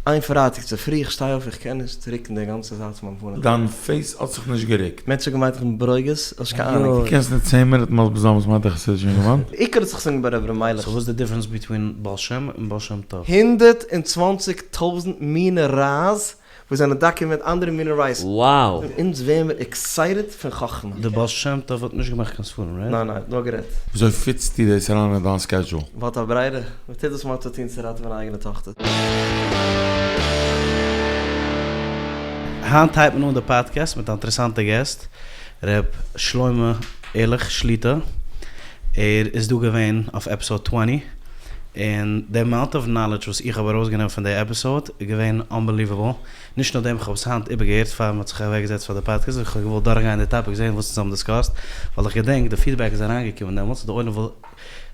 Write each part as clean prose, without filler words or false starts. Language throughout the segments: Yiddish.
איין פרייטאג צופרי איך שטיי אויף איך קען נישט רוקן די גאנצע זייט פון מיין פנים. דיין face האט זיך נישט גערוקט. מענטשן האבן געמיינט איך בין ברוגז, האסט קיין אהנונג. דו קענסט נישט צען מינוט מסביר זיין וואס מיינט א חסידישע אינגערמאן? עיקר האט זיך עס אנגעהויבן ביי ר' מיילעך. so וואס די difference between בעל שם און בעל שם טוב? 120 טויזנט מינע רייז וואס זענען document אנדערע מינע רייז. Wow! אונז ווערן מיר excited פון חכמה. די בעל שם טוב האט נישט געמאכט קיין ספרים, right? ניין ניין, נאר גערעדט. וויאזוי fit סטו דאס אריין אין דיין schedule? מ'האט א ברירה? מ'טוט וואס מ'האט צו טון צו ראטעווען א אייגענע טאכטער. היינט הייבט מען אן די פאדקעסט מיט א אינטערעסאנטע guest, ר' שלמה ערליך שליטא, ער איז דא געווען אויף episode twenty, און די amount of knowledge וואס איך האב ארויסגענומען פון די episode איז געווען unbelievable, נישט נאר דעם, איך האב עס היינט איבערגעהערט פאר מען האט זיך אוועקגעזעצט פאר די פאדקעסט, איך האב געוואלט דורכגיין די topic זען וואס אונז האבן discussed, ווייל איך געדענק די feedback איז אריינגעקומען דעמאלטס, די עולם וויל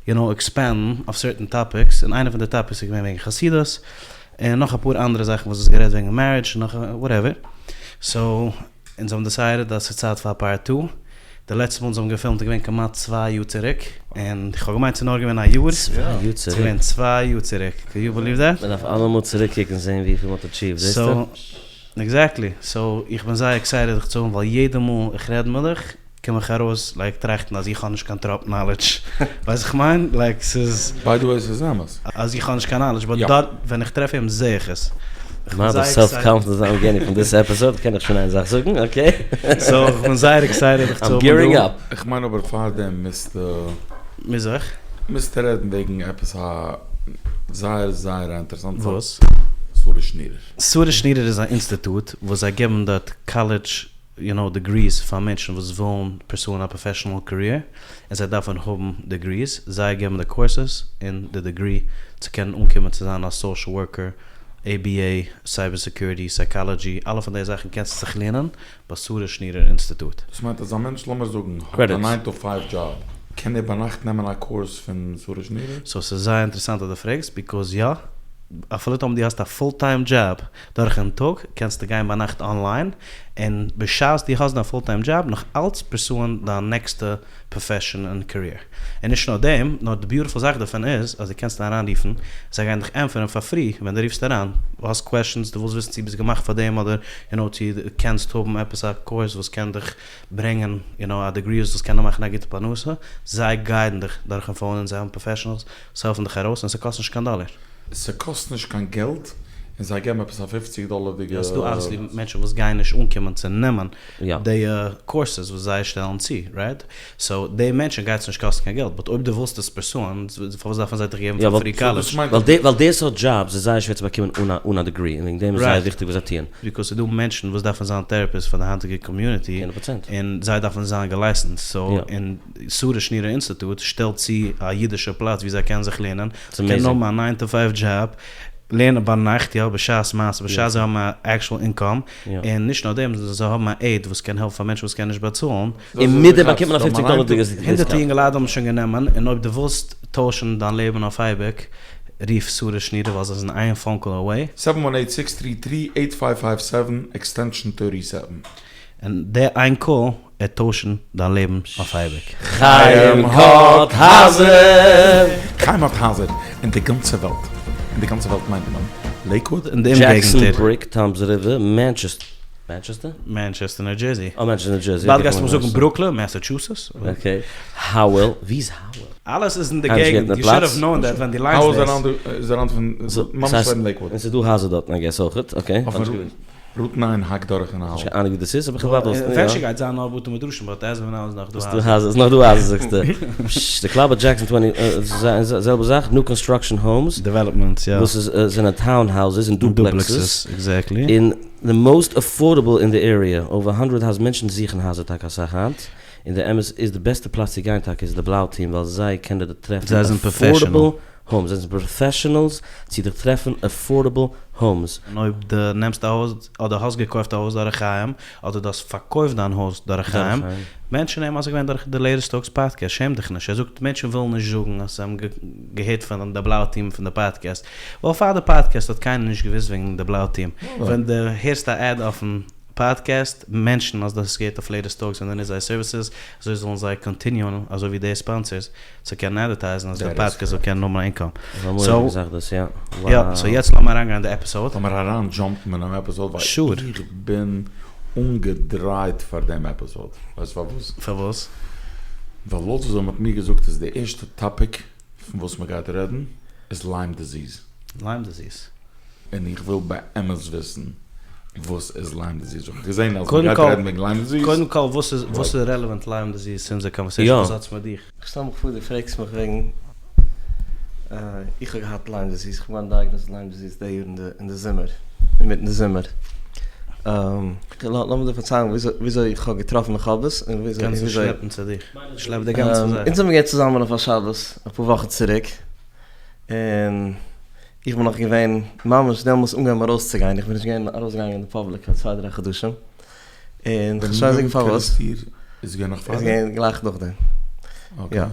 you know expand ן אויף certain topics, און איינע פון די topics איז געווען וועגן חסידות, און נאך אפאר אנדערע זאכן וואס איז גערעדט וועגן marriage און נאך whatever, so אונז האבן decided אז ס'איז צייט פאר part two, די לעצטע מאל אונז האבן געפילמט איז געווען כמעט צוויי יאר צוריק, און איך האב געמיינט ס'איז נאר געווען א יאר, צוויי יאר צוריק? ס'איז געווען צוויי יאר צוריק, can you believe that? מ'דארף אלעמאל צוריק קוקן זען וויפיל מ'האט achieved, זעסטו? so, exactly, so איך בין זייער excited דיך צו האבן ווייל יעדע מאל איך רעד מיט דיך קום איך ארויס like טראכטן אז איך האב נישט קיין טראפ knowledge, ווייסט וואס איך מיין? like ס'איז. by the way ס'איז אמת. אז איך האב נישט קיין knowledge, but דארט ווען איך טרעף אים זעה איך עס. amount of self confidence I'm gaining פון this episode קען איך שוין איין זאך זאגן, okay. so איך בין זייער excited דיך צו האבן דא. I'm gearing up. איך מיין אבער פארדעם מוזטו. מוז איך? מוזטו רעדן וועגן עפעס א זייער זייער א אינטערעסאנטע זאך. וואס? שרה שנירער. שרה שנירער איז א אינסטיטוט וואס זיי געבן דארט college you know degrees פאר מענטשן וואס ווילן pursue ען א professional career און זיי דארפן האבן degrees, זיי געבן די courses און די degree צו קענען אנקומען צו זיין א social worker, ABA, cyber security, psychology, אלע פון די זאכן קענסטו זיך לערנען ביי שרה שנירער אינסטיטוט. דאס מיינט אז א מענטש לאמיר זאגן האט א nine to five job, קען ער ביינאכט נעמען א קורס פון שרה שנירער? so ס'איז זייער אינטערעסאנט אז דו פרעגסט, because יא, אפילו טאמער דו האסט א full time job דורכן טאג קענסטו גיין ביינאכט אנליין, און בשעת דו האסט דיין full time job נאך אלץ pursue ען דיין נעקסטע profession און career. און נישט נאר דעם, נאר די beautiful זאך דערפון איז אז דו קענסט אריינרופן, זיי גייען דיך ענטפערן פאר free ווען דו רופסט אריין, דו האסט questions, דו ווילסט וויסן צו ביסט געמאכט פאר דעם אדער you know צו דו קענסט האבן עפעס א קורס וואס קען דיך ברענגען you know א degree וואס זאלסט קענען מאכן א גוטע פרנסה, זיי guide ן דיך דורכן phone און זיי האבן professionals וואס העלפן דיך ארויס און ס'קאסט נישט קיין דאלער. ס'קאסט נישט קיין געלט און זיי געבן עפעס א פופציג דאלערדיגע. יא ס'דא obviously מענטשן וואס גייען נישט אנקומען צו נעמען די courses וואס זיי שטעלן צו, right? so די מענטשן גייט עס נישט קאסטן קיין געלט, but אויב דו ווילסט עס pursue ען, פארוואס דארף מען זיי דיך געבן פאר free college? ווייל די סארט דזשאבס איז זייער שווער צו באקומען אן א degree, און וועגן דעם איז זייער וויכטיג וואס זיי טוען. because ס'דא מענטשן וואס דארפן זיין therapists פאר די היינטיגע community, און זיי דארפן זיין גע licensed, so און שרה שנירער אינסטיטוט שטעלט צו א אידישע פלאץ ווי זיי קענען זיך לערנען, זיי קענען האבן א nine to five job, לערנען ביינאכט, יא, בשעת מעשה, בשעת זיי האבן א actual income, און נישט נאר דעם, זיי האבן א aid וואס קען העלפן פאר מענטשן וואס קענען נישט באצאלן. און מיט דעם באקומט מען א פופציג דאלערדיגע discount. הונדערטער יונגעלייט האבן שוין גענומען, און אויב דו ווילסט טוישן דיין לעבן אויף אייביג, רוף שרה שנירער ווייל זיי זענען איין phone call away. seven one eight six three three eight five five seven extension thirty seven. און די איין call וועט טוישן דיין לעבן אויף אייביג. חיים האט הייזער! חיים האט הייזער אין די גאנצע וועלט. אין די גאנצע וועלט מיינט מען לעיקוואד און די אומגעגנטער. דזשעקסאן בריק, טאמס ריווער, מאנטשעסטער, מאנטשעסטער? מאנטשעסטער ניו דזשערסי. אה מאנטשעסטער ניו דזשערסי. באלד גייסטו מיר זאגן ברוקלין, מעסעטשוסעס. okay. האוועל, ווי איז האוועל? אלעס איז אין די געגנט, you should have known that ווען דו ליינסט דאס. האוועל איז around פון ממש לעבן לעיקוואד. און ס'איז דא הייזער דארטן I guess אויכעט, okay. Route nine האקט דורך אין האוועל. נישט קיין אהנונג ווי דאס איז אבער איך ווארט אויס. אפשר גייט זיין נאר בתי מדרשים but as of now איז נאך דא הייזער. איז נאך דא הייזער זאגסטו. פששש די קלאב ביי דזשעקסאן twenty זעלבע זאך new construction homes. developments יא. וואס איז זענען town houses און duplexes. exactly. און די most affordable אין די area over hundred הייזער מענטשן זוכן הייזער טאקע אסאך היינט. און די אמת איז די בעסטע פלאץ צו גיין טאקע איז די בלאו team ווייל זיי קענען דיר טרעפן affordable homes, זיי זענען professionals צו דיך טרעפן affordable homes. און אויב דו נעמסט א הויז אדער האסט געקויפט א הויז דורך חיים, אדער דו האסט פארקויפט דיין הויז דורך חיים, מענטשן נעמען אז ס'איז געווען דורך די Latest Talks podcast, שעם דיך נישט, ער זאגט מענטשן ווילן נישט זאגן אז זיי האבן געהערט פון די בלאו team פון די פאדקעסט, ווייל פאר די פאדקעסט האט קיינער נישט געוואוסט וועגן די בלאו team, ווען דו הערסט א ad אויפן. פאדקעסט mention אז דו האסט עס געהערט אויף לעיטעסט טאלקס ווען דו נוצט זייער services, אזוי זאלן זיי continue ען אזוי ווי די sponsors צו קענען advertise ן אז די פאדקעסט זאל קענען האבן א income. סאו יא, so יעצט לאמיר אריינגיין אין די episode. לאמיר אריין jump ן אינעם episode ווייל איך בין אנגעדרייט פאר דעם episode. ווייסט פארוואס? פארוואס? ווייל לויט וויאזוי מ'האט מיר געזאגט איז די ערשטע topic פון וואס מ'גייט רעדן איז Lyme disease. Lyme disease. און איך וויל באמת וויסן וואס איז Lyme disease, איך האב געזען אז מ'גייט רעדן וועגן Lyme disease. קודם כל וואס איז וואס איז relevant Lyme disease צו אונזער conversation וואס האט עס מיט דיך? איך שטעל מיך פאר דו פרעגסט מיך וועגן איך האב געהאט Lyme disease, איך בין געווארן diagnosed Lyme disease די יאר אין די זומער, אינמיטן די זומער. לאמיר דיר פארציילן וויאזוי איך האב געטראפן איך האב עס און וויאזוי. קענסט עס שלעפן צו דיך, שלעפ די גאנצע זאך. אונז זעמיר געווען צוזאמען אויף א שבת אפאר וואכן צוריק, און איך בין נאך געווען ממש דעמאלס אנגעהויבן ארויסצוגיין, איך בין נישט געווען ארויסגעגאנגען אין די public פאר צוויי דריי חדשים, און כ'וועל שוין זאגן פארוואס. איז געווען נאך פאר דעם? איז געווען גלייך נאכדעם. יא.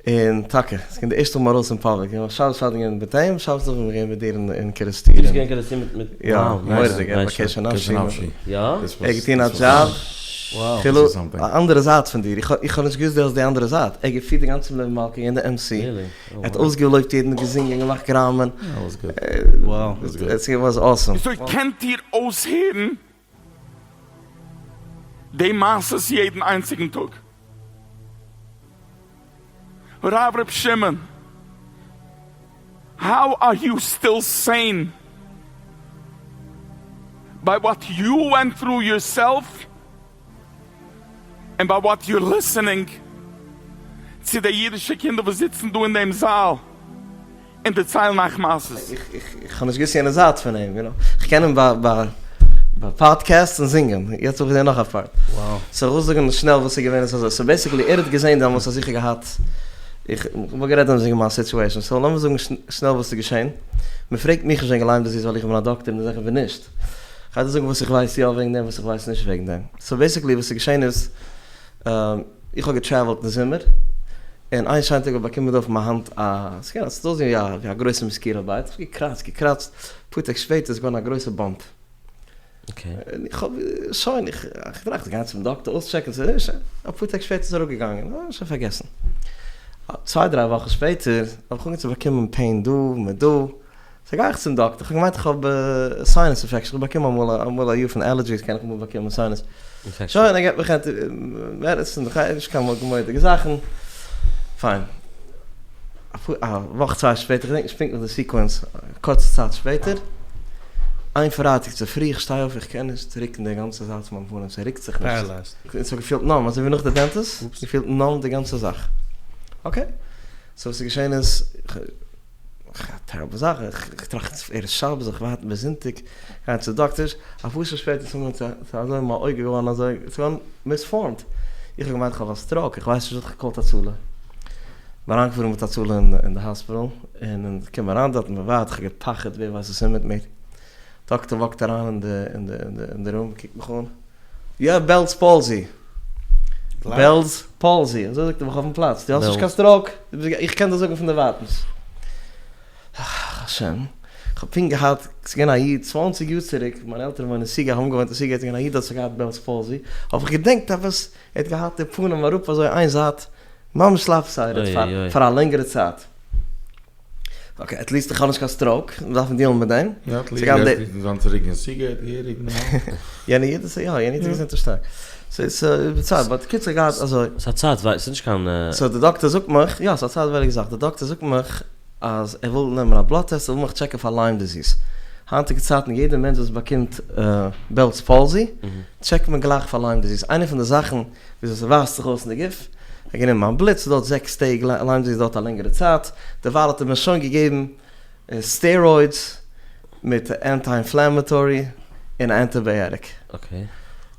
און טאקע, ס'איז געווען די ערשטע מאל ארויס אין public, איך בין שבת פארדעם געווען מיט אים, שבת נאכדעם בין איך געווען מיט דיר אין קערעסטיר. דו ביסט געווען אין קערעסטיר מיט מיט. יא, מורא'דיג, ער האט בקשר נפשי. יא? ער האט געטון א דזשאב. כאילו, א אנדערע זייט פון דיר, איך האב נישט געוואוסט דו האסט די אנדערע זייט, ער האט געפירט די גאנצע מלוה מלכה, געווען די MC, ער האט אויסגעלויבט יעדן, געזינגען, געמאכט גראמען, it was awesome. וויאזוי קענט איר אויסהערן די מעשות יעדן איינציגן טאג? הרב ר' שמעון, how are you still sane by what you went through yourself and by what you're listening צו די אידישע קינדער וואס זיצן דא אין דעם זאל און דערציילן אייך מעשות. איך האב נישט געוואוסט יענע זייט פון אים, יו נאו. איך קען אים ביי ביי פאדקעסטס און זינגען. יעצט האב איך געזען נאך א part. so איך וויל זאגן שנעל וואס איז געווען איז אזוי. so basically ער האט געזען דעמאלטס אז איך האב געהאט, איך האב גערעדט דעמאלטס וועגן מיין situation. so לאמיר זאגן שנעל וואס איז געשען. מען פרעגט מיך נישט וועגן Lyme disease ווייל איך בין א דאקטער און זיכער בין נישט. כ'גיי דיר זאגן וואס איך ווייס יא וועגן דעם וואס איך ווייס נישט וועגן דעם. so basically וואס איז געשען איז, איך האב גע travel ט אין זומער, און איין שיינע טאג האב איך באקומען דא אויף מיין האנט א, ס'איז געווען, ס'האט אויסגעזען ווי א גרויסע mosquito bite, איך האב געקראצט, געקראצט, אפאר טעג שפעטער איז געווארן א גרויסע bump. און איך האב, שוין, איך האב געטראכט גיין צום דאקטער אויסטשעקן צו נישט, אפאר טעג שפעטער איז אראפגעגאנגען, אה, שוין פארגעסן. צוויי דריי וואכן שפעטער האב איך אנגעהויבן צו באקומען pain דא מיט דא, so גיי איך צום דאקטער, כ'האב געמיינט איך האב sinus infection, איך באקום אמאל אמאל א יאר פון allergies קען איך אמאל באקומען sinus, שוין ער געבט מיך anti medicine, נישט קיין מורא'דיגע זאכן, פיין. אפאר א וואך צוויי שפעטער, כ'געדענק נישט פונקטליך די sequence, א קורצע צייט שפעטער, איין פרייטאג צופרי, איך שטיי אויף איך קען נישט רוקן די גאנצע זייט פון מיין פנים, ס'רוקט זיך נישט, און ס'האט געפילט numb, אזוי ווי נאך די dentist, געפילט numb די גאנצע זאך, okay, so וואס איז געשען איז, א terrible זאך, איך טראכט ערב שבת זאל איך ווארטן ביז זונטאג גיין צו דאקטער, אפאר שעה שפעטער איז אנגעהויבן צו אזוי מיין אויג איז געווארן אזוי, עס איז געווארן misformed, איך האב געמיינט איך האב א stroke, איך ווייס נישט וואס, איך האב גע call ט הצלה, בין אריינגעפארן מיט הצלה אין די האספיטאל, און איך קום אריין דארט און מ'ווארט, איך האב געפאכעט ווער ווייסט וואס איז מיט מיר, דאקטער walk ט אריין אין די אין די אין די room קוקט מיך אן, you have Bell's palsy. Bell's palsy, אזוי זאגט ער מיך אויפן פלאץ, דו האסט נישט קיין stroke, איך קען דאס זאגן פון דערווייטנס. אך השם, איך האב פונקט געהאט, ס'איז געווען א איד צוואנציג יאר צוריק, מיינע עלטערן וואוינען אין סיגעט, האבן געוואוינט אין סיגעט, איז געווען א איד האט געהאט Bell's palsy, האב איך געדענקט עפעס, ער האט געהאט די פנים אראפ אזוי איין זייט, ממש lopsided פאר א לענגערע צייט. okay, at least איך האב נישט קיין stroke, מיר דארפן deal ן מיט דעם. יא, at least גייסטו זיין צוריק אין סיגעט געהעריג נארמאל. יענע איד איז יא, יענע איד איז געזונט און שטארק. ס'איז צייט, but קיצור געהאט אזוי. ס'איז א צייטווייליג, ס'איז נישט קיין. so די דאקטער זאגט מיך, יא ס'איז א צייטווייליגע זאך, די דאקטער זאגט מיך אז ער וויל נעמען א blood test, ער וויל מיך check ן פאר Lyme disease. היינטיגע צייטן יעדער מענטש וואס באקומט Bell's palsy, check ט מען גלייך פאר Lyme disease. איינע פון די זאכן וויאזוי ס'ווייזט זיך אויס אין די גוף, ער האט גענומען מיין בלוט, ס'דויערט זעקס טעג, Lyme disease דויערט א לענגערע צייט, דערווייל האט ער מיר שוין געגעבן steroids מיט anti inflammatory און antibiotic. okay.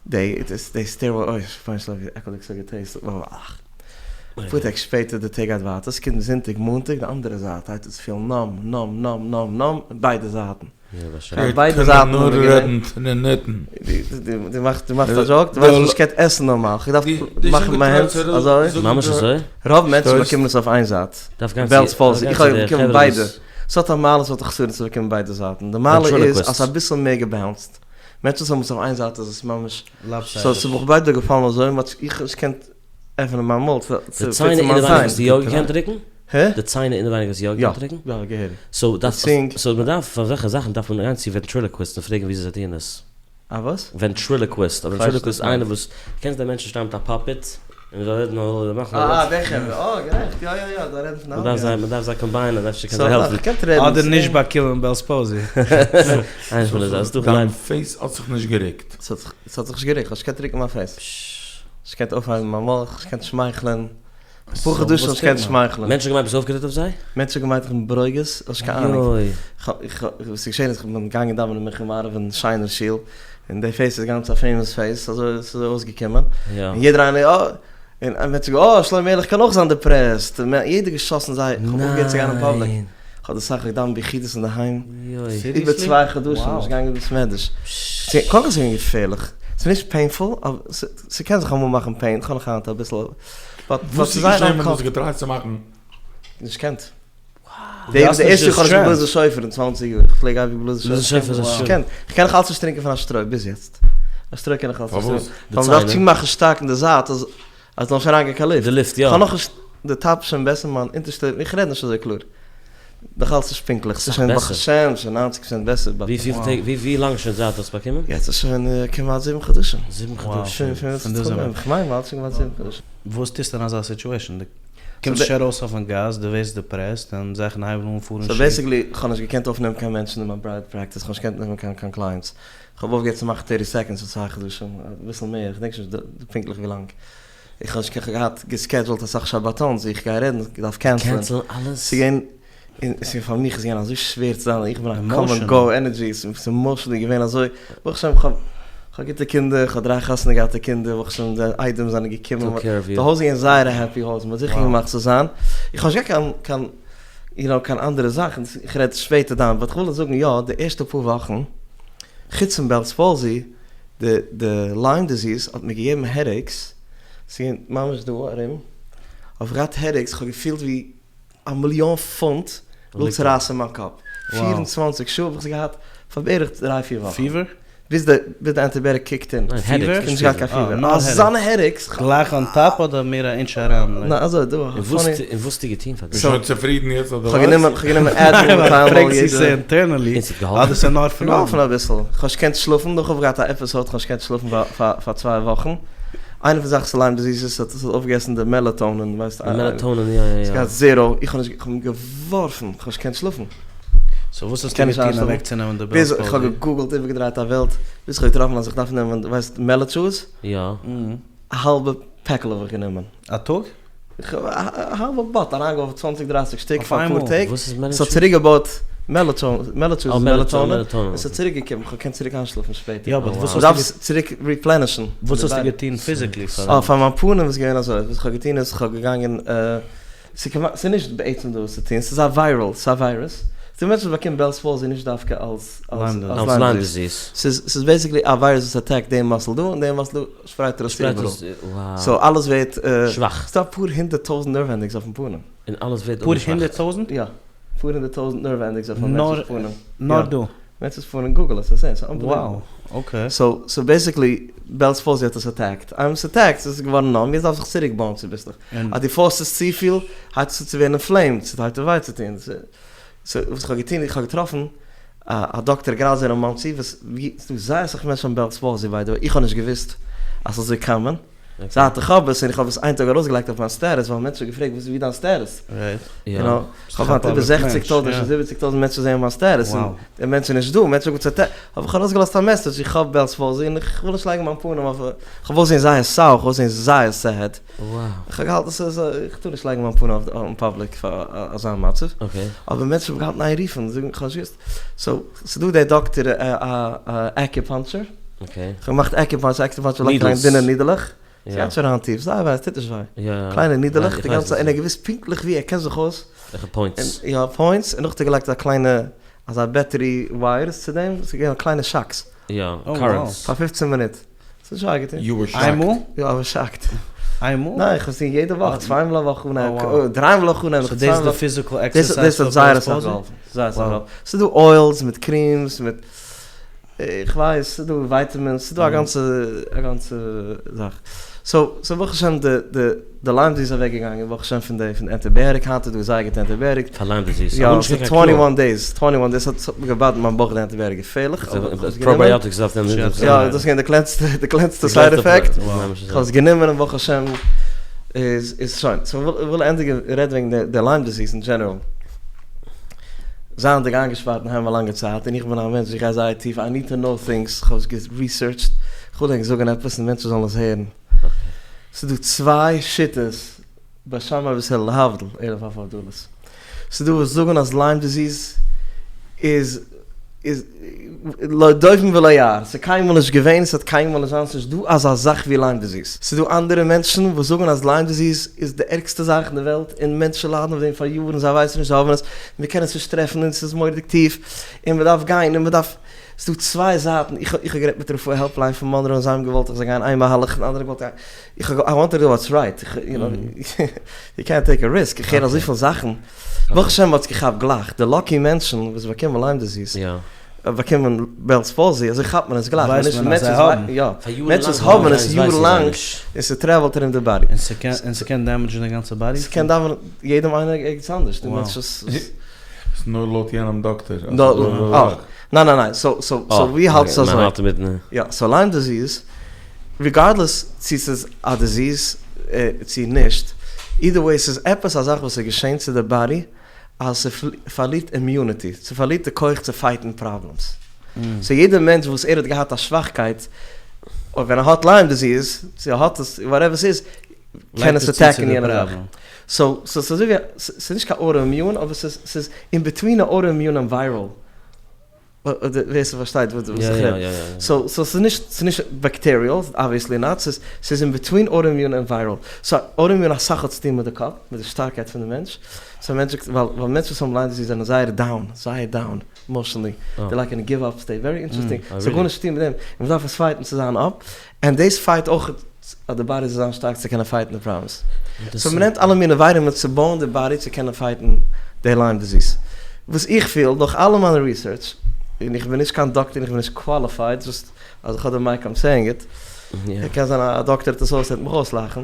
די די steroid, אוי כ'ווייס נישט ווי עקלדיג ס'האט גע taste ט, אפאר טעג שפעטער די טעג גייט ווייטער, ס'קומט זונטאג מאנטאג די אנדערע זייט הייבט אן צו פילן numb numb numb numb numb ביידע זייטן. ביידע זייטן האבן געווען. דו מאכסט א joke? דו ווייסט נישט קענסט עסן נארמאל, איך דארף מאכן מיין הענט אזוי. ממש אזוי? רוב מענטשן באקומען עס אויף איין זייט. Bell's palsy, איך האב באקומען ביידע. ס'האט א מעלה ס'האט א חסרון צו באקומען ביידע זייטן. די מעלה איז אז ס'איז אביסל מער גע balance ט. מענטשן וואס האבן עס אויף איין זייט איז עס ממש, סאו ס'איז מיך ביידע געפאלן אזוי, מ'האט איך האב נישט געקענט עפענען מיין מויל צו די פיצן ציינער מיין אינעווייניג ציין. האסטו יא געקענט דרוקן? הע? די ציינער אינעווייניג האסטו יא געקענט דרוקן? יא, יא, געהעריג. סאו די צינג. סאו מ'דארף פאר אזעלכע זאכן דארף מען גיין צו ventriloquist און פרעגן וויאזוי זיי טוען עס. א וואס? ventriloquist, א ventriloquist איז איינער וואס, קענסט די מענטשן שטיין מיט א puppet און זיי רעדן און מאכן אה אה די חברה, אה גערעכט, יא יא יא זיי רעדן פון מ'דארף זיי מ'דארף זיי combine ען אפשר קען זיי העלפן. אדער נישט באקומען Bell's palsy. איינס פון די זיי, ס'דא דיין face האט זיך נישט גערוקט? ס'האט זיך נישט גערוקט, כ'האב נישט געקענט רוקן מיין face. נישט געקענט אויפהייבן מיין מויל, כ'האב נישט געקענט שמייכלען. אפאר חדשים נישט געקענט שמייכלען. מענטשן האבן געמיינט ביסט אויפגערעגט אויף זיי? מענטשן האבן געמיינט איך בין ברוגז, האסט קיין אהנונג. וואס איז געשען איז כ'בין געגאנגען דאווענען מנחה מעריב אין שיינער שול, און די face איז גאנץ א famous face, אזוי איז עס אויסגעקומען, און יעדער איינער אה, און מענטשן אה שלמה ערליך קען אויך זיין depressed, יעדער געשאסן זיי, כ'האב אויפגעהערט צו גיין אין public, כ'האב די סך געדאווענט ביחידות אינדערהיים, איבער צוויי חדשים נישט געגאנגען אין בית מדרש, קודם כל ס'איז געווען געפערליך, ס'איז נישט painful, אבער ס'קען זיך אמאל מאכן pain, כ'האב נאך היינט אביסל. וואס איז געשען ווען דו האסט געטרייט צו מאכן? נישט געקענט. די ערשטע יאר איך האב נישט געבלאזן שופר אין צוואנציג יאר, איך פלעג אייביג בלאזן שופר. נישט געקענט. איך קען נאך אלץ נישט טרינקען פון א שטרוי ביז יעצט. א שטרוי קען איך אלץ נישט טרינקען. ווייל מ'דארף צומאכן שטארק אין די זייט אז אז ס'זאל נישט אריינגיין קיין לופט. די לופט יא. כ'האב נאכנישט די top שוין בעסער מיין אונטערשטע, איך רעד נישט אזוי קלאר. נאך אלץ נישט פונקטליך, ס'איז שוין ברוך השם שוין ניינציג פראצענט בעסער but. וויפיל טעג, ווי לאנג שוין זייט האסט באקומען? יעצט איז שוין כמעט זיבן חדשים. זיבן חדשים. פון די זומער. כ'מיין מ'האלט שוין כמעט זיבן חדשים. וואס טוסטו אין אזא situation? דו קומסט נישט ארויס אויפן גאס, דו ווערסט depressed און זאכן הייבן אן פארן so שיף. basically, כ'האב נישט געקענט אויפנעמען קיין מענטשן אין מיין private practice, כ'האב נישט געקענט נעמען קיין קיין clients. כ'האב אויפגעהערט צו מאכן thirty seconds פאר צוויי חדשים, אביסל מער, כ'דענק נישט פונקטליך ווי לאנג. איך האב נישט געהאט גע schedule ט אסאך שבתון'ס ווי איך גיי רעדן, געדארפט cancel ען. cancel ן אלעס? ס'איז געווען, און ס'איז פאר מיך איז געווען אזוי שווער צו זיין, איך בין א come and go energy, ס'איז emotionally געווען אזוי, ברוך השם כ'האב כ'האב גוטע קינדער, כ'האב דריי חתונה געהאטע קינדער, ברוך השם די איידעמס זענען געקומען, די הויז איז געווען זייער א happy הויז, מ'האט זיכער געמאכט צו זיין, איך האב נישט געהאט קיין קיין יו נאו קיין אנדערע זאכן, איך רעד שפעטער דאן, but כ'וויל זאגן יא, די ערשטע פאר וואכן, חוץ פון Bell's palsy, די די Lyme disease האט מיר געגעבן headaches, ס'איז געווען ממש דא ארום, האב איך געהאט headaches, כ'האב געפילט ווי א מיליאן פונט וויל צורייסן מיין קאפ, 24 שעה האב איך עס געהאט פאר בערך דריי פיר וואכן, ביז די ביז די antibiotic kick ט אין, fever? כ'האב נישט געהאט קיין fever, אזאנע headaches. גלייך on top אדער מער א inch אריין? ניין אזוי דא. און וואס האסטו געטון פאר דעם? ביסט שוין צופרידן יעצט אדער כ'האב גענומען כ'האב גענומען Advil מיט Tylenol פרעגט צו ס'איז internally אדער ס'איז נאר פון אויבן. געהאלפן אביסל. כ'האב נישט געקענט שלאפן, נאך האב איך געהאט א episode כ'האב נישט געקענט שלאפן פאר צוויי וואכן. איינע פון די זאכן וואס Lyme disease איז ס'האט אויפגעגעסן די melatonin ווייסט. די melatonin יא יא יא. ס'געהאט zero, איך האב נישט כ'האב געווארפן, כ'האב נישט געקענט שלאפן. so וואס האסטו געטון אוועקצונעמען די Bell's palsy? כ'האב געגוגלט איבערגעדרייט א וועלט ביז כ'האב געטראפן אז איך דארף נעמען ווייסט מעלעטשוז. יא. א האלבע פעקל האב איך גענומען. א טאג? א האלבע באט אריינגעווארפן צוואנציג דרייסיג שטיק פאר אפאר טעג. וואס איז מעלעטשוז? ס'האט צוריק געבויט מעלעטשוז איז melatonin און ס'האט צוריק געקומען כ'האב געקענט צוריק איינשלאפן שפעטער. יא but וואס האסטו דארפסט צוריק replenish ן. וואס האסטו געטון physically פאר אה פאר מיין פנים איז געווען אזוי וואס כ'האב געטון איז כ'האב געגאנגען ס'איז נישט בעצם דא וואס צו טון ס'איז א viral ס'איז א וויירוס ס'דא מענטשן וואס באקומען Bell's palsy נישט דווקא אלס אלס Lyme disease. ס'איז basically א וויירוס וואס attack ט די muscle דא און די muscle דא שפרייט ער עס איבעראל. so אלעס ווערט שוואך. ס'דא אפאר הונדערט טויזענט nerve endings אויפן פנים. און אלעס ווערט אפאר הונדערט טויזענט? יא. אפאר הונדערט טויזענט nerve endings אויף א מענטש'ס פנים. נאר דא? מענטש'ס פנים, google עס וועסט זען, ס'איז unbelievable. wow, okay. so so basically Bell's palsy האט עס attack ט. איינמאל ס'attack ט איז עס געווארן numb, יעצט דארף זיך צוריק בויען צוביסלעך. אז דו force ט עס צופיל הייבט עס אן צו ווערן inflamed, ס'הייבט אן וויי צו טון. so וואס איך האב געטון, איך האב געטראפן א דאקטער גראזער אין מאנסי וואס ווי ס'דא זייער אסאך מענטשן האבן Bell's palsy by the way, איך האב נישט געוואוסט אז ס'איז אזוי common, זייט איך האב עס און איך האב עס איין טאג ארויסגעלייגט אויף מיין status ווייל מענטשן האבן געפרעגט וואס איז ווי דיין status? יו נאו, כ'האב היינט איבער זעכציג טויזנט אפשר זיבעציג טויזנט מענטשן זעען מיין status און די מענטשן נישט דא, מענטשן האבן געזאגט האב איך ארויסגעלאזט א message איך האב Bell's palsy און איך וויל נישט לייגן מיין פנים אויף, כ'האב אויסזען זייער sour, כ'האב אויסזען זייער sad. איך האב געהאלטן ס'איז איך טאר נישט לייגן מיין פנים אויף אין public פאר אזא מצב, אבער מענטשן האבן געהאלטן איין רופן זאגן כ'האב נישט געוואוסט, so ס'דא דער דאקטער א acupuncture, כ'האב געמאכט acupuncture, acupuncture לייגט אריין דינע נידעלעך, ס'גייט נישט אריין טיף, זייער ווייך, ס'טוט נישט וויי, קליינע נידעלעך די גאנצע און ער האט געוואוסט פונקטליך ווי ער קען זיך אויס, יא points, און נאכדעם האט ער געלייגט א קליינע אזא battery wires צו דעם, ס'איז געווען קליינע shocks, פאר פופצן מינוט. ס'איז נישט וויי געטון. You were shocked. איינמאל? יא, I was shocked. איינמאל? ניין, איך האב עס געטון יעדע וואך, צוויי מאל א וואך אן א, דריי מאל א וואך אן א. so דאס איז די physical exercise דאס האט זייער אסאך געהאלפן. זייער אסאך געהאלפן. ס'איז דא oils מיט creams מיט. איך ווייס, ס'איז דא ווייטעמינס, ס'איז דא א גאנצע א גאנצע זאך. סאו סאו ברוך השם די די די ליים דיזיס איז אוועק געגאנגען ברוך השם פון די פון די ענטיביאטיק, היינט איז דא זייער גוטע ענטיביאטיק. פאר ליים דיזיס? יא, ס'איז טווענטי וואן דעיס, טווענטי וואן דעיס, ס'האט מיר געבאדערט מיין בויך די ענטיביאטיק געפערליך, אבער איך האב עס גענומען. פראבייאטיקס דארף נעמען. יא, דאס איז געווען די קלענסטע די קלענסטע סייד עפעקט, איך האב עס גענומען און ברוך השם איז איז שוין. סאו איך וויל ענדיגן רעדן וועגן די ליים דיזיס אין דזשענעראל. זייענדיג איינגעשפארט אינדערהיים א לאנגע צייט, און איך בין א מענטש איך גיי זייער טיף, איי ניד טו נאו טינגס, כ'האב עס געריסערטשט, כ'וויל ענק זאגן עפעס און מענטשן זאלן עס הערן. ס'איז דא צוויי שיטות בית שמאי ובית הלל להבדיל אלף אלפי הבדלות. ס'איז דא וואס זאגן אז ליים דיזיס איז איז לא דובים ולא יער, ס'איז קיינמאל נישט געווען, ס'וועט קיינמאל נישט זיין, ס'נישט דא אזא זאך ווי ליים דיזיס. ס'איז דא אנדערע מענטשן וואס זאגן אז ליים דיזיס איז די ערגסטע זאך אין די וועלט און מענטשן ליידן אויף דעם פאר יארן, זיי ווייסן נישט זיי האבן עס, מען קען עס נישט טרעפן און ס'איז מורא'דיג טיף און מען דארף גיין און מען דארף, ס'איז דא צוויי זייטן, איך האב גערעדט מיט רפואה העלפליין פון מאנרא און זיי האבן געוואלט איך זאל גיין איין מהלך און אנדערע האבן געוואלט גיין, איך האב, איי וואנט טו דו וואטס רייט, יו נאו, יו קענט טעיק א ריסק, איך הער אזויפיל זאכן, ברוך השם מ'האט עס געכאפט גלייך, די לאקי מענטשן וואס באקומען ליים דיזיס, באקומען בעלס פאלזי, אזוי כאפט מען עס גלייך, ווייסט מען אז זיי האבן. יא, מענטשן וואס האבן עס יארן לאנג, און ס'טרעוולט ארום די באדי. און ס'קען דעמעדזשן די גאנצע באדי? ס'קען דעמעדזשן יעדעם איינער ערגעץ אנדערש, די מענטש וואס. ס'איז נאר לויט יענעם דאקטער. ניין ניין ניין, סאו סאו ווי האלט עס אזוי? יא, סאו ליים דיזיס, ריגארדלעס צו ס'איז א דיזיס צו נישט, אידער וועי ס'איז עפעס א זאך וואס איז געשען צו די באדי אז ס'פארלירט אימיוניטי, ס'פארלירט די כח צו פייטן פראבלעמס. סאו יעדע מענטש וואס ער האט געהאט א שוואכקייט, אויב ווען ער האט ליים דיזיס, צו ער האט עס, וואטעווער ס'איז, קען עס אטעקן יענע זאך. סאו ס'איז אזוי ווי, ס'איז נישט קיין אוטא-אימיון, אבער ס'איז אין ביטווין א אוטא-אימיון און ווייראל. ווער ס'פארשטייט וואס איך רעד. סאו ס'איז נישט, ס'איז נישט באקטעריעל, אבוויעסלי נאט, ס'איז ס'איז אין ביטווין אוטאימיון און ווייראל. סאו אוטאימיון אסאך האט צוטון מיט די קאפ, מיט די שטארקייט פון די מענטש. סאו א מענטש זאגט, ווייל ווייל מענטשן וואס האבן ליים דיזיס זענען זייער דאון, זייער דאון, עמאשענלי. דעיר לייק אין א גיוו אפ סטעיט, ווערי אינטערעסטינג. ס'האט גארנישט צוטון מיט דעם, און מ'דארף עס פייטן צו זיין אפ. און דאס פייט אויך אז די באדי זאל זיין שטארק צו קענען פייטן די פראבלעמס. סאו מ'נעמט אלע מיני ווייטעמינס צו בויען די באדי צו קענען פייטן די ליים דיזיס. וואס איך פיל, נאך אלע מיינע ריסערטש, און איך בין נישט קיין דאקטער און איך בין נישט קוואליפייד, דזשאסט אז איך האב די מייק איים סעיאינג איט, קען זיין א דאקטער הערט עס אויס ער וועט מיך אויסלאכן,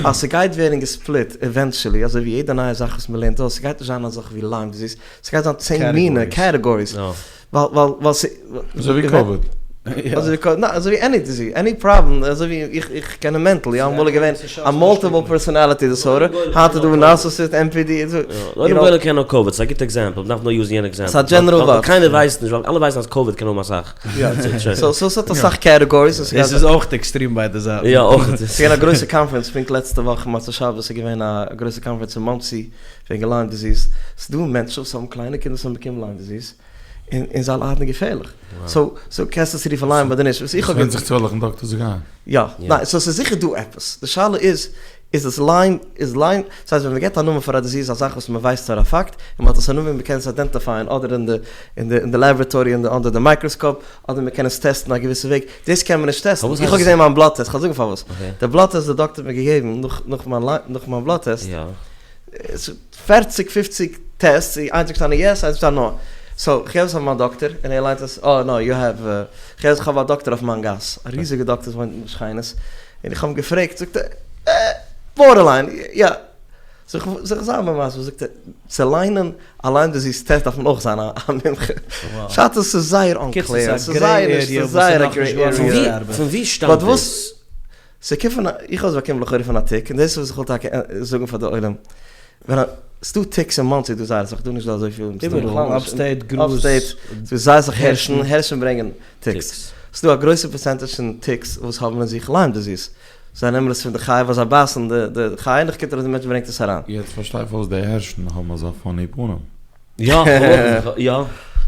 אז ס'גייט ווערן געספליט עווענטשעלי, אזוי ווי יעדע נייע זאך וואס מ'לערנט אויס, ס'גייט נישט זיין אזאך ווי ליים דיזיס, ס'גייט זיין צען מינע קעטעגאריס. ווייל ווייל ווייל ס'. אזוי ווי קאוויד. אזוי ווי קאוויד, ניין אזוי ווי עני דיזיס, עני פראבלעם, אזוי ווי איך איך קען אים מענטל, יא אמאל איז געווען א מאלטיפעל פערסאנעליטי דיסארדער, היינט איז דא נארסיסיסט, NPD, יו נאו. קען נאר קאוויד, ס'איז א גוטע עקזעמפל, מ'דארף נאר יוזן יענע עקזעמפל. ס'איז א דזשענעראל ווארט. קיינער ווייסט נישט, ווייל אלע ווייסן אז קאוויד קען האבן אסאך. יא, סאו ס'האט אסאך קעטעגאריס. דאס איז אויך עקסטרים ביידע זייטן. יא אויך. ס'איז געווען א גרויסע קאנפרענס פונקט לעצטע וואך מוצאי שבת איז געווען א גרויסע קאנפרענס אין מאנסי וועגן ליים דיזיס, ס'איז דא מענטשן וואס האבן קליינע קינדער וואס האבן באקומען ליים דיזיס, און און זיי ליידן געפערליך. סאו סאו קענסט עס רופן ליים אדער נישט, וואס איך האב ס'ווענדט זיך צו וועלכן דאקטער זיי גייען. יא, ניין, סאו ס'איז זיכער דא עפעס, די שאלה איז, איז עס ליים, איז ליים, ס'הייסט ווען מ'געבט א נאמען פאר א דיזיס א זאך וואס מ'ווייסט פאר א פאקט, און מ'האט עס א נאמען און מ'קען עס איידענטיפייען אדער אין די אין די אין די לעבערטארי אין די אנדער די מייקראסקאופ, אדער מ'קען עס טעסטן א געוויסע וועג, דאס קען מען נישט טעסטן, איך האב געזען מיין בלאט טעסט, כ'וועל זאגן פארוואס, די בלאט טעסט די דאקטער האט מיר געגעבן נאך נאך מיין נאך מיין בלאט טעסט, פערציג פופציג טעסטס, איינס איז געשטאנען יעס איינס איז געשטאנען נאו, סאו כ'געב עס פאר מיין דאקטער און ער ליינט עס, אה נאו יו העוו, כ'געב עס כ'האב א דאקטער אויף מיין גאס, א ריזיגע דאקטער וואס וואוינט אין שכינות, און איך האב אים געפרעגט זאגט ער אה בארדערליין יא, זאג איך זיי מיר מסביר, זאגט ער צו ליינען א ליים דיזיס טעסט דארף מען אויך זיין א מומחה, פשט איז ס'איז זייער אנקלעיר, ס'איז זייער נישט, ס'איז זייער א גרעי עריע. פון ווי שטאמט דאס? ס'קומט פון א, איך האב עס באקומען לכאורה פון א טיק, און דאס איז וואס איך וויל טאקע זאגן פאר די עולם, ווען א, ס'דא טיקס אין מאנסי איז דא זייער אסאך, דא נישט דא אזויפיל, מסתמא בכלל נישט, אפסטעיט, גראז, אפסטעיט, ס'דא זייער אסאך הערשן, הערשן ברענגען טיקס, ס'דא א גרויסע פערסענטעדזש פון טיקס וואס האבן אין זיך ליים דיזיס, זיי נעמען עס פון די חיה וואס זיי בייסן די די חיה און נאך קומט ארויס די מענטש ברענגט עס אריין. יעצט פארשטיי איך פארוואס די הערשן האבן אזא פאני פנים. יא, יא,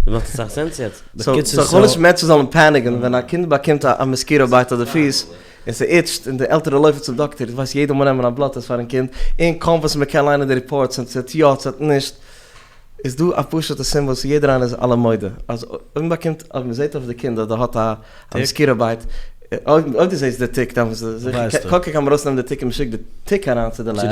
ס'מאכט אסאך סענס יעצט. סאו איך וויל נישט מענטשן זאלן פעניקן ווען א קינד באקומט א מאסקיטא בייט אויף די פיס און ס'איטשט און די עלטערן לויפן צום דאקטער, איך ווייס יעדע מאל נעמען א בלאט טעסט פארן קינד און קוים וואס מ'קען ליינען די ריפארטס און ס'האט יא ס'האט נישט, איז דא א פשוטע סימן וואס יעדער איינער איז אלע מודה אז אויב מ'באקומט אויב מ'זעט אויף די קינד אז ער האט א מאסקיטא בייט. אויב דו זעסט די tick דאן איז זיכער, קודם קען מען ארויסנעמען די tick און מ'שיקט די tick אריין צו די lab,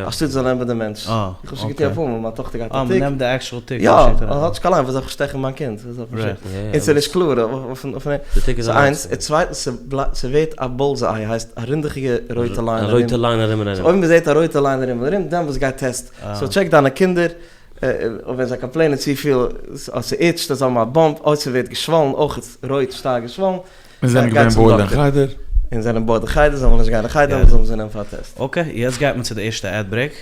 אנשטאט זאל נעמען די מענטש. איך האב שוין געטון אפאר מאל, מיין טאכטער געהאט א tick. מ'נעמט די actual tick יא, האט נישט קיין ליין, וואס זאל איך שטעכן מיין קינד? און ס'איז נישט קלאר אויפן ס'איז איינס, און צווייטנס ס'ווערט א bull's eye, הייסט א רינדעכיגע רויטע line ארום. א רויטע line ארום און ארום. אויב מ'זעט א רויטע line ארום און ארום, דעמאלטס גיי test. so check דיינע קינדער, אויב ווען זיי complain ען צופיל, אז ס'איטשט, אז זיי האבן א bump, אויב ס'ווערט געשוואלן, אויך רויט שטארק געשוואלן, און זענען געווען bored אין חדר. און זענען bored אין חדר, זאל מען נישט גיין אין חדר, זאל מען זיי נעמען פאר א test. okay, יעצט גייט מען צו די ערשטע ad break.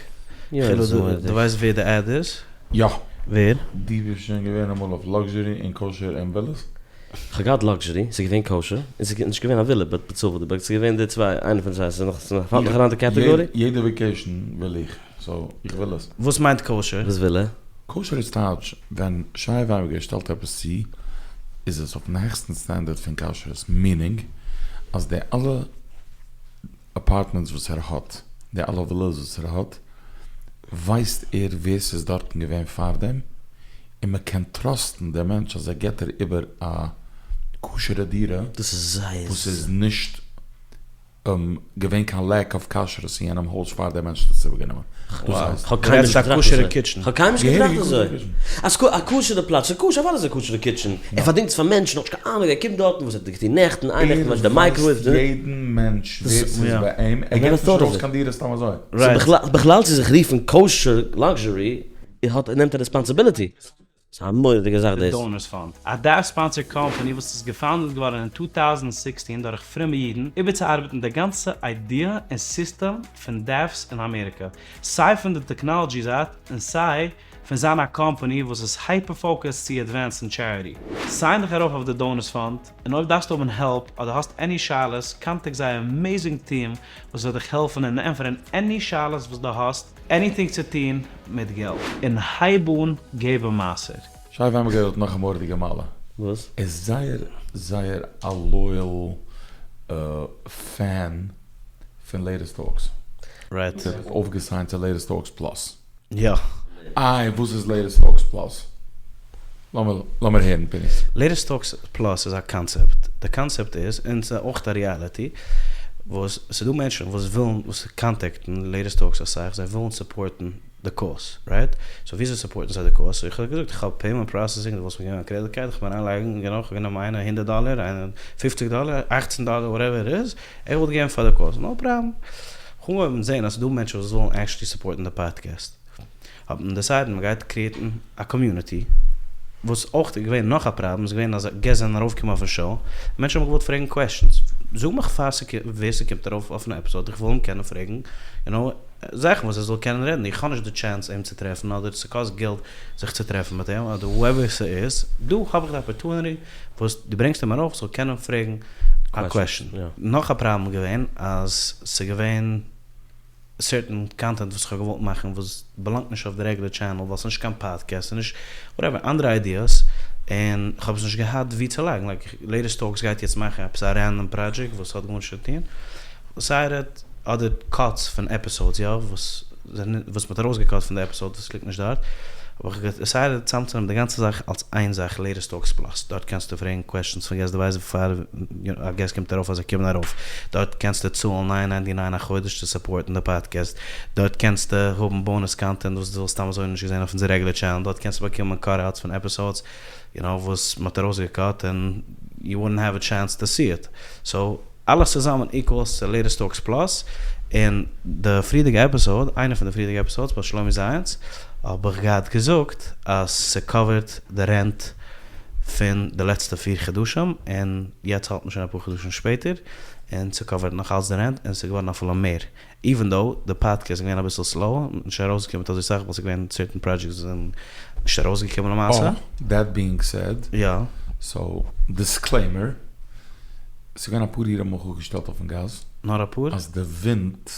יא, דו ווייסט ווער די ad איז? יא. ווער? דו ביסט שוין געווען אמאל אויף luxury און kosher און ווילעס? כ'האב געהאט luxury, ס'איז געווען kosher, און ס'איז נישט געווען א ווילע but באצאלט, but ס'איז געווען די צוויי, איינע פון די צוויי, ס'איז נאך, ס'פאלט נאך אריין די category? יעדע vacation וויל איך, so איך וויל עס. וואס מיינט kosher? וואס וויל ער? kosher איז טייטש ווען שי ווייבער שטעלט עפעס צו איז עס אויפן העכסטן סטענדערט פון כשרות meaning אז די אלע apartments וואס ער האט די אלע ווילאס וואס ער האט ווייסט ער ווער ס'איז דארטן געווען פארדעם און מ'קען trust ן די מענטש אז ער געט דיר איבער א כשר'ע דירה דאס איז זייער וואס איז נישט געווען קיין lack of כשרות אין יענעם הויז פאר דער מענטש האט עס איבערגענומען. דאס הייסט. כ'האב קיינמאל נישט געטראכט אזוי. כ'האב קיינמאל נישט געטראכט אזוי. אז א כשר'ע פלאץ, ס'איז כשר, אוודאי איז א כשר'ע kitchen. ער פארדינגט עס פאר מענטשן, האט נישט קיין אהנונג, ער קומט דארטן, וואס האט ער געטון נעכטן, איינעכטן, ווייסט די microwave. ער ווייסט יעדן מענטש ווער ס'איז ביי אים, ער געבט נישט ארויס קיין דירה סתם אזוי. בכלל צו זיך רופן kosher luxury, האט נעמט א responsibility. ס'איז א מורא'דיגע זאך די דאס. Donors Fund, א DAF sponsored company וואס איז גע founded געווארן אין 2016 דורך פרומע אידן איבערצוארבעטן די גאנצע idea און סיסטעם פון DAFs אין אמעריקע, סיי פון די טעקנאלעדזשי זייט און סיי פון זיין א קאמפאני וואס איז hyper focused צו advance ן charity. sign דיך ארויף אויף די Donors Fund, און אויב דארפסטו האבן help אדער האסט any שאלות contact זייער amazing team וואס וועט דיך העלפן און ענטפערן any שאלות וואס דו האסט. anything צו טוהן מיט געלט. און הייב אן געבן מעשר. שי וויינבערגער האט נאך א מורא'דיגע מעלה. וואס? ער איז זייער זייער א loyal fan פון Latest Talks. Right. ער האט אויפגע sign ט צו Latest Talks Plus. יא. איי וואס איז Latest Talks Plus? לאמיר לאמיר הערן פיני. Latest Talks Plus איז א קאנצעפט. די קאנצעפט איז, און ס'איז אויך א reality, וואס ס'איז דא מענטשן וואס ווילן, וואס contact ן Latest Talks אסאך, זיי ווילן support ן די cause, right? so וויאזוי support ן זיי די cause? so איך האב געזאגט, איך האב payment processing, דו ווילסט מיר געבן א credit card, איך וועל אריינלייגן, גענוי, איך האב גענומען איינער הונדערט דאלער, איינער פופציג דאלער, אכצן דאלער, whatever it is, איך וואלט געגעבן פאר די cause, no problem. איך האב אנגעהויבן זען אז ס'איז דא מענטשן וואס ווילן actually support ן די פאדקעסט. האט מען decide ט מען גייט create ן א community, וואס אויך איז געווען נאך א פראבלעם איז געווען אז guests זענען ארויפגעקומען אויפן show, מענטשן האבן געוואלט פרעגן questions, זאג מיך פאר ווער ס'קומט ארויף אויפן episode איך וויל אים קענען פרעגן יו נאו זאכן וואס ער זאל קענען רעדן, איך האב נישט די chance אים צו טרעפן אדער ס'קאסט געלט זיך צו טרעפן מיט אים אדער whatever ס'איז, דא האב איך די opportunity וואס דו ברענגסט אים ארויף זאל קענען פרעגן א question. נאך א פראבלעם איז געווען אז ס'געווען. certain content וואס איך האב געוואלט מאכן וואס באלאנגט נישט אויף די רעגולער channel ווייל ס'נישט קיין פאדקעסט ס'נישט whatever אנדערע ideas און כ'האב עס נישט געהאט ווי צו לייגן like Latest Talks גייט יעצט מאכן עפעס א random project וואס האט גארנישט צו טון סיי רעדט אדער cuts פון episodes יא וואס זענען וואס מ'האט ארויסגע cut פון די episode וואס ליגט נישט דארט האב איך decided צאמצונעמען די גאנצע זאך אלס איין זאך Latest Talks Plus דארט קענסטו פרעגן questions פון guests דו ווייסט פאר א guest קומט ארויף אז זיי קומען ארויף, דארט קענסטו צאלן nine ninety nine א חודש צו support ן די פאדקעסט, דארט קענסטו האבן bonus content וואס דו וואלסט סתם אזוי נישט געזען אויף אונזער רעגולער channel, דארט קענסטו באקומען cutouts פון episodes יו נאו וואס מ'האט ארויסגע cut און you wouldn't have a chance to see it, so אלעס צוזאמען equals צו Latest Talks Plus, און די פריערדיגע episode, איינע פון די פריערדיגע episodes ביי שלומי זייענס, האב איך געהאט געזאגט אז ס' cover ט די rent פון די לעצטע פיר חדשים, און יעצט האלט מען שוין אפאר חדשים שפעטער, און ס' cover ט נאך אלץ די rent, און ס'איז געווארן אפילו מער, even though די פאדקעסט איז געווען אביסל slow, נישט ארויסגעקומען מיט אזוי סאך ווייל ס'איז געווען certain projects וואס זענען נישט ארויסגעקומען למעשה. אה, that being said, יא. so, disclaimer, ס'איז געווען אפאר אידן האבן מיך אפגעשטעלט אויפן גאס. נאר אפאר? אז די ווינט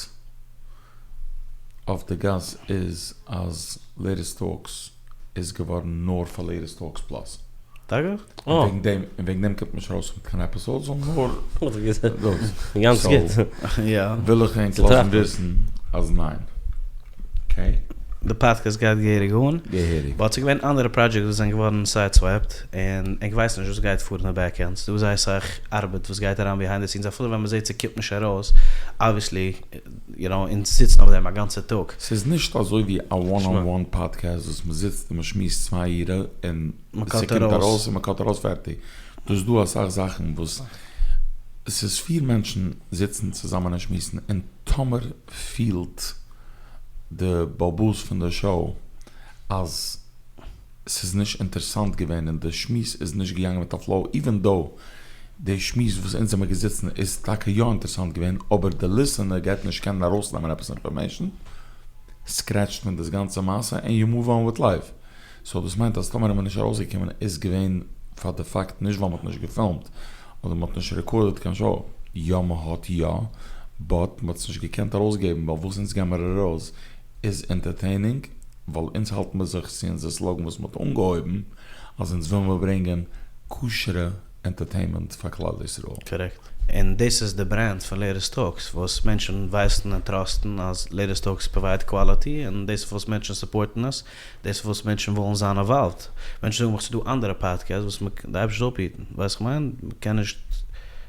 אויף די גאס איז אז Latest Talks איז געווארן נאר פאר Latest Talks Plus. טאקע? און וועגן דעם און וועגן דעם קומט מען נישט ארויס מיט קיין episodes זאל נאר דאס. גאנץ גוט. וויל איך ענק לאזן וויסן אז ניין. Okay. די פאדקעסט גייט געהעריג אן. געהעריג. באט ס'איז געווען אנדערע פראדזשעקטס וואס זענען געווארן סיידסווייפט, און איך ווייס נישט וואס גייט פאר אין די בעק ענד, ס'דא זייער סאך ארבעט וואס גייט אריין ביהיינד די סינס אפילו ווען מ'זעט ס'קומט נישט ארויס, אבוויעסלי יו נאו אונז זיצן אויף דעם א גאנצע טאג. ס'איז נישט אזוי ווי א וואן אן וואן פאדקעסט וואס מ'זיצט און מ'שמועסט צוויי אירע און ס'קומט ארויס און מ'קאט ארויס פערטיג. דא איז דא אסאך זאכן וואס ס'איז פיר מענטשן זיצן צוזאמען און שמועסן און טאמער פילט די בעל הבית פון די שאו אז ס'איז נישט אינטערסאנט געווען און די שמועס איז נישט געגאנגען מיט א פלאו איווען דאו די שמועס וואס אונז זעמער געזיצן איז טאקע יא אינטערסאנט געווען אבער די ליסענער גייט נישט קענען ארויסנעמען עפעס אינפארמעישן סקרעטשט מען דאס גאנצע מעשה און יו מאוו אן וויט לייף. סאו דאס מיינט אז טאמער איז מען נישט ארויסגעקומען איז געווען פאר די פאקט נישט ווייל מ'האט נישט געפילמט אדער מ'האט נישט רעקארדעד קיין שאו, יא מ'האט יא, באט מ'האט עס נישט געקענט ארויסגעבן ווייל וואס אונז געבן מיר ארויס איז ענטערטעינינג ווייל אונז האלט מיר זיך צו אונזער סלאגאן וואס מ'האט אנגעהויבן אז אונז וויל מיר ברענגען כשר'ע ענטערטעינמענט פאר כלל ישראל. קארעקט. און דאס איז די ברענד פון לעיטעסט טאלקס וואס מענטשן ווייסן און טראסטן אז לעיטעסט טאלקס פראווייד קוואליטי און דאס איז וואס מענטשן סופארטן עס, דאס איז וואס מענטשן ווילן זיין אינוואלווד. מענטשן זאגן מיך ס'איז דא אנדערע פאדקעסט וואס מ'קען, די אייבערשטער זאל אפהיטן, ווייסט איך מיין? מ'קען נישט,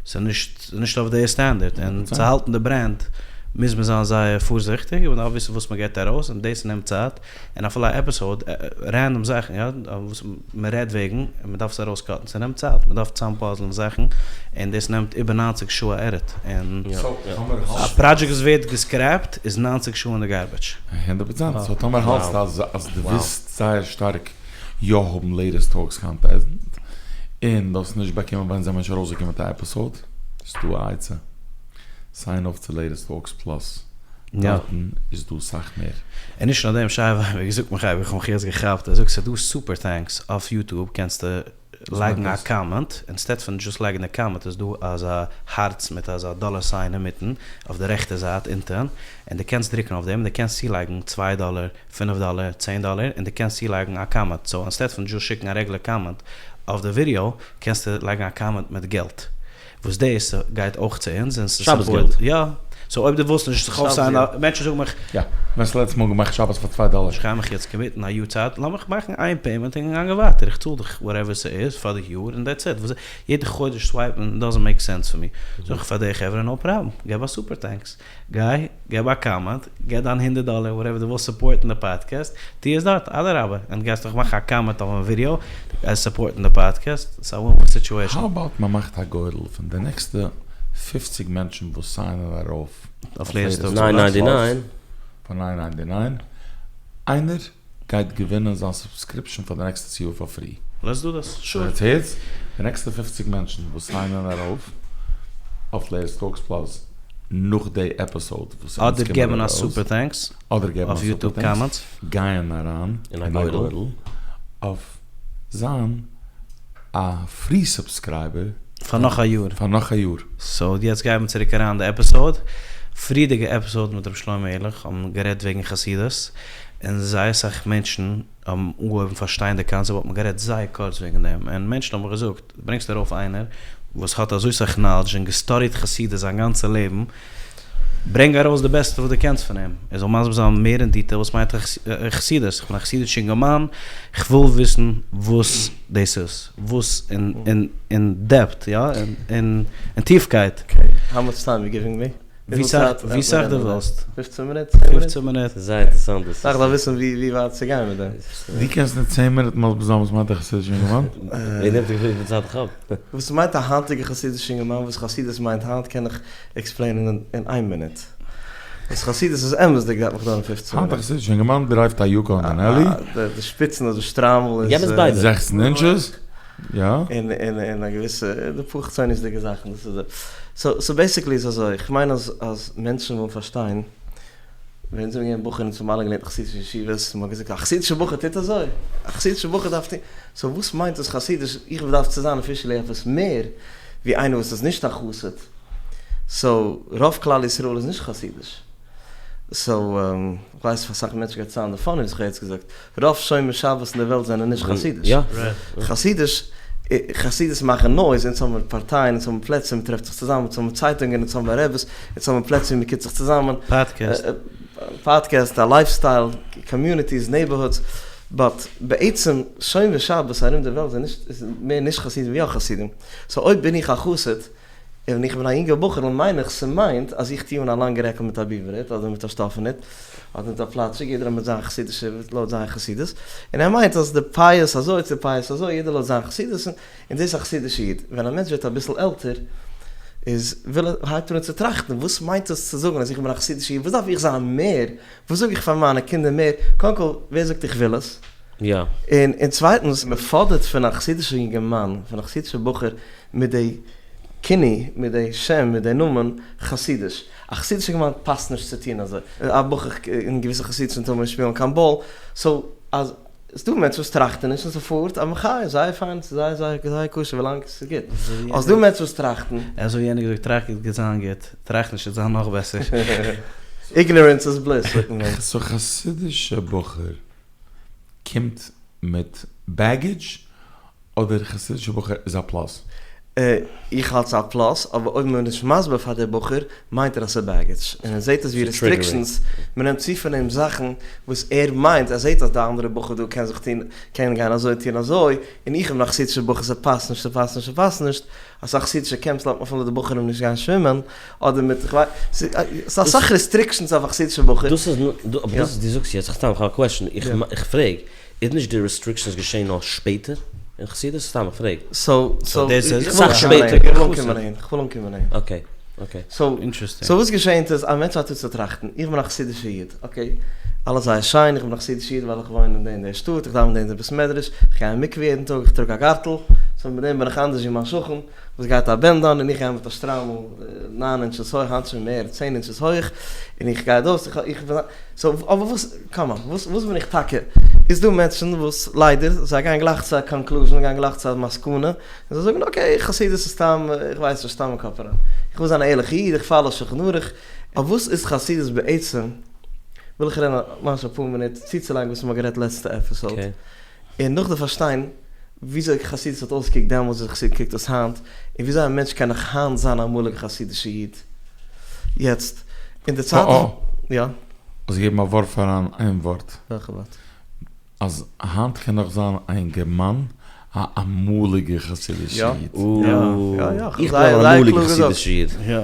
ס'איז נישט, ס'איז נישט אויף די סטענדערט, און צו האלטן די ברענד מוז מען זיין זייער פארזיכטיג, און מ'דארף וויסן וואס מ'געבט ארויס, און דאס נעמט צייט. און אפילו א עפיסאוד, רענדאם זאכן יא, וואס מען רעדט וועגן, און מען דארף עס ארויסקאטן, ס'נעמט צייט, מען דארף צאמפאזלען זאכן, און דאס נעמט איבער ניינציג שעה א עדיט, און א פראדזשעקט וואס ווערט געסקרעפט איז ניינציג שעה אין די גארביטש. הונדערט פראצענט, סאו טאמער האלטסטו אז אז דו ווילסט זייער שטארק יא האבן לעיטעסט טאלקס קאנטענט, און דו האסט נישט באקומען ווען זעמער נישט ארויסגעקומען מיט א עפיסאוד, איז דא א עצה, סיין אויף צו לעיטעסט טאלקס פלאס. דארטן איז דא סאך מער. און נישט נאר דעם, שי ווייב זאגט מיך אייביג, איך האב מיך יעצט געכאפט, ער זאגט ס'איז דא סופער טענקס אויף יוטוב קענסטו לייגן א קאמענט, אינסטעד פון דזשאסט לייגן א קאמענט איז דא אזא הארץ מיט אזא דאלער סיין אינמיטן אויף די רעכטע זייט אונטען, און דו קענסט דרוקן אויף דעם און דו קענסט צולייגן צוויי דאלער, פינף דאלער, צען דאלער, און דו קענסט צולייגן א קאמענט, סאו אינסטעד פון דזשאסט שיקן א רעגולער קאמענט אויף די ווידיאו קענסטו לייגן א קאמענט מיט געלט. וואס דאס גייט אויך צו אונז און ס'איז שבת געלט. יא. סאו אויב דו ווילסט נישט זיך אויפסיינען, מענטשן זאגן מיך. יא. ווען האסטו לעצטע מאל געמאכט שבת פאר צוויי דאלער? כ'גיי מיך יעצט קאמיטן א יאר צייט, לאמיך מאכן איין פעימענט און גאנגען ווייטער, איך צאל דיך וואטעווער ס'איז פאר די יאר און דעטס איט, וואס יעדע חודש סווייפן דאזענט מעיק סענס פאר מיר. זאג איך פאר די חברה נאו פראבלעם, געב א סופער טענקס. גיי געב א קאמענט, געב דיין הונדערט דאלער וואטעווער דו ווילסט סופארטן די פאדקעסט, טו עס דארט, אדרבה, און גייסט נאך מאכן א קאמענט אויפן ווידיאו, דו גייסט סופארטן די פאדקעסט, ס'איז א ווין ווין סיטועשאן. האו אבאוט מען מאכט א גורל פון די נעקסטע פופציג מענטשן וואס סיינען ארויף אויף לעיטעסט ניין ניינטי ניין. פאר ניין ניינטי ניין, איינער גייט געווינען זיין סובסקריפשאן פאר די נעקסטע יאר פאר פרי. לעטס דו דעס, שור. יעצט הערטס, די נעקסטע פופציג מענטשן וואס סיינען ארויף אויף לעיטעסט טאלקס פלאס נאך די עפיסאוד וואס אדער געבן א סופער טענקס אדער געבן א אויף יוטוב קאמענטס גייען אריין אין א גורל אויף זיין א פרי סובסקרייבער. פאר נאך א יאר. פאר נאך א יאר. סאו יעצט גייען מיר צוריק אריין די עפיסאוד. פריערדיגע עפיסאוד מיט ר' שלמה עהרליך האבן גערעדט וועגן חסידות, און זייער סאך מענטשן האבן אנגעהויבן פארשטיין די קאנצעפט האט מען גערעדט זייער קורץ וועגן דעם, און מענטשן האבן געזאגט, ברענגסט ארויף איינער וואס האט אזוי סאך נאלעדזש און געסטאדיט חסידות זיין גאנצע לעבן, ברענג ארויס די בעסטע וואס דו קענסט פון אים, ער זאל מסביר זיין מער אין דיטעיל וואס מיינט חסידות, איך בין א חסידישע אינגערמאן, איך וויל וויסן וואס דאס איז, וואס אין דעפט, יא, אין טיפקייט. אקעי, האו מאטש טיים יו גיווינג מי? ווי סאך דו ווילסט. פופצען מינוט? צען מינוט? פופצען מינוט. ס'איז זייער אינטערעסאנט דאס. איך דארף וויסן ווי ווייט צו גיין מיט דעם. דו קענסט אין צען מינוט מסביר זיין וואס מיינט א חסידישע אינגערמאן? ווער נעמט זיך וויפיל צייט איך האב? וואס מיינט א היינטיגע חסידישע אינגערמאן? וואס חסידות מיינט היינט קען איך עקספלעינען אין איין מינוט. וואס חסידות איז אמת'דיג גייט מיך דויערן פופצען היינט מינוט. א חסידישע אינגערמאן דרייווט א יוקאן דענעלי. די שפיצן אויף די שטריימל איז. געב עס ביידע. זעכצן אינטשעס. יא. און און און א געוויסע די פאר חיצוניות'דיגע זאכן דאס איז די סאו סאו בעסיקלי איז אזוי איך מיין אז אז מענטשן ווילן פארשטיין ווען אונז זענען געווען בחורים אונז האבן אלע געלערנט אין חסידישע ישיבות און מ'האט געזאגט א חסידישע בחור טוט אזוי א חסידישע בחור דארף טון סאו וואס מיינט דאס חסידיש איך דארף צו זיין אפישעלי עפעס מער ווי איינער וואס איז נישט א חסיד סאו רוב כלל ישראל איז נישט חסידיש סאו כ'ווייס פאר אסאך מענטשן גייט סאונדען פאני וואס כ'האב יעצט געזאגט, רוב שומרי שבת אין די וועלט זענען נישט חסידיש. חסידיש, חסידות מאכן נויז, אונז האבן פארטייען, אונז האבן פלעצער מ'טרעפט זיך צוזאמען, אונז האבן צייטונגען, אונז האבן רעבעס, אונז האבן פלעצער ווי מ'קומט זיך צוזאמען. פאדקעסט. פאדקעסט, א לייף סטייל, קאמיוניטיס, נעיבערהודס, באט בעצם שומרי שבת ארום די וועלט זענען נישט, איז מער נישט חסידים ווי יא חסידים, סאו אויב בין איך א חסיד, און איך בין א יונגער בחור'ל מיין איך ס'מיינט אז איך טוה אן א לאנגע רעקל מיט א ביבער הוט אדער מיט א שטאפן הוט אדער מיט א פלאטשיג יעדער מיט זיין חסידישע לויט זיין חסידות און ער מיינט אז די פאות אזוי צו פאות אזוי יעדער לויט זיין חסידות און דאס איז א חסידישע איד ווען א מענטש ווערט אביסל עלטער איז וויל ער הייבט ער אן צו טראכטן וואס מיינט עס צו זאגן אז איך בין א חסידישע איד וואס דארף איך זיין מער וואס זאג איך פאר מיינע קינדער מער קודם כל ווער זאגט איך וויל עס יא. און און צווייטנס מען פאדערט פון א חסידישע יונגערמאן פון א חסידישע בחור מיט די כינוי, מיט די שם, מיט די נאמען, חסידיש. א חסידישע יונגערמאן פאסט נישט צו טון אזוי. א בחור אין געוויסע חסידות'ן טאר מען נישט שפילן קיין באל. סאו אז ס'דא מענטשן וואס טראכטן נישט און ס'פארט א מחיה, זייער פיין, ס'איז זייער זייער זייער כשר ווילאנג ס'איז גוט. אבער ס'דא מענטשן וואס טראכטן. אזוי ווי יענער געזאגט טראכט גוט גייט זיין גוט, טראכט נישט וועט זיין נאך בעסער. איגנארענס איז בליס זאגט מען. סאו חסידישע בחור קומט מיט בעגעדזש אדער חסידישע בחור איז א פלאס? איך האלט ס'איז א פלאס, אבער אויב מ'איז נישט מסביר פאר דער בחור מיינט ער אז ס'איז בעגעדזש, און ער זעט עס ווי רעסטריקשענס, מ'נעמט צו פון אים זאכן וואס ער מיינט, ער זעט אז די אנדערע בחור דא קען זיך טון, קען גיין אזוי טון אזוי, און איך בין א חסידישע בחור ס'פאסט נישט ס'פאסט נישט ס'פאסט נישט, אסאך חסידישע קעמפס לאזט מען אפילו די בחורים נישט גיין שווימען, אדער מיט כ'ווייס, ס'איז אסאך רעסטריקשענס אויף א חסידישע בחור. דאס איז, אבער דאס דו זאגסט יעצט, סתם כ'האב א קוועשאן, איך פרעג, איז נישט די רעסטריקשענס געשען נאר שפעטער אין חסידות? סתם איך פרעג. סאו סאו דאס איז אסאך שפעטער. איך וויל אנקומען אהין, איך וויל אנקומען אהין. אקעי אקעי. סאו סאו וואס געשענט איז א מענטש הייבט אן צו טראכטן, איך בין א חסידישע איד, אקעי, אלעס זייער שיין, איך בין א חסידישע איד ווייל איך וואוין אין די און די שטאט, איך דאווען אין די און די בית מדרש, איך גיי אין מקווה יעדן טאג, איך טראג א גארטל, סאו מיט דעם בין איך אנדערש ווי מיין שכן וואס גייט א בענדאן און איך גיי מיט א שטריימל ניין אינטשעס הויך, היינט שוין מער, צען אינטשעס הויך, און איך גיי דאס, איך בין סאו אבער וואס, קאם אן, וואס וואס בין איך טאקע? איז דא מענטשן וואס ליידער זיי גייען גלייך צו א קאנקלוזשען, גייען גלייך צו א מסקנא, און זיי זאגן אקעי חסידות איז סתם, איך ווייס נישט, סתם א קאפ אריין. איך וויל זיין א ערליכע איד, איך פאלאו שולחן ערוך, אבער וואס איז חסידות בעצם? וויל איך רעדן ממש אפאר מינוט צוצולייגן וואס מ'האט גערעדט לעצטע עפיסאוד. און נאכדעם פארשטיין וויאזוי חסידות האט אויסגעקוקט דעמאלטס וויאזוי חסידות קוקט אויס היינט, און וויאזוי א מענטש קען נאך היינט זיין א אמאליגע חסידישע איד. יעצט, אין די צייטן. אה יא? האסט געגעבן א ווארף אריין איין ווארט. וועלכע ווארט? אז היינט קען נאך זיין א אינגערמאן א אמאליגע חסידישע איד. יא יא יא. איך בין אן אמאליגע חסידישע איד. יא.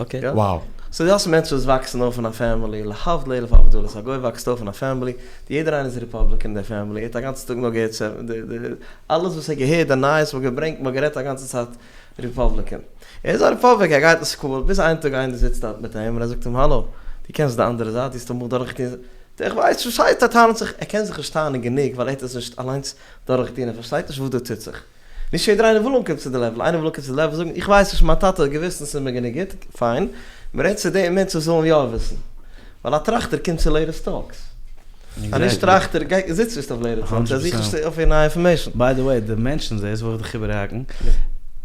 אקעי. Wow. סאו דו האסט מענטשן וואס וואקסן אויף אין א פעמילי, להבדיל אלף הבדלות, א גוי וואקסט אויף אין א פעמילי, יעדער איינער איז ריפאבליקען אין די פעמילי, ער האט א גאנצן טאג נאר געהערט צו די די אלעס וואס ער האט געהערט די נייעס מ'האט געברענגט מ'האט גערעדט א גאנצע צייט ריפאבליקען. ער איז א ריפאבליקען ער גייט אין סקול ביז איין טאג איינער זיצט דארט מיט אים און ער זאגט אים האלא דו קענסט די אנדערע זייט דו האסט אמאל דורכגעטון איך ווייס נישט וואס הייסט ער טענה'ט זיך ער קען זיך נישט טענה'ן גענוג ווייל ער האט עס נישט אליינס דורכגעטון ער פארשטייט נישט וואס דא טוט זיך. נישט יעדער איינער וויל אנקומען צו די לעוול, איינער וויל אנקומען צו די לעוול זאגן איך ווייס נישט מיין טאטע האט געוויסט און ס'איז מיר גענוג גוט, פיין, מ'רעדט צו די מענטשן וואס ווילן יא וויסן, ווייל א טראכטער קומט צו לעיטעסט טאלקס, א נישט טראכטער גייט זיצט נישט אויף לעיטעסט טאלקס, ער זוכט נישט אויף נייע אינפארמעישן. ביי די וועי, די מענטשן דאס וויל איך דיך איבערהאקן,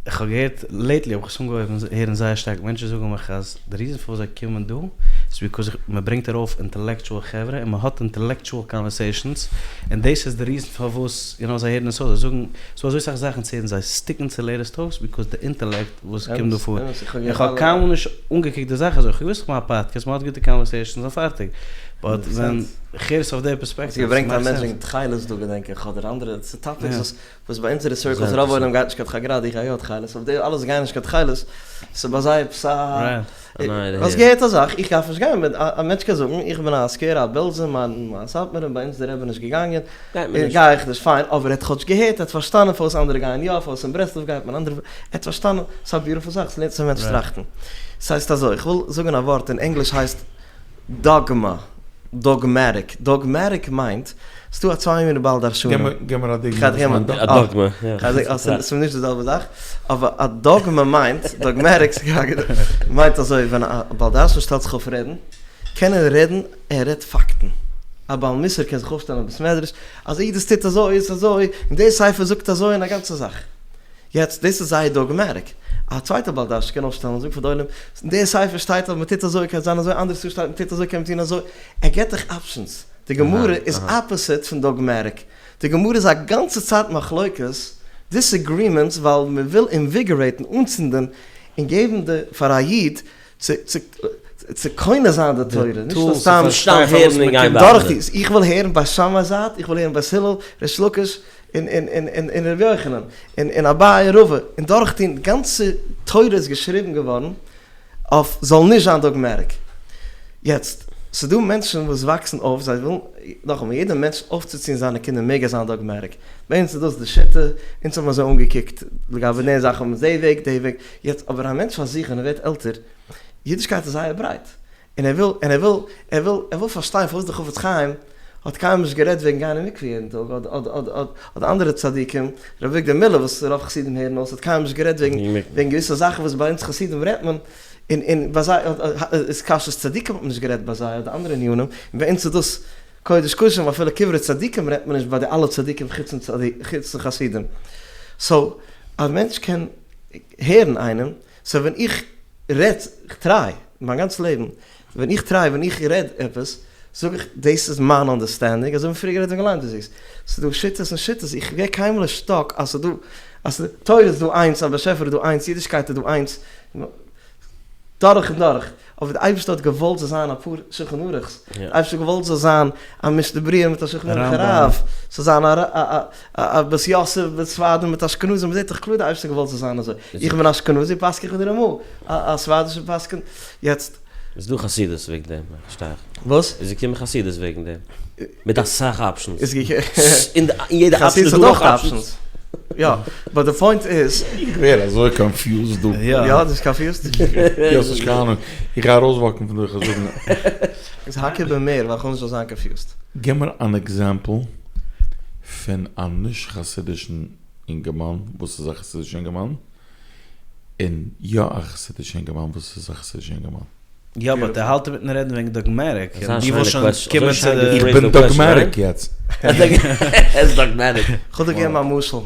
איך האב געהערט לעיטלי האב איך עס אנגעהויבן הערן זייער שטארק, מענטשן זאגן מיך אז די ריזען פארוואס זיי קומען דא איז ביקאוז מען ברענגט ארויף אינטעלעקטשועל חברה און מען האט אינטעלעקטשועל קאנווערסעישאנס, און דאס איז די ריזען פארוואס יו נאו זיי הערן עס אויס, זיי זאגן ס'דא אזוי סאך זאכן צו הערן זיי סטיקן צו לעיטעסט טאלקס ביקאוז די אינטעלעקט וואס קומט דא פאר, איך האב קיינמאל נישט אנגעקוקט די זאך אזוי, איך האב געוואוסט איך מאך א פאדקעסט מען האט גוטע קאנווערסעישאנס און פארטיג, באט ווען איך הער עס אויף די פערספעקטיוו האסט געברענגט א מענטש וועגן תכלת דא געדענק איך אדער אנדערע טאפיקס וואס וואס ביי אונזערע סירקלס רוב עולם גייט נישט קיין תכלת גראדע איך גיי יא תכלת אבער די אלע וואס גייען נישט קיין תכלת ס'איז ביי זיי עפעס א האסט געהערט א זאך איך דארף נישט גיין מיט א מענטש קען זאגן איך בין א סקווערע א בעלזער מיין סאטמארער ביי אונז איז די רבי נישט געגאנגען גיי איך נישט פיין אבער ער האט כאטש געהערט ער האט פארשטאנען פארוואס אנדערע גייען יא פארוואס אין ברסלב גייט מען אנדערע ער האט פארשטאנען ס'איז א ביוטיפול זאך ס'לערנט צו א מענטש טראכטן ס'הייסט אזוי איך וויל זאגן א ווארט אין ענגליש הייסט דאגמא, דאגמעטיק, דאגמעטיק מיינט, ס'דא א צוויי מיני בעל דרשנים. גיב מיר א דוגמא וואס מיינט א דאגמע, יא. ס'איז נישט די זעלבע זאך, אבער א דאגמע מיינט, דאגמעטיק מיינט אזוי, ווען א בעל דרשן שטעלט זיך אויף רעדן, קען ער רעדן, ער רעדט פאקטן. א בעל מוסר קען זיך אויפשטעלן אין בית מדרש, אז אידעס טוט אזוי איז אזוי, און די ספר זאגט אזוי און א גאנצע זאך. יעצט דאס איז זייער דאגמעטיק, א צווייטער בעל דרשן קען אויפשטעלן און זאגן פאר די עולם, אין די ספר שטייט אז מען טוט אזוי קען זיין אזוי, אנדערע ספר שטייט מען טוט אזוי קען מען טון אזוי, ער געבט דיך אפשענס, די גמרא איז אפעסיט פון דאגמעטיק, די גמרא איז א גאנצע צייט מחלוקת, דיסעגרימענטס ווייל מען וויל אינוויגערעיטן, אנצינדען, און געבן די פאר א איד צו צו. צו קונה זיין די תורה, נישט נאר סתם נישט סתם הערן און גיין ווייטער. דורך די, איך וויל הערן בית שמאי זייט, איך וויל הערן בית הלל, ריש לקיש, און און און און און ר' יוחנן, און און אביי און רבא, און דורך טון, די גאנצע תורה איז געשריבן געווארן אויף זאל נישט זיין dogmatic. יעצט, ס'דא מענטשן וואס וואקסן אויף, זיי ווילן, נאכאמאל, יעדער מענטש אויפצוציען זיינע קינדער מעג ער זיין dogmatic. ביי אונז איז דאס די שיטה, אונז האבן אזוי אנגעקוקט לגבי די זאך האבן מיר די וועג, די וועג, יעצט אבער א מענטש פאר זיך ווען ער ווערט עלטער, אידישקייט איז זייער ברייט, און ער וויל, און ער וויל, ער וויל, ער וויל פארשטיין פארוואס דער חפץ חיים האט קיינמאל נישט גערעדט וועגן גיין אין מקווה יעדן טאג, אדער אדער אדער אנדערע צדיקים, ר' אביגדור מילער וואס רוב חסידים הערן אויס האט קיינמאל נישט גערעדט וועגן וועגן געוויסע זאכן וואס ביי אונז חסידים רעדט מען, און און ביי זיי איז כשרות צדיקים האט מען נישט גערעדט ביי זיי אדער אנדערע ענינים, און ביי אונז איז דאס קודש קדשים אפילו קברי צדיקים רעדט מען נישט ביי די אלע צדיקים חוץ די חסידים, so א מענטש קען הערן איינעם, so ווען איך רעד, איך try, מיין גאנץ לעבן, ווען איך try, ווען איך רעד עפעס, זאג איך דאס איז מיין understanding, אזוי ווי פריער גערעדט וועגן Lyme disease, ס'איז דא שיטות און שיטות, איך ווער קיינמאל נישט stuck אז ס'איז דא, אז ס'איז, תורה איז דא איינס, א באשעפער איז דא איינס, אידישקייט איז דא איינס, דורך און דורך, אבער די אייבערשטער האט געוואלט זאל זיין אפאר שולחן ערוך'ס, די אייבערשטער האט געוואלט זאל זיין א משנה ברורה מיט א שולחן ערוך הרב, זאל זיין א בית יוסף מיט ספרדים מיט אשכנזים, מ'זעט דאך קלאר די אייבערשטער האט געוואלט זאל זיין אזוי, איך בין אשכנזי פסק איך ווי די רמ"א, א ספרדישע פסק'נט, יעצט. איז דא חסידות וועגן דעם, פארשטיי איך. וואס? איז געקומען חסידות וועגן דעם. מיט אסאך options. איז געקומען. אין יעדע option איז דא נאך options. יא, but די point איז. איך ווער אזוי confused דא. יא, דו ביסט confused? יא, ס'נישט קיין אהנונג. איך גיי ארויסוואקן פון דא, איך וועל זאגן. איז האק איבער מער ווייל כ'וויל נישט זאלסט זיין confused. גיב מיר אן example פון א נישט חסידישן אינגערמאן וואס איז א חסידישע אינגערמאן, און יא א חסידישע אינגערמאן וואס איז א חסידישע אינגערמאן. יא but ער האלט אינמיטן רעדן וועגן dogmatic און דו ווילסט שוין קומען צו די. איך בין dogmatic יעצט. ער איז dogmatic. כ'וועל דיר געבן א משל.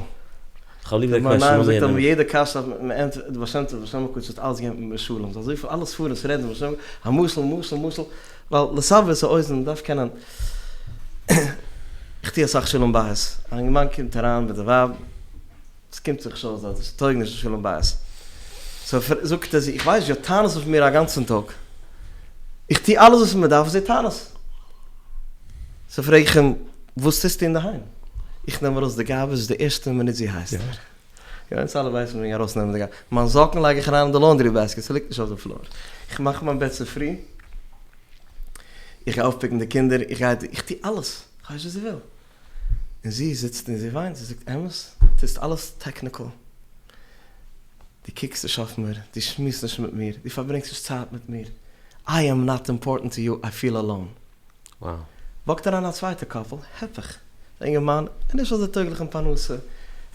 כ'האב ליב די קוועשאן. זאגט אז יעדע קשיא מען ענטפערט די בעל שם טוב, בעל שם הקדוש האט אלעס געגעבן מיט משלים, אזויפיל אלע ספרים וואס רעדן משלים, א משל משל משל, ווייל לסבר את האוזן מען דארף קענען, איך טוה אסאך שלום בית, א אינגערמאן קומט אריין מיט די ווייב, עס קומט זיך נישט אויס דארט, עס טויג נישט די שלום בית. so זאגט ער זי, איך ווייס זי האט טענות אויף מיר א גאנצן טאג, איך טו אלעס וואס מען דארף, זי האט טענות. so פרעג איך אים, וואס טוסטו אינדערהיים? איך נעם ארויס די garbage די ערשטע מינוט זי הייסט מיר. יא, אונז אלע ווייסן וועגן ארויסנעמען די garbage. מיין זאקן לייג איך אריין אין די laundry basket, ס'ליגט נישט אויף די floor. איך מאך מיין בעט צופרי, איך גיי אויפפיקן די קינדער, איך גיי, איך טו אלעס, איך ווייס וואס זי וויל. און זי זיצט און זי וויינט, זי זאגט, אמת? טוסט אלעס technical, דו קוקסט נישט אויף מיר, דו שמועסט נישט מיט מיר, דו פארברענגסט נישט צייט מיט מיר, I am not important to you, I feel alone. וואקט אריין א צווייטע couple, הפך, די אינגערמאן איז נישט אזוי טויגליך אין פרנסה, ער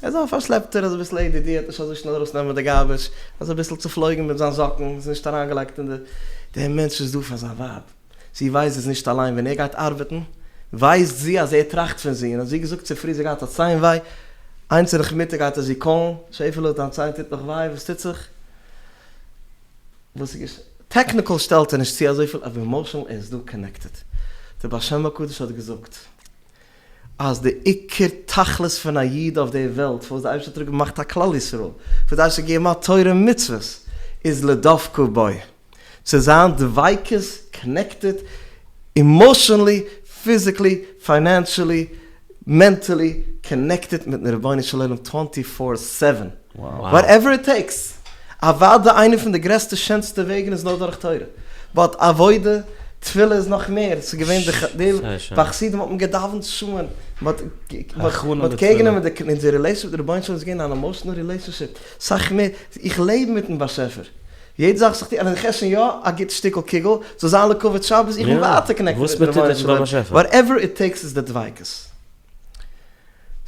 איז א פארשלעפטער, איז אביסל ADD, האט נישט אזוי שנעל ארויסנעמען די garbage, איז אביסל צופלויגן מיט זיין זאקן, איז נישט אריינגעלייגט אין די, דער מענטש איז דא פאר זיין ווייב. זי ווייסט זי איז נישט אליין ווען ער גייט ארבעטן ווייסט זי אז ער טראכט פון זי און האט זי געזאגט צופרי זי געהאט א ציין וויי איינס נאכמיטאג גייט ער זי קאלן שעפעלע דיין ציין טוט נאך וויי וואס טוט זיך וואס איז געשען technical שטעלט ער נישט צו אזויפיל אבער emotional ער איז דא connected דער בעל שם הקדוש האט געזאגט אז די עיקר תכלית פון א איד אויף די וועלט פארוואס די אייבערשטער האט געמאכט א כלל ישראל פארוואס די אייבערשטער האט געגעבן א תורה און מצוות איז לדבקה בו צו זיין דביקות, connected, emotionally, physically, financially, mentally, connected מיטן רבונו של עולם twenty four seven, whatever it takes, אוודאי איינע פון די גרעסטע שענסטע וועגן איז נאר דורך תורה, but עבודה, תפילה איז נאך מער, ס'איז געווען די ביי חסידים האט מען געדאווענט שעה'ן, מ'האט קעיר גענומען די אונזער relationship מיטן רבונו של עולם איז געווען אן emotional relationship, סאך מער, איך לעב מיטן באשעפער. יעדע זאך וואס איך טו, און איך עס שוין יא א גוט שטיקל קוגל, זאל זיין לכבוד שבת, איך בין ווייטער connected מיטן רבונו של עולם, whatever it takes איז די דביקות.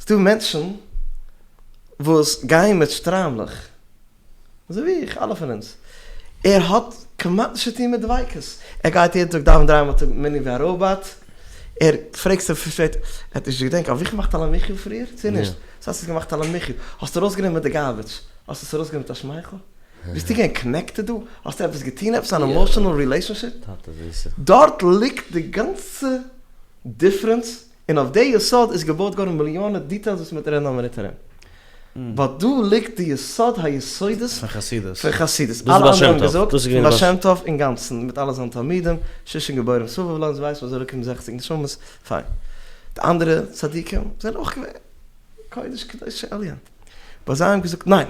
ס'דא מענטשן וואס גייען מיט שטריימלעך, אזוי ווי איך, אלע פון אונז, ער האט כמעט נישט צו טון מיט דביקות, ער גייט יעדן טאג דאווענען דריי מאל א טאג מנין ווי א ראבאט, ער פרעגסט אים פארשטייט, ער האט נישט געדענקט, האב איך געמאכט על המחיה פריער צו נישט? וואס הייסט האסט געמאכט על המחיה? האסט ארויסגענומען די garbage, האסט עס ארויסגענומען מיט א שמייכל? ביסטו געווען connected דא? האסטו עפעס געטון עפעס אן emotional relationship? דארט ליגט די גאנצע difference, און אויף די יסוד איז געבויט געווארן מיליאנען details וואס מ'וועט רעדן א מינוט ארום. באט דא ליגט די יסוד היסודות פון חסידות. פון חסידות. דאס איז אלע בעל שם אנדערע האבן טוב. געזאגט דאס איז פון געווען בעל בעל שם טוב אינגאנצן מיט אלע זיינע תלמידים, שישים גיבורים סביב לו, אונז ווייסן אז ער האט באקומען זעכציג נשמות, פיין. די אנדערע צדיקים זענען אויך געווען קודש קדושי עליון. באט זיי האבן געזאגט ניין!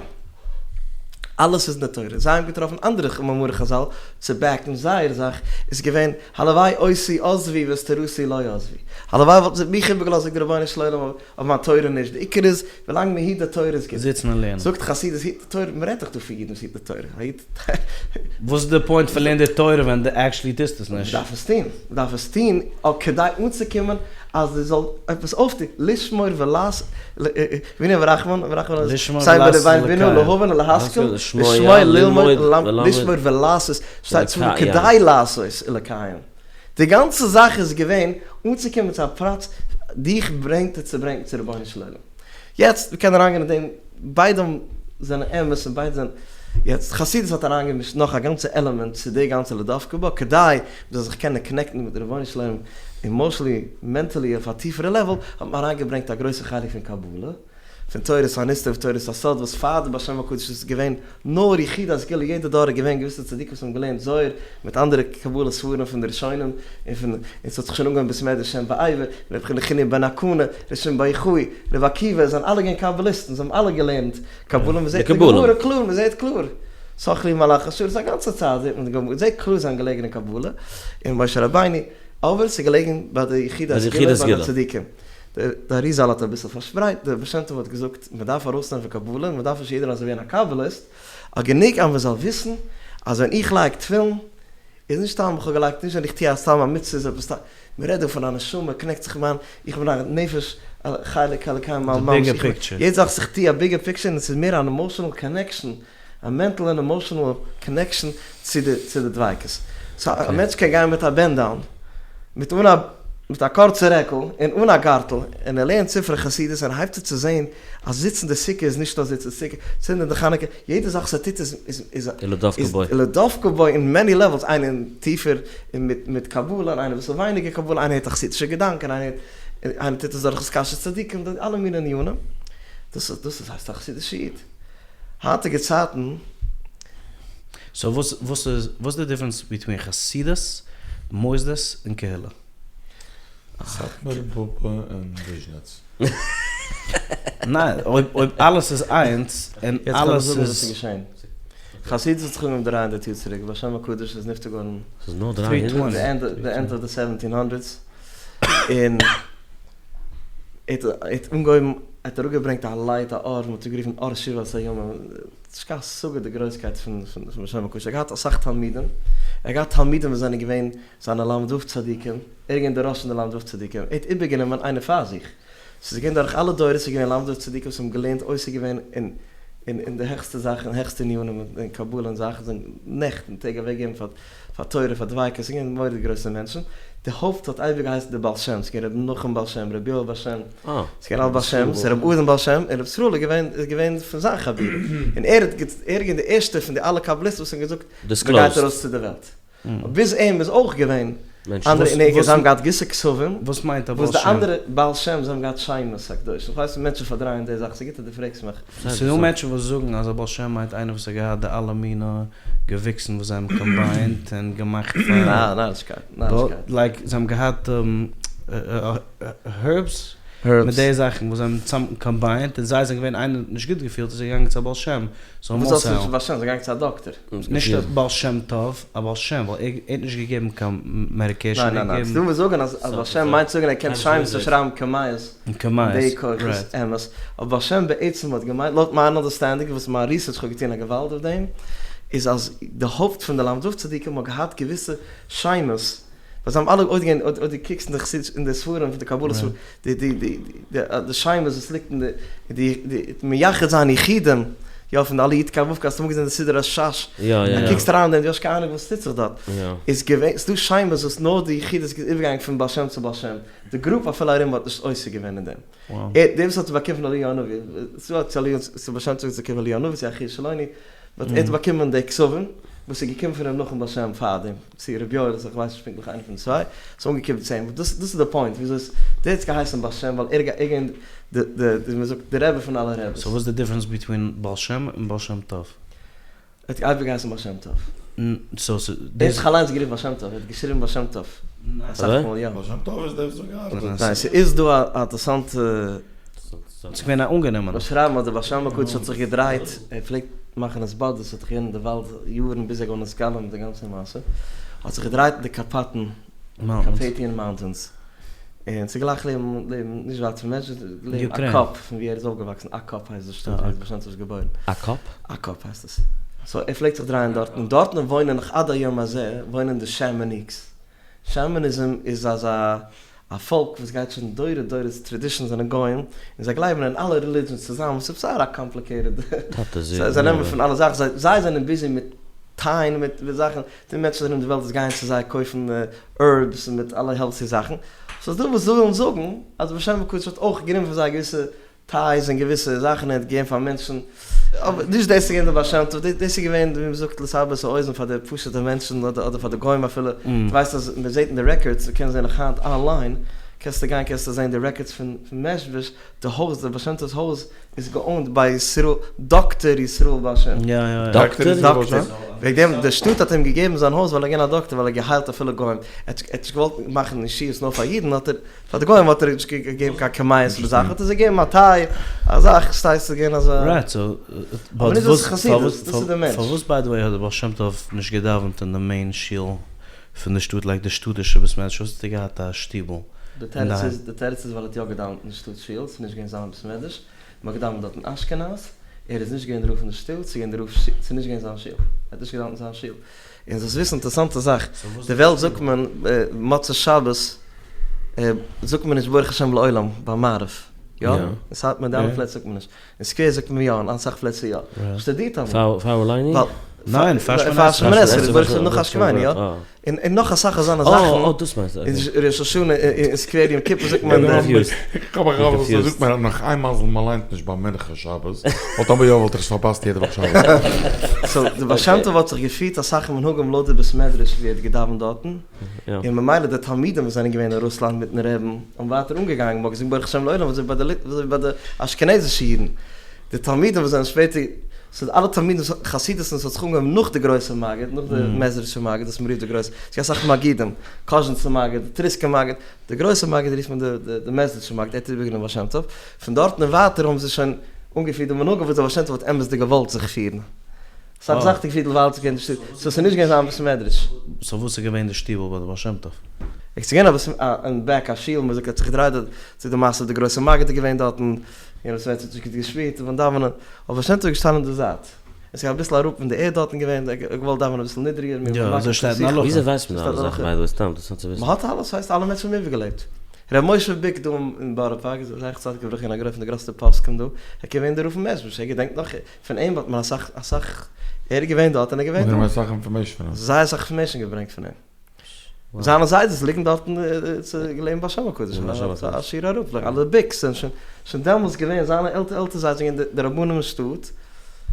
אלעס איז אין די תורה. זיי האבן געטראפן אנדערע מאמרי חזל צו בעקן זייער זאך, איז געווען הלוואי אותי עזבו ואת תורתי לא עזבו. הלוואי וואלטן זיי מיך איבערגעלאזט זאגט דער רבונו של עולם אבער מיין תורה נישט. די עיקר איז ווילאנג מען היט די תורה איז גוט. זיצן און לערנען. זאגט חסידות היט די תורה, מען רעדט דאך דא פון אידן וואס היטן די תורה. א איד. וואס איז די פוינט פון לערנען די תורה ווען דו עקטשעלי טוסט עס נישט? מען דארף עס טון, מען דארף עס טון כדי אנצוקומען אז דו זאל עפעס אויפטון, לשמור ולעשות, והנה ורחמן, ורחמן איז לשמור סיי ולעשות ביי די בינה ולקיים. להבין ולהשכיל, לשמוע לשמוע ללמוד ללמוד לשמור ולעשות, שטייט צו ולקיים. כדי לעשות ולקיים. די גאנצע זאך איז געווען אנצוקומען צו א פלאץ דיך ברענגט צו ברענגן צו רבונו של עולם. יעצט מ'קען אריינגיין אין דעם, ביידע זענען אמת און ביידע זענען, יעצט חסידות האט אריינגעמישט נאך א גאנצע עלעמענט צו די גאנצע לדבקה בה, כדי מ'זאל זיך קענען קאנעקטן מיט רבונו של עולם אימאשענלי, מענטעלי אויף א טיפערע לעוועל, האט מען אריינגעברענגט א גרויסע חלק פון קבלה, פון תורת הנסתר ותורת הסוד וואס פאר די בעל שם הקדוש איז געווען נאר יחידי הסגולה יעדע דור איז געווען געוויסע צדיקים וואס האבן געלערנט זוהר מיט אנדערע קבלה ספרים פון די ראשונים און פון און ס'האט זיך שוין אנגעהויבן בית מדרש שם ועבר, רבי נחוניא בן הקנה, ר' שמעון בר יוחאי, רבי עקיבא, זענען אלע געווען קבליסטן, זיי האבן אלע געלערנט קבלה, מ'זעט אין די גמרא קלאר, מ'זעט קלאר, סח לי מלאך השרת, א גאנצע צייט זעט מען די גמרא, מ'זעט קלאר זיי האבן געלעגן אין קבלה, און משה רבינו, אבער ס'איז געלעגן ביי די יחידי הסגולה, ביי די צדיקים. די אריזל האט אביסל פארשפרייט, דער בעל שם טוב האט געזאגט, מ'דארף ארויסנעמען פון קבלה, מ'דארף נישט יעדער אזוי ווערן א קבליסט, אבער גענוג אז מ'זאל וויסן אז ווען איך לייג תפילין, איז נישט סתם איך האב געלייגט, נישט ווען איך טוה א סתם א מצוה איז עפעס סתם, מען רעדט דא פון א נשמה קאנעקט זיך מיין, איך בין א נפש חלק אלוקי ממעל ממש, איך בין, יעדע זאך וואס איך טוה א ביגער פיקטשער און עס איז מער אן עמאשענעל קאנעקשאן, א מענטל און עמאשענעל קאנעקשאן צו די צו די דביקות. סא א מענטש קען גיין מיט א בענד דאון, מיט אן א מיט א קורצע רעקל און אן א גארטל, און ער לערנט ספרי חסידות און ער הייבט אן צו זעהן אז זיצן די סוכה איז נישט נאר זיצן סוכה, צינדן די חנוכה, יעדע זאך וואס ער טוט איז איז איז לדבקה בו אין מעני לעוועלס, איינער טיפער און מיט מיט קבלה און איינער אביסל ווייניגער קבלה, איינער הערט א חסידישע געדאנק און איינער איינער טוט עס דורך התקשרות צדיקים, די אלע מיני ענינים, דאס איז דאס איז הייסט א חסידישע איד. היינטיגע צייטן. סאו וואס וואס איז וואס איז די דיפרענס ביטווין חסידות, מוסדות און קהילה? סאטמאר, פאפא און וויזשניץ. ניין, אויב אויב אלעס איז איינס און יעצט קען מען אלעס זאגן וואס איז איז. געשען. חסידות האט זיך אנגעהויבן דריי הונדערט יאר צוריק, בעל שם הקדוש איז נפטר געווארן ס'איז נאר דריי הונדערט? די ענד די ענד אוו די סעווענטין האנדרעדס, און ער האט אנגעהויבן ער האט אראפגעברענגט א לייט א אור, מ'האט עס גערופן אור שבעת הימים, נישט קיין השגה די גרויסקייט פון פון בעל שם הקדוש, ער האט געהאט אסאך תלמידים, ער האט געהאט תלמידים וואס זענען געווען זיינע ל"ו צדיקים, ער איז געווען דער ראש פון די ל"ו צדיקים, ער האט איבערגענומען איינער פאר זיך, ס'איז געווען דורך אלע דורות איז געווען ל"ו צדיקים וואס האבן געלערנט עוסק געווען אין אין די העכסטע זאכן העכסטע ענינים אין קבלה און זאכן, זיי האבן נעכט און טעג אוועק געגעבן פאר פאר תורה פאר דביקות, ס'איז געווען מורא'דיג גרויסע מענטשן, די הויפט האט אייביג געהייסן די בעל שם, ס'איז געווען רבי נחום בעל שם, רבי יואל בעל שם, ס'איז געווען אלע בעל שם'ס, רבי אדם בעל שם, און רבי ישראל איז געווען איז געווען פון זיין חבורה, און ער האט ער איז געווען די ערשטער פון די אלע קבליסטן וואס האבן געזאגט מ'גייט ארויס צו די וועלט. ביז אים איז אויך געווען אנדערע און ער זיי האבן געהאט געוויסע כתבים וואס מיינט א וואס בעל די שם? אנדערע בעל שם זיי האבן געהאט שמות הקדושים איך ווייס מענטשן פארדרייען די זאך ס'איז גוט אז דו פרעגסט מיך. ס'איז דא מענטשן וואס זאגן אז א בעל שם מיינט איינער וואס האט געהאט די אלע מינע געוויקסן וואס זיי האבן קאמביינט און געמאכט פאר. ניין נארישקייט נארישקייט. לייק זיי האבן געהאט הערבס מיט די זאכן וואס זיי האבן צאם קאמביינט און זיי זענען געווען איינער האט נישט גוט געפילט איז ער געגאנגען צו א בעל שם זאל אים וואס האסטו אויסהיילן. צו בעל שם? זיי געגאנגען צו א דאקטער. נישט א בעל שם טוב, א בעל שם, ווייל ער האט נישט געגעבן קיין מעדיקעישן, ניין ער ניין האט ניין, געגעבן. ס'דא וואס זאגן אז בעל שם מיינט זאגן ער קען שמות און שרייבן קמיעות, קמיעות, די כוחות, אמת, אבער בעל שם בעצם האט געמיינט, לויט מיין אנדערסטענדינג וואס מיין ריסערטש כ'האב געטון א געוואלד אויף דעם, איז אז די הויפט פון די ל"ו צדיקים האט געהאט געוויסע שמות, ווייל זיי האבן אלע אויסגעהערט אויב אויב דו קוקסט אין די חסידישע אין די ספרים פון די קבלה ספרים די די די די די שמות וואס ליגט אין די די די מייחד זיין יחודים יא פון די אלע יו"ד קיי וואו קיי האסט אמאל געזען די סידור השש יא יא יא קוקסט אריין אין דעם דו האסט קיין אהנונג וואס טוט זיך דארט יא. איז געווען ס'דא שמות וואס נאר די יחוד איז איבערגעגאנגען פון בעל שם צו בעל שם די גרופ אפילו ארום האט נישט עוסק געווען אין דעם ער דער וואס האט עס באקומען פון אליהו הנביא ס'דא צו אליהו צו בעל שם צו אליהו הנביא צו אחיה השילוני באט ער האט באקומען די כתבים. וואס איז געקומען פון ר' נחום בעל שם פארדעם, צו ר' יואל, איך ווייס נישט פונקטליך איינער פון די צוויי, ס'איז אנגעקומען צו אים, דאס איז די פוינט וויאזוי עס, דער האט געהייסן בעל שם ווייל ער איז געווען די די ווי מען זאגט די רבי פון אלע רביס. סאו וואס איז די דיפרענס ביטווין בעל שם און בעל שם טוב? ער האט אייביג געהייסן בעל שם טוב. סאו ס'איז. ער האט זיך אליינס גערופן בעל שם טוב, ער האט געשריבן בעל שם טוב אסאך מאל, יא. בעל שם טוב איז דער וואס האט געארבעט. ניין, ס'איז דא א אינטערעסאנטע. ס'איז געווען א אנגענומענע. באשרייבן אז דער בעל שם הקדוש האט זיך געדרייט, ער פלעגט מאכן התבודדות, האט זיך געווען אין די וואלד יארן ביז ער געווארן נתגלה מיט די גאנצע מעשה, האט זיך געדרייט אין די קארפאטן, Carpathian Mountains, און ס'איז גלייך לעבן לעבן נישט ווייט פון מעזשיבוזש, לעבן אקאפ פון ווי ער איז אויפגעוואקסן, אקאפ הייסט די שטאט ווי דער בעל שם טוב איז געבוירן. אקאפ? אקאפ הייסט עס. סאו ער פלעגט זיך דרייען דארטן, און דארטן וואוינען נאך עד היום הזה וואוינען די שעמעניקס, שעמעניזם איז אזא א פאלק וואס גייט שוין דורי דורות טרעדישאן זענען גוים און זיי גלייבן אין אלע רעלידזשענס צוזאמען ס'איז זייער א קאמפליקעיטעד זיי נעמען פון אלע זאכן זיי זיי זענען ביזי מיט טייען מיט זאכן די מענטשן ארום די וועלט וואס גייען צו זיי קויפן הערבס מיט אלע העלטי זאכן סאו ס'דא וואס ווילן זאגן אז בעל שם הקדוש האט אויך גענומען פון זיי געוויסע טייס און געוויסע זאכן ער האט געגעבן פאר מענטשן, אבער נישט דאס איז געווען דער בעל שם טוב, דאס איז געווען ווי מען זאגט לסבר את האוזן פאר די פשוטע מענטשן אדער אדער פאר די גוים אפילו, דו ווייסט אז מען זעט אין די רעקארדס, מען קען זען נאך היינט אנליין, קענסטו גיין קענסטו זען די רעקארדס פון מעזשביזש, די הויז, דער בעל שם טוב'ס הויז איז געאונט ביי ישראל, דאקטער ישראל בעל שם. דאקטער? דאקטער. וועגן דעם די שטאט האט אים געגעבן זיין הויז ווייל ער איז געווען א דאקטער ווייל ער האט געהיילט אפילו גוים, ער האט נישט געוואלט מאכן ישועות נאר פאר אידן האט ער. פאר די גוים האט ער נישט געגעבן קיין קמיעות און זאכן, האט ער זיי געגעבן א טיי, א זאך, פארשטייסט, ס'איז געווען אזא. רייט, סאו, אבער נישט דאס איז חסידות, דאס איז די מענטש. פארוואס ביי די וועי האט דער בעל שם טוב נישט געדאווענט אין די מעין שול פון די שטאט לייק די שטאטישע בית מדרש, פארוואס האט ער געהאט א שטיבל די תירוץ איז, די תירוץ איז ווייל ער האט יא געדאווענט אין די שטאט שול, ס'איז נישט געווען זיין בית מדרש, מ'האט געדאווענט דארט אין אשכנז, ער איז נישט געווען די רב פון די שטאט, ס'איז געווען די רב, ס'איז נישט געווען זיין שול, ער האט נישט געדאווענט אין זיין שול. און זאלסט וויסן אינטערעסאנטע זאך, די וועלט זאגט מען מוצאי שבת זאגט מען נישט ברוך השם לעולם ביי מעריב, יא? אין סאטמאר די אלע פלעצער זאגט מען נישט, אין סקווער זאגט מען יא, אין אסאך פלעצער יא, שטודירט אמאל. פאר עלינו? ניין, פאר שמונה עשרה, ברוך השם נאך השכבינו, יא? און נאך אסאך אזאנע זאכן. אה, דאס מיינסטו, אקעי. אין ראש השנה אין סקווער יום כיפור זאגט מען די. איך האב א חבר וואס זאגט מיר אז נאך איין מזל מען ליינט נישט ביי מנחה שבת, ווייל טאמער יא וואלט איך עס פארפאסט יעדע וואך שבת. סאו די בעל שם טוב האט זיך געפירט אסאך מנהגים לויט די בית מדרש ווי ער האט געדאווענט דארטן, און ממילא די תלמידים וואס זענען געווען אין רוסלאנד מיטן רעבן האבן ווייטער אנגעגאנגען, מ'האט געזאגט ברוך השם לעולם אזוי ווי ביי די אשכנזישע אידן, די תלמידים וואס זענען שפעטער. ס'איז אלע תלמידים חסידות'ן ס'האט זיך אנגעהויבן נאך די גרויסע מגיד, נאך די מעזריטשע מגיד וואס מ'רופט די גרויסע, ס'איז געווען אסאך מגידים, קאזשניצער מגיד, די טריסקער מגיד, די גרויסע מגיד רופט מען די די מעזריטשע מגיד, ער האט איבערגענומען בעל שם טוב, פון דארטן און ווייטער האבן זיי שוין אנגעפירט די מנהגים וואס דער בעל שם טוב האט אמת'דיג געוואלט זיך פירן. ס'האט זיך געפירט ווייל ס'איז געווען די שטוב, סאו ס'איז נישט געווען זיין בית מדרש. סאו וואס איז געווען די שטיבל ביי די בעל שם טוב? עס איז געווען א בית א אין בעק א שול, מ'זאגט ער האט זיך געדרייט דארט, ס'איז די מעשה די גרויסע מגיד איז געווען דארטן, און עס ווערט נישט גוט געשפירט ביים דאווענען, אבער בעל שם טוב איז געשטאנען אין די זייט, עס איז אביסל אראפ פון די ערד דארטן געווען, ער האט געוואלט דאווענען אביסל נידריגער, יא, אזוי שטייט אין הלכה. וויאזוי ווייסט מען די אלע זאכן ביי די וועי, סתם אינטערעסאנט צו וויסן. מען האט אלעס, ס'הייסט אלע מענטשן האבן איבערגעלעבט. ר' משה ביק דא אין בארא פארק, זכר צדיק לברכה, איינער פון די גרעסטע פוסקים דא, ער איז געווען דער רב פון מעזשביזש, ער געדענקט נאך, פון אים האט מען אסאך אסאך, ער איז געווען דארט און ער איז געווען דא. אסאך אינפארמעישן פון אים. זייער אסאך אינפארמעישן געברענגט פון אים. זיינע זיידעס ליגן דארטן לעבן בעל שם הקדוש, א שורה אראפ, אלע ביקס זענען שוין שוין דעמאלטס געווען, זיינע עלטער עלטער זיידעס זענען געווען די רבנים אין שטאט,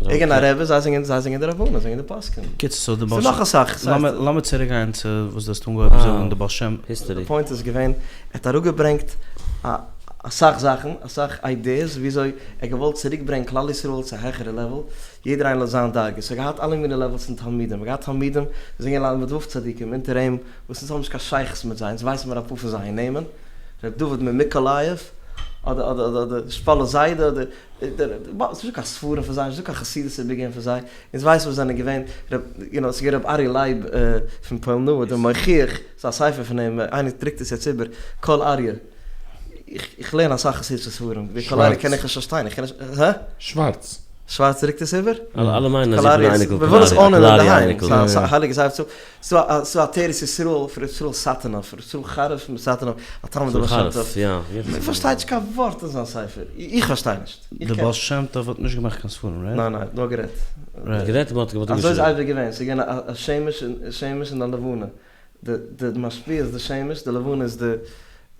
ער איז געווען א רבי, זיי זענען זיי זענען די רבנים, זיי זענען די פוסקים. קיצור סאו די בעל ס'איז נאך אסאך. לאמיר צוריק גיין צו וואס דו האסט אנגעהויבן זאגן די בעל שם. די פוינט איז געווען, ער האט אראפגעברענגט אסאך זאכן, אסאך איידיעס וויאזוי ער האט געוואלט צוריקברענגען כלל ישראל צו א העכערע לעוועל, יעדער איינער לויט זיין דרגה, ס'האט געהאט אלע מיני לעוועלס פון תלמידים, מ'האט געהאט תלמידים וואס זענען געווען ל"ו צדיקים אונטער אים, וואס אונז האבן נישט קיין שייכות מיט זיי, אונז ווייסן מיר אפאר פון זייער נעמען, ר' דוד ממיקאלייעוו, אדער אדער אדער אדער שפאלער זיידע, אדער ס'איז נישטא קיין ספרים פון זיי, נישטא קיין חסידות איבערגעבן פון זיי, אונז ווייסן וואס זענען געווען, ר' יו נאו, ס'איז געווען ר' ארי' לייב פון פולנאה, דער מוכיח, ס'איז א ספר פון אים, איינער דרוקט עס יעצט איבער, קול אריה. איך לערן אסאך חסידישע ספרים, די קול אריה קען איך נישט פארשטיין, איך קען נישט, הא? שווארץ. שווארץ דרוקט עס איבער? אלע מיינען אז איך בין א אייניקל קול אריה, א קול אריה אייניקל. ס'איז א הייליגע ספר, ס'איז דא עטרת ישראל פון ר' ישראל סאטינוב, ר' ישראל חריף מסאטינוב, א תלמיד הבעל שם טוב. מען פארשטייט נישט קיין ווארט אין זיין ספר, איך פארשטיי נישט. די בעל שם טוב האט נישט געמאכט קיין ספרים, רייט? ניין ניין, נאר גערעדט. גערעדט און מ'האט געשריבן. אזוי איז אייביג געווען, ס'איז געווען א שמש שמש און א לבנה. די די משפיע איז די שמש, די לבנה איז די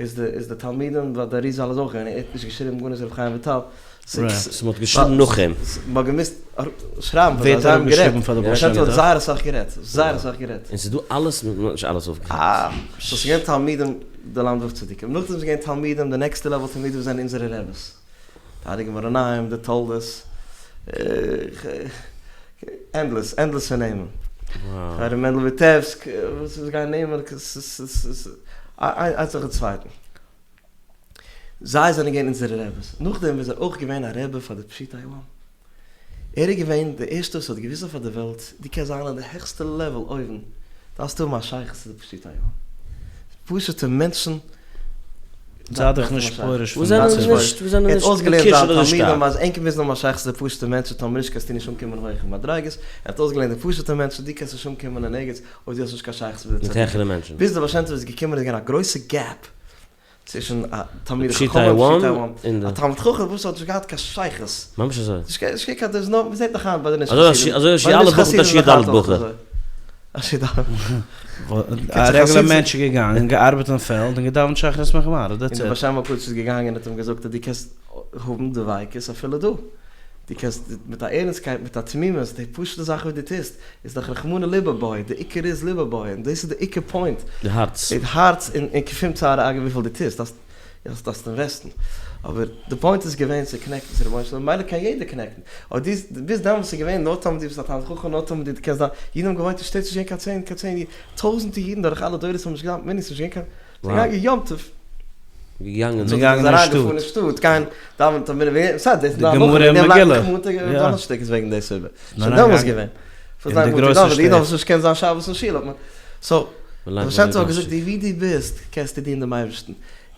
איז די איז די תלמידים, ווייל די אריזל איז אויך געווען, ער האט נישט געשריבן גארנישט רבי חיים וויטאל. סאו מ'האט געשריבן נאך אים. מ'האט געמוזט שרייבן פאר זיי, זיי האבן גערעדט, דער בעל שם טוב האט זייער אסאך גערעדט, זייער אסאך גערעדט. און ס'איז דא אלעס, מ'האט נישט אלעס אויפגעכאפט. אה, סאו ס'איז געווען תלמידים די ל"ו צדיקים, נאכדעם איז געווען תלמידים די נעקסטע לעוועל תלמידים וואס זענען אונזערע רעבעס, די הייליגע מאור עינים, די תולדות, ענדלעס, ענדלעס פון נעמען. ר' מענדל וויטעפסק, וואס איז גיין נעמען, ס'איז איינס נאכן צווייטן. זיי זענען געווען אונזערע רעבעס. נאכדעם איז ער אויך געווען א רעבע פאר די פשוטי עם. ער איז געווען די ערשטע וואס האט געוויזן פאר די וועלט, דו קענסט זיין אין די העכסטע לעוועל אויבן, דארפסט האבן א שייכות צו די פשוטי עם. פשוטע מענטשן. זיי דיך נישט פורש פון די ציבור. ער האט אויסגעלערנט זיינע תלמידים אז ענק מוזן האבן א שייכות צו די פשוטע מענטשן, טאמער נישט קענסטו נישט אנקומען הויכע מדריגות. ער האט אויסגעלערנט די פשוטע מענטשן, דו קענסט נישט אנקומען אין ערגעץ אויב דו האסט נישט קיין שייכות מיט די צדיקים. ביז דער בעל שם טוב איז געקומען איז געווען א גרויסע געפ צווישן א תלמיד חכם און א תלמיד חכם וואס האט נישט געהאט קיין שייכות. ממש אזוי. נישט געהאט קיין, דער איז נאו, מ'זעט נאך היינט ביי די נישט חסידים. אזוי אזוי אלע בחורים מיט א שיעור ד' בחור. א שיעור ד'. א רעגולער מענטש איז געגאנגען, געארבעט אין פעלד און געדאווענט שחרית מנחה מעריב, דעטס איט. און דער בעל שם הקדוש איז געגאנגען און האט אים געזאגט אז דו קענסט האבן דביקות אפילו דא. דו קענסט מיט א ערנסטקייט, מיט א תמימות, די פשוט'ע זאכן וואס דו טוסט, איז דאך רחמנא ליבא בעי, די עיקר איז ליבא בעי, און דאס איז די עיקר פוינט. די הארץ. די הארץ און כפום צער אגב וויפיל דו טוסט, דארפסט דארפסט אינוועסטן. אבער די פוינט איז געווען צו קאנעקטן צו רבונו של עולם, ממילא קען יעדער קאנעקטן. אבער דו ביז דעמאלטס איז געווען נאר טאמער דו ביסט א תלמיד חכם, נאר טאמער דו קענסט דיין, אידן האבן געוואוינט אין שטעט ס'נישט געווען קיין צען קיין צען טויזענטער אידן דורך אלע דורות האבן נישט געדאווענט מנין ס'נישט געווען קיין ס'איז געגאנגען יום טוב. געגאנגען אין אריינגעפארן אין שטאט גיין דאווענען תמיד ווען סא דאס די גמרא אין מגילה. מאנטאג און דאנערשטאג איז וועגן די סיבה. שוין דעמאלטס געווען. פאר זיין מאנטאג דאווענען די אידן האבן נישט געקענט זיין שבת אין שול האט מען סאו דער בעל שם טוב האט געזאגט די ווי דו ביסט קענסטו דינען דעם אייבערשטן.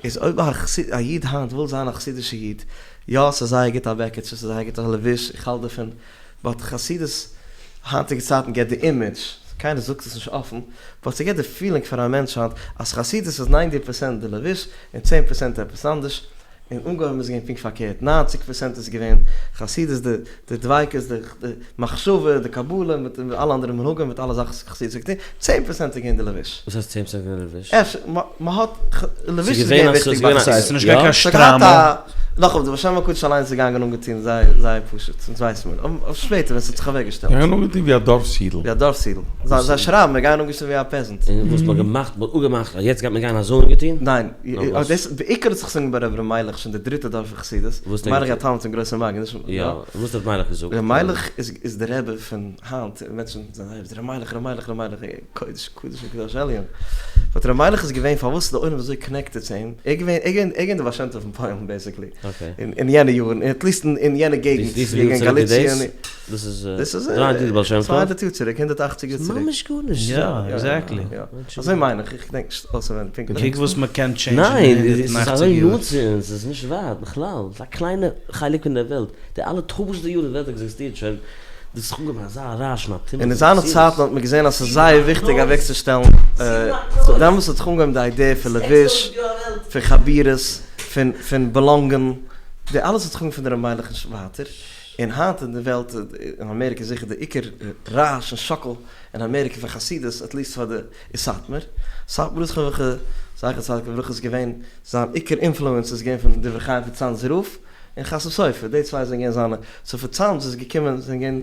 איז אויב א חסיד א איד היינט וויל זיין א חסידישע איד יא ס'איז זייער גוט א בעקיטשע ס'איז זייער גוט א לבוש איך האלט דערפון באט חסידות היינטיגע צייטן געבט די אימעדזש, קיינער זאגט עס נישט אפן, באט ס'געבט די פילינג פאר א מענטש היינט אז חסידות איז ניינטי פערסענט די לבוש און צען פערסענט עפעס אנדערש, און אנגעהויבן איז געווען פונקט פארקערט, ניינציג פערסענט איז געווען חסידות די די דביקות די די מחשבה די קבלה מיט אלע אנדערע מנהגים מיט אלע זאכן וואס חסידות האט געטון, צען פערסענט איז געווען די לבוש. וואס הייסט צען פערסענט געווען די לבוש? אפשר, מ'האט, לבוש איז געווען וויכטיג ביי חסידות. ס'איז נישט געווען קיין שטריימל. נאכאמאל, דער בעל שם הקדוש אליינס איז געגאנגען אנגעטון זייער זייער פשוט, אונז ווייסן מיר, אבער שפעטער ווען ס'האט זיך אוועקגעשטעלט. געגאנגען אנגעטון ווי א דארפס אידל. ווי א דארפס אידל. זיי שרייבן, מיר גייען אנגעטון ווי א פעזענט. און וואס מ'האט געמאכט, מ'האט אפגעמאכט אז יעצט גייט מען גיין אזוי אנגעטון? ניין, דאס בעיקר האט זיך עס אנגעהויבן ביי ר' מיילעך שוין די דריטע דור פון חסידות, ר' מיילעך איז א תלמיד פון גרויסע מגיד, נישט? יא, וואס האט ר' מיילעך געזאגט? ר' מיילעך איז די רבי פון היינט, מענטשן זענען ר' מיילעך ר' מיילעך ר' מיילעך, קודש קדשים קדוש עליון. באט ר' מיילעך איז געווען פארוואס איז די עולם אזוי קאנעקטעד צו אים, ער איז געווען ער איז געווען די בעל שם טוב פון פוילן בעסיקלי, אין יענע יארן, עטליסט אין יענע געגנט, אין גאליציע. דאס איז דאס איז דריי הונדערט יאר בעל שם טוב? צוויי הונדערט יאר צוריק, הונדערט אכציג יאר צוריק. ממש גארנישט. יא, עקזעקטלי. אזוי מיין איך, איך געדענק נישט אויסענווענדיג פונקטליך. קוק וואס מען קען טשעינדזשן אין ניין, הונדערט עס און איז אכציג אזוי יאר. נאנט צו אונז, עס איז נישט ווייט בכלל, עס איז א קליינע חלק פון דער וועלט, די אלע טויזנטער יאר די וועלט עקזיסטירט שוין, דאס האט אנגעהויבן אזא רעש און א טומל און אין זיינע צייטן האט מען געזען אז ס'איז זייער וויכטיג אוועקצושטעלן, דעמאלטס האט זיך אנגעהויבן די איידיע פון לבוש, פון חבורות, פון פון בעלאנגען, די אלעס האט זיך אנגעהויבן פון ר' מיילעך נישט ווייטער, און היינט אין די וועלט, אין אמעריקע איז זיכער די עיקר רעש און שאקל אין אמעריקע פון חסידות, עטליסט פאר די, איז סאטמאר, סאטמאר זכרונו לברכה, זכר צדיק לברכה איז געווען, זיין עיקר אינפלוענס איז געווען פון דברי חיים פון צאנזער רב, און חתם סופר, די צוויי זענען געווען זיינע, סאו פון צאנז איז געקומען, זענען געווען,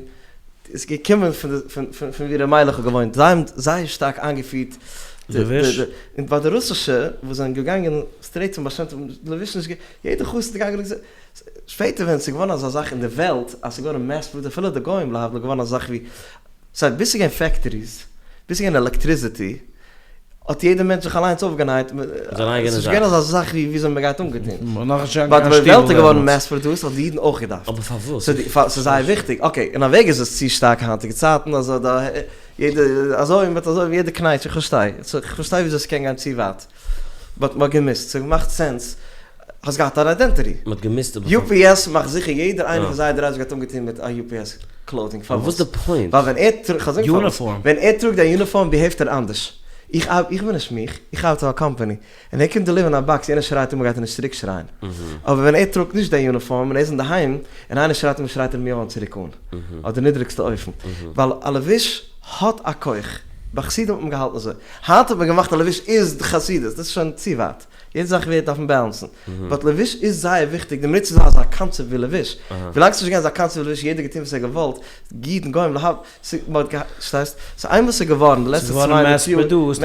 איז געקומען פון די, פון פון פון ווי ר' מיילעך האט געוואוינט, זיי האבן זייער שטארק איינגעפירט די, לבוש. די, און ביי די רוסישע וואס זענען געגאנגען סטרעיט צום בעל שם טוב, לבוש נישט, יעדער חסיד איז געגאנגען, שפעטער ווען ס'איז געווארן אזא זאך אין די וועלט, אז ס'איז געווארן מעס פראדוסד אפילו די גוים להבדיל געווארן אזא זאך ווי, סא ביז ס'איז געווען פעקטאריס, ביז ס'איז געווען עלעקטריסיטי, האט יעדער מענטש זיך אליינס אויפגענייט, ס'איז נישט געווען אזא זאך ווי וויאזוי מ'גייט אנגעטון. באט ווען די וועלט איז געווארן מעס פראדוסד האט די אידן אויך געדארפט. אבער פארוואס? ס'איז זייער וויכטיג. אקעי, אין א וועג איז עס צו שטארק היינטיגע צייטן, אז יעדער אזוי מיט אזוי, יעדער קנייטש, איך פארשטיי. איך פארשטיי וויאזוי ס'קען גיין צו ווייט. באט מ'האט געמוזט, ס'האט געמאכט סענס, האסט געהאט אן איידענטיטי. מ'האט געמוזט אבער יו פי עס מאכט זיכער יעדער איינער פון זייער דרייווערס גייט אנגעטון מיט א יו פי עס קלאוטינג, פארוואס? וואס די פוינט? ווייל ווען ער טראגט, כ'זאג פארוואס, ווען ער טראגט די יוניפארם ביהעיווט ער אנדערש, איך איך בין נישט מיך, איך ארבעט פאר א קאמפאני, און ער קומט דעליווערן א באקס יענער שרייט אים גייט ער נישט צוריק שרייען, אבער ווען ער טראגט נישט די יוניפארם און ער איז אינדערהיים און איינער שרייט אים שרייט ער אים יא צוריק אן, אויף די נידריגסטע אופן, ווייל א לבוש האט א כח. ביי חסידים האט מען געהאלטן אזוי. היינט האט מען געמאכט א לבוש איז חסידות, דאס איז שוין צו ווייט. יעדע זאך ווערט דארף מען באלאנסן. באט לבוש איז זייער וויכטיג, די מינוט ס'איז דא אזא קאנצעפט ווי לבוש, ווילאנג ס'איז נישט געווען אזא קאנצעפט ווי לבוש, יעדער געטון וואס ער האט געוואלט, אידן גוים להבדיל, ס'מ'האט געהאט, פארשטייסט? ס'איז איינמאל ס'איז געווארן די לעצטע 200 יאר,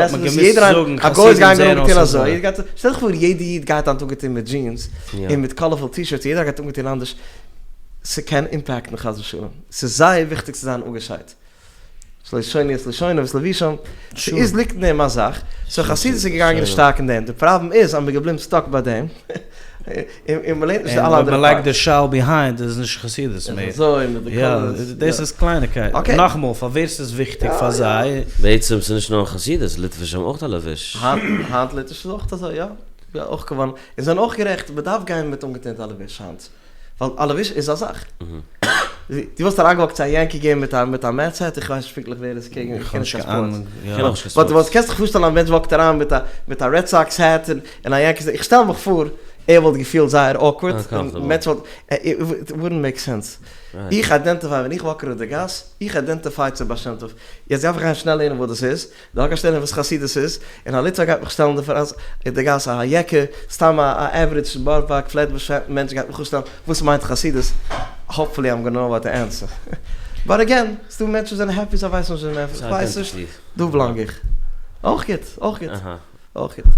האט מען געמוזט זאגן א גוי איז געגאנגען אנגעטון אזוי, יעדער גייט, שטעל דיך פאר יעדע איד גייט היינט אנגעטון מיט דזשינס, און מיט קאלערפול טישורטס, יעדער גייט אנגעטון אנדערש, ס'קען אימפעקטן חס ושלום, ס'איז זייער וויכטיג צו זיין אפגעשיידט. שלא ישונו את לשונם ואת לבושם, ס'איז ליגט אין דעם א זאך, סאו חסידות איז געגאנגען שטארק אין דעם, די פראבלעם איז אז מ'איז געבליבן סטאק ביי דעם, און מ'לערנט נישט די אלע אנדערע פארטס. און אויב מ'לייגט די שאל ביהיינד איז עס נישט חסידות מער. אזוי מיט די קאלערס. יא, דאס איז קלייניקייט. נאכאמאל, פאר ווער ס'איז וויכטיג פאר זיי. בעצם ס'איז נישט נאר חסידות, ליטווישע האבן אויך א לבוש. היינט ליטוויש איז אויך אזוי, יא. אויך געווארן, און זענען אויך גערעכט, מ'דארף גיין מיט אנגעטון א לבוש היינט. ווייל א לבוש איז א זאך. דו וואלסט אריינגעוואקט צו א יענקי געים מיט א מיט א מעטס העט? איך ווייס נישט פונקטליך ווער איז קעגן, איך קען נישט קיין ספארטס. באט וואלסט קענסט דיך פארשטעלן א מענטש וואקט אריין מיט א מיט א רעד סאקס העט און א יענקיס איך שטעל מיך פאר ער וואלט געפילט זייער אוקווארד און מעטס וואלט איט וואודנט מעיק סענס. איך איידענטיפיי ווען איך וואק ארויף די גאס, איך איידענטיפיי צו בעל שם טוב. יעצט דארף איך גיין שנעל לערנען וואס דאס איז. דארף גיין שנעל לערנען וואס חסידות איז, און א ליטוואק גייט מיך שטעלן אין די גאס א יעקע, סתם א עוורידזש בארא פארק פלעטבוש מענטש גייט מיך אפשטעלן וואס מיינט חסידות, האפפולי איים גאנא נאו וואט טו ענסער. באט אגעין, ס'דא מענטשן וואס זענען העפי זיי ווייסן נישט וואס מען ווייסט נישט, דא בלאנג איך. אויך גוט, אויך גוט, אויך גוט.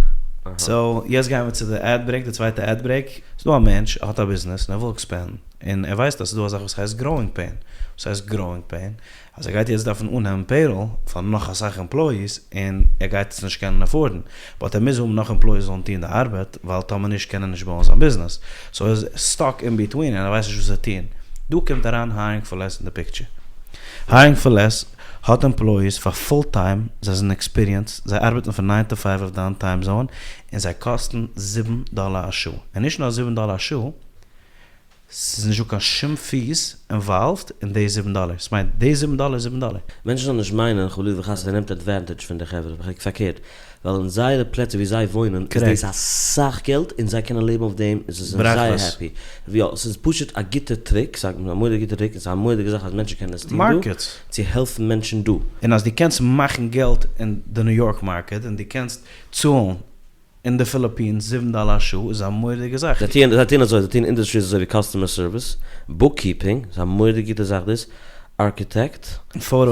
סאו יעצט גייען מיר צו די עד ברעיק, די צווייטע עד ברעיק. ס'דא א מענטש, ער האט א ביזנעס און ער וויל עקספענדן, און ער ווייסט אז ס'דא א זאך וואס הייסט גראואינג פעין. וואס הייסט גראואינג פעין? אז ער גייט יעצט דארפן אננעמען פעיראל פאר נאך אסאך עמפלויאיס און ער גייט עס נישט קענען עפארדן, באט ער מוז האבן נאך עמפלויאיס זאלן טון די ארבעט ווייל טאמער נישט קען ער נישט בויען זיין ביזנעס, סאו ער איז סטאק אין ביטווין און ער ווייסט נישט וואס צו טון. דא קומט אריין היירינג פאר לעס אין די פיקטשער. היירינג פאר לעס האט עמפלויאיס פאר פול טיים, זיי זענען עקספיריענסד, זיי ארבעטן פון ניין טו פייוו אויף דיין טיים זאון, און זיי קאסטן זיבן דאלער א שעה. און נישט נאר זיבן דאלער א שעה, ס'איז נישט דא קיין שום פיס אינוואלווד אין די זיבן דאלער, ס'מיינט די זיבן דאלער איז זיבן דאלער. מענטשן זאלן נישט מיינען חלילה וחס אז ער נעמט עדווענטעדזש פון די חברה, פארקערט, ווייל אין זייערע פלעצער ווי זיי וואוינען איז דאס אסאך געלט און זיי קענען לעבן אויף דעם און זיי זענען זייער העפי. יא, ס'איז פשוט א גוטע טריק, ס'איז א מורא'דיגע גוטע טריק און ס'איז א מורא'דיגע זאך אז מענטשן קענען עס טון דא, צו העלפן מענטשן דא. און אז דו קענסט מאכן געלט אין די ניו יארק מארקעט און דו קענסט צאלן אין די פיליפינס זיבן דאלער א שעה איז א מורא'דיגע זאך. זיי טוען זיי טוען אזוי, זיי טוען אינדוסטריס אזוי ווי קאסטומער סערוויס, בוק קיפינג, ס'איז א מורא'דיגע גוטע זאך דאס, ארקיטעקט, פאטא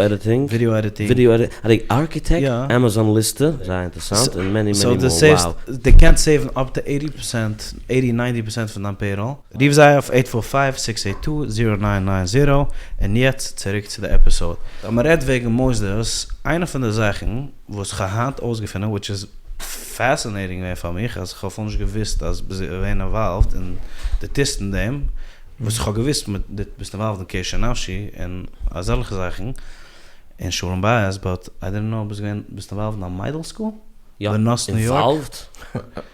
עדיטינג, ווידעא עדיטינג, ווידעא עדיטינג, ארקיטעקט, עמעזאן ליסטע, זייער אינטערעסאנט, און מעני מעני מאר, וואו. דו קענסט סעיוון אפ טו עיטי פערסענט, עיטי ניינטי פערסענט פון דיין פעיראל. רוף זיי אויף עיט פאר פייוו סיקס עיט טו זירא ניין ניין זירא, און יעצט צוריק צו די עפיסאוד. אז מ'רעדט וועגן מוסדות, איינע פון די זאכן וואס כ'האב היינט אויסגעפונען וויטש איז פעסינעיטינג געווען פאר מיך אז כ'האב אפילו נישט געוואוסט אז ביסט געווען אינוואלווד און דו טוסט אין דעם, וואס כ'האב געוואוסט דו ביסט אינוואלווד אין קשר נפשי און אזעלכע זאכן און שלום בית באט איי דידנט נאו ביסט געווען ביסט אינוואלווד אין א מיידל סקול? יא, בנות ניו יארק? אינוואלווד?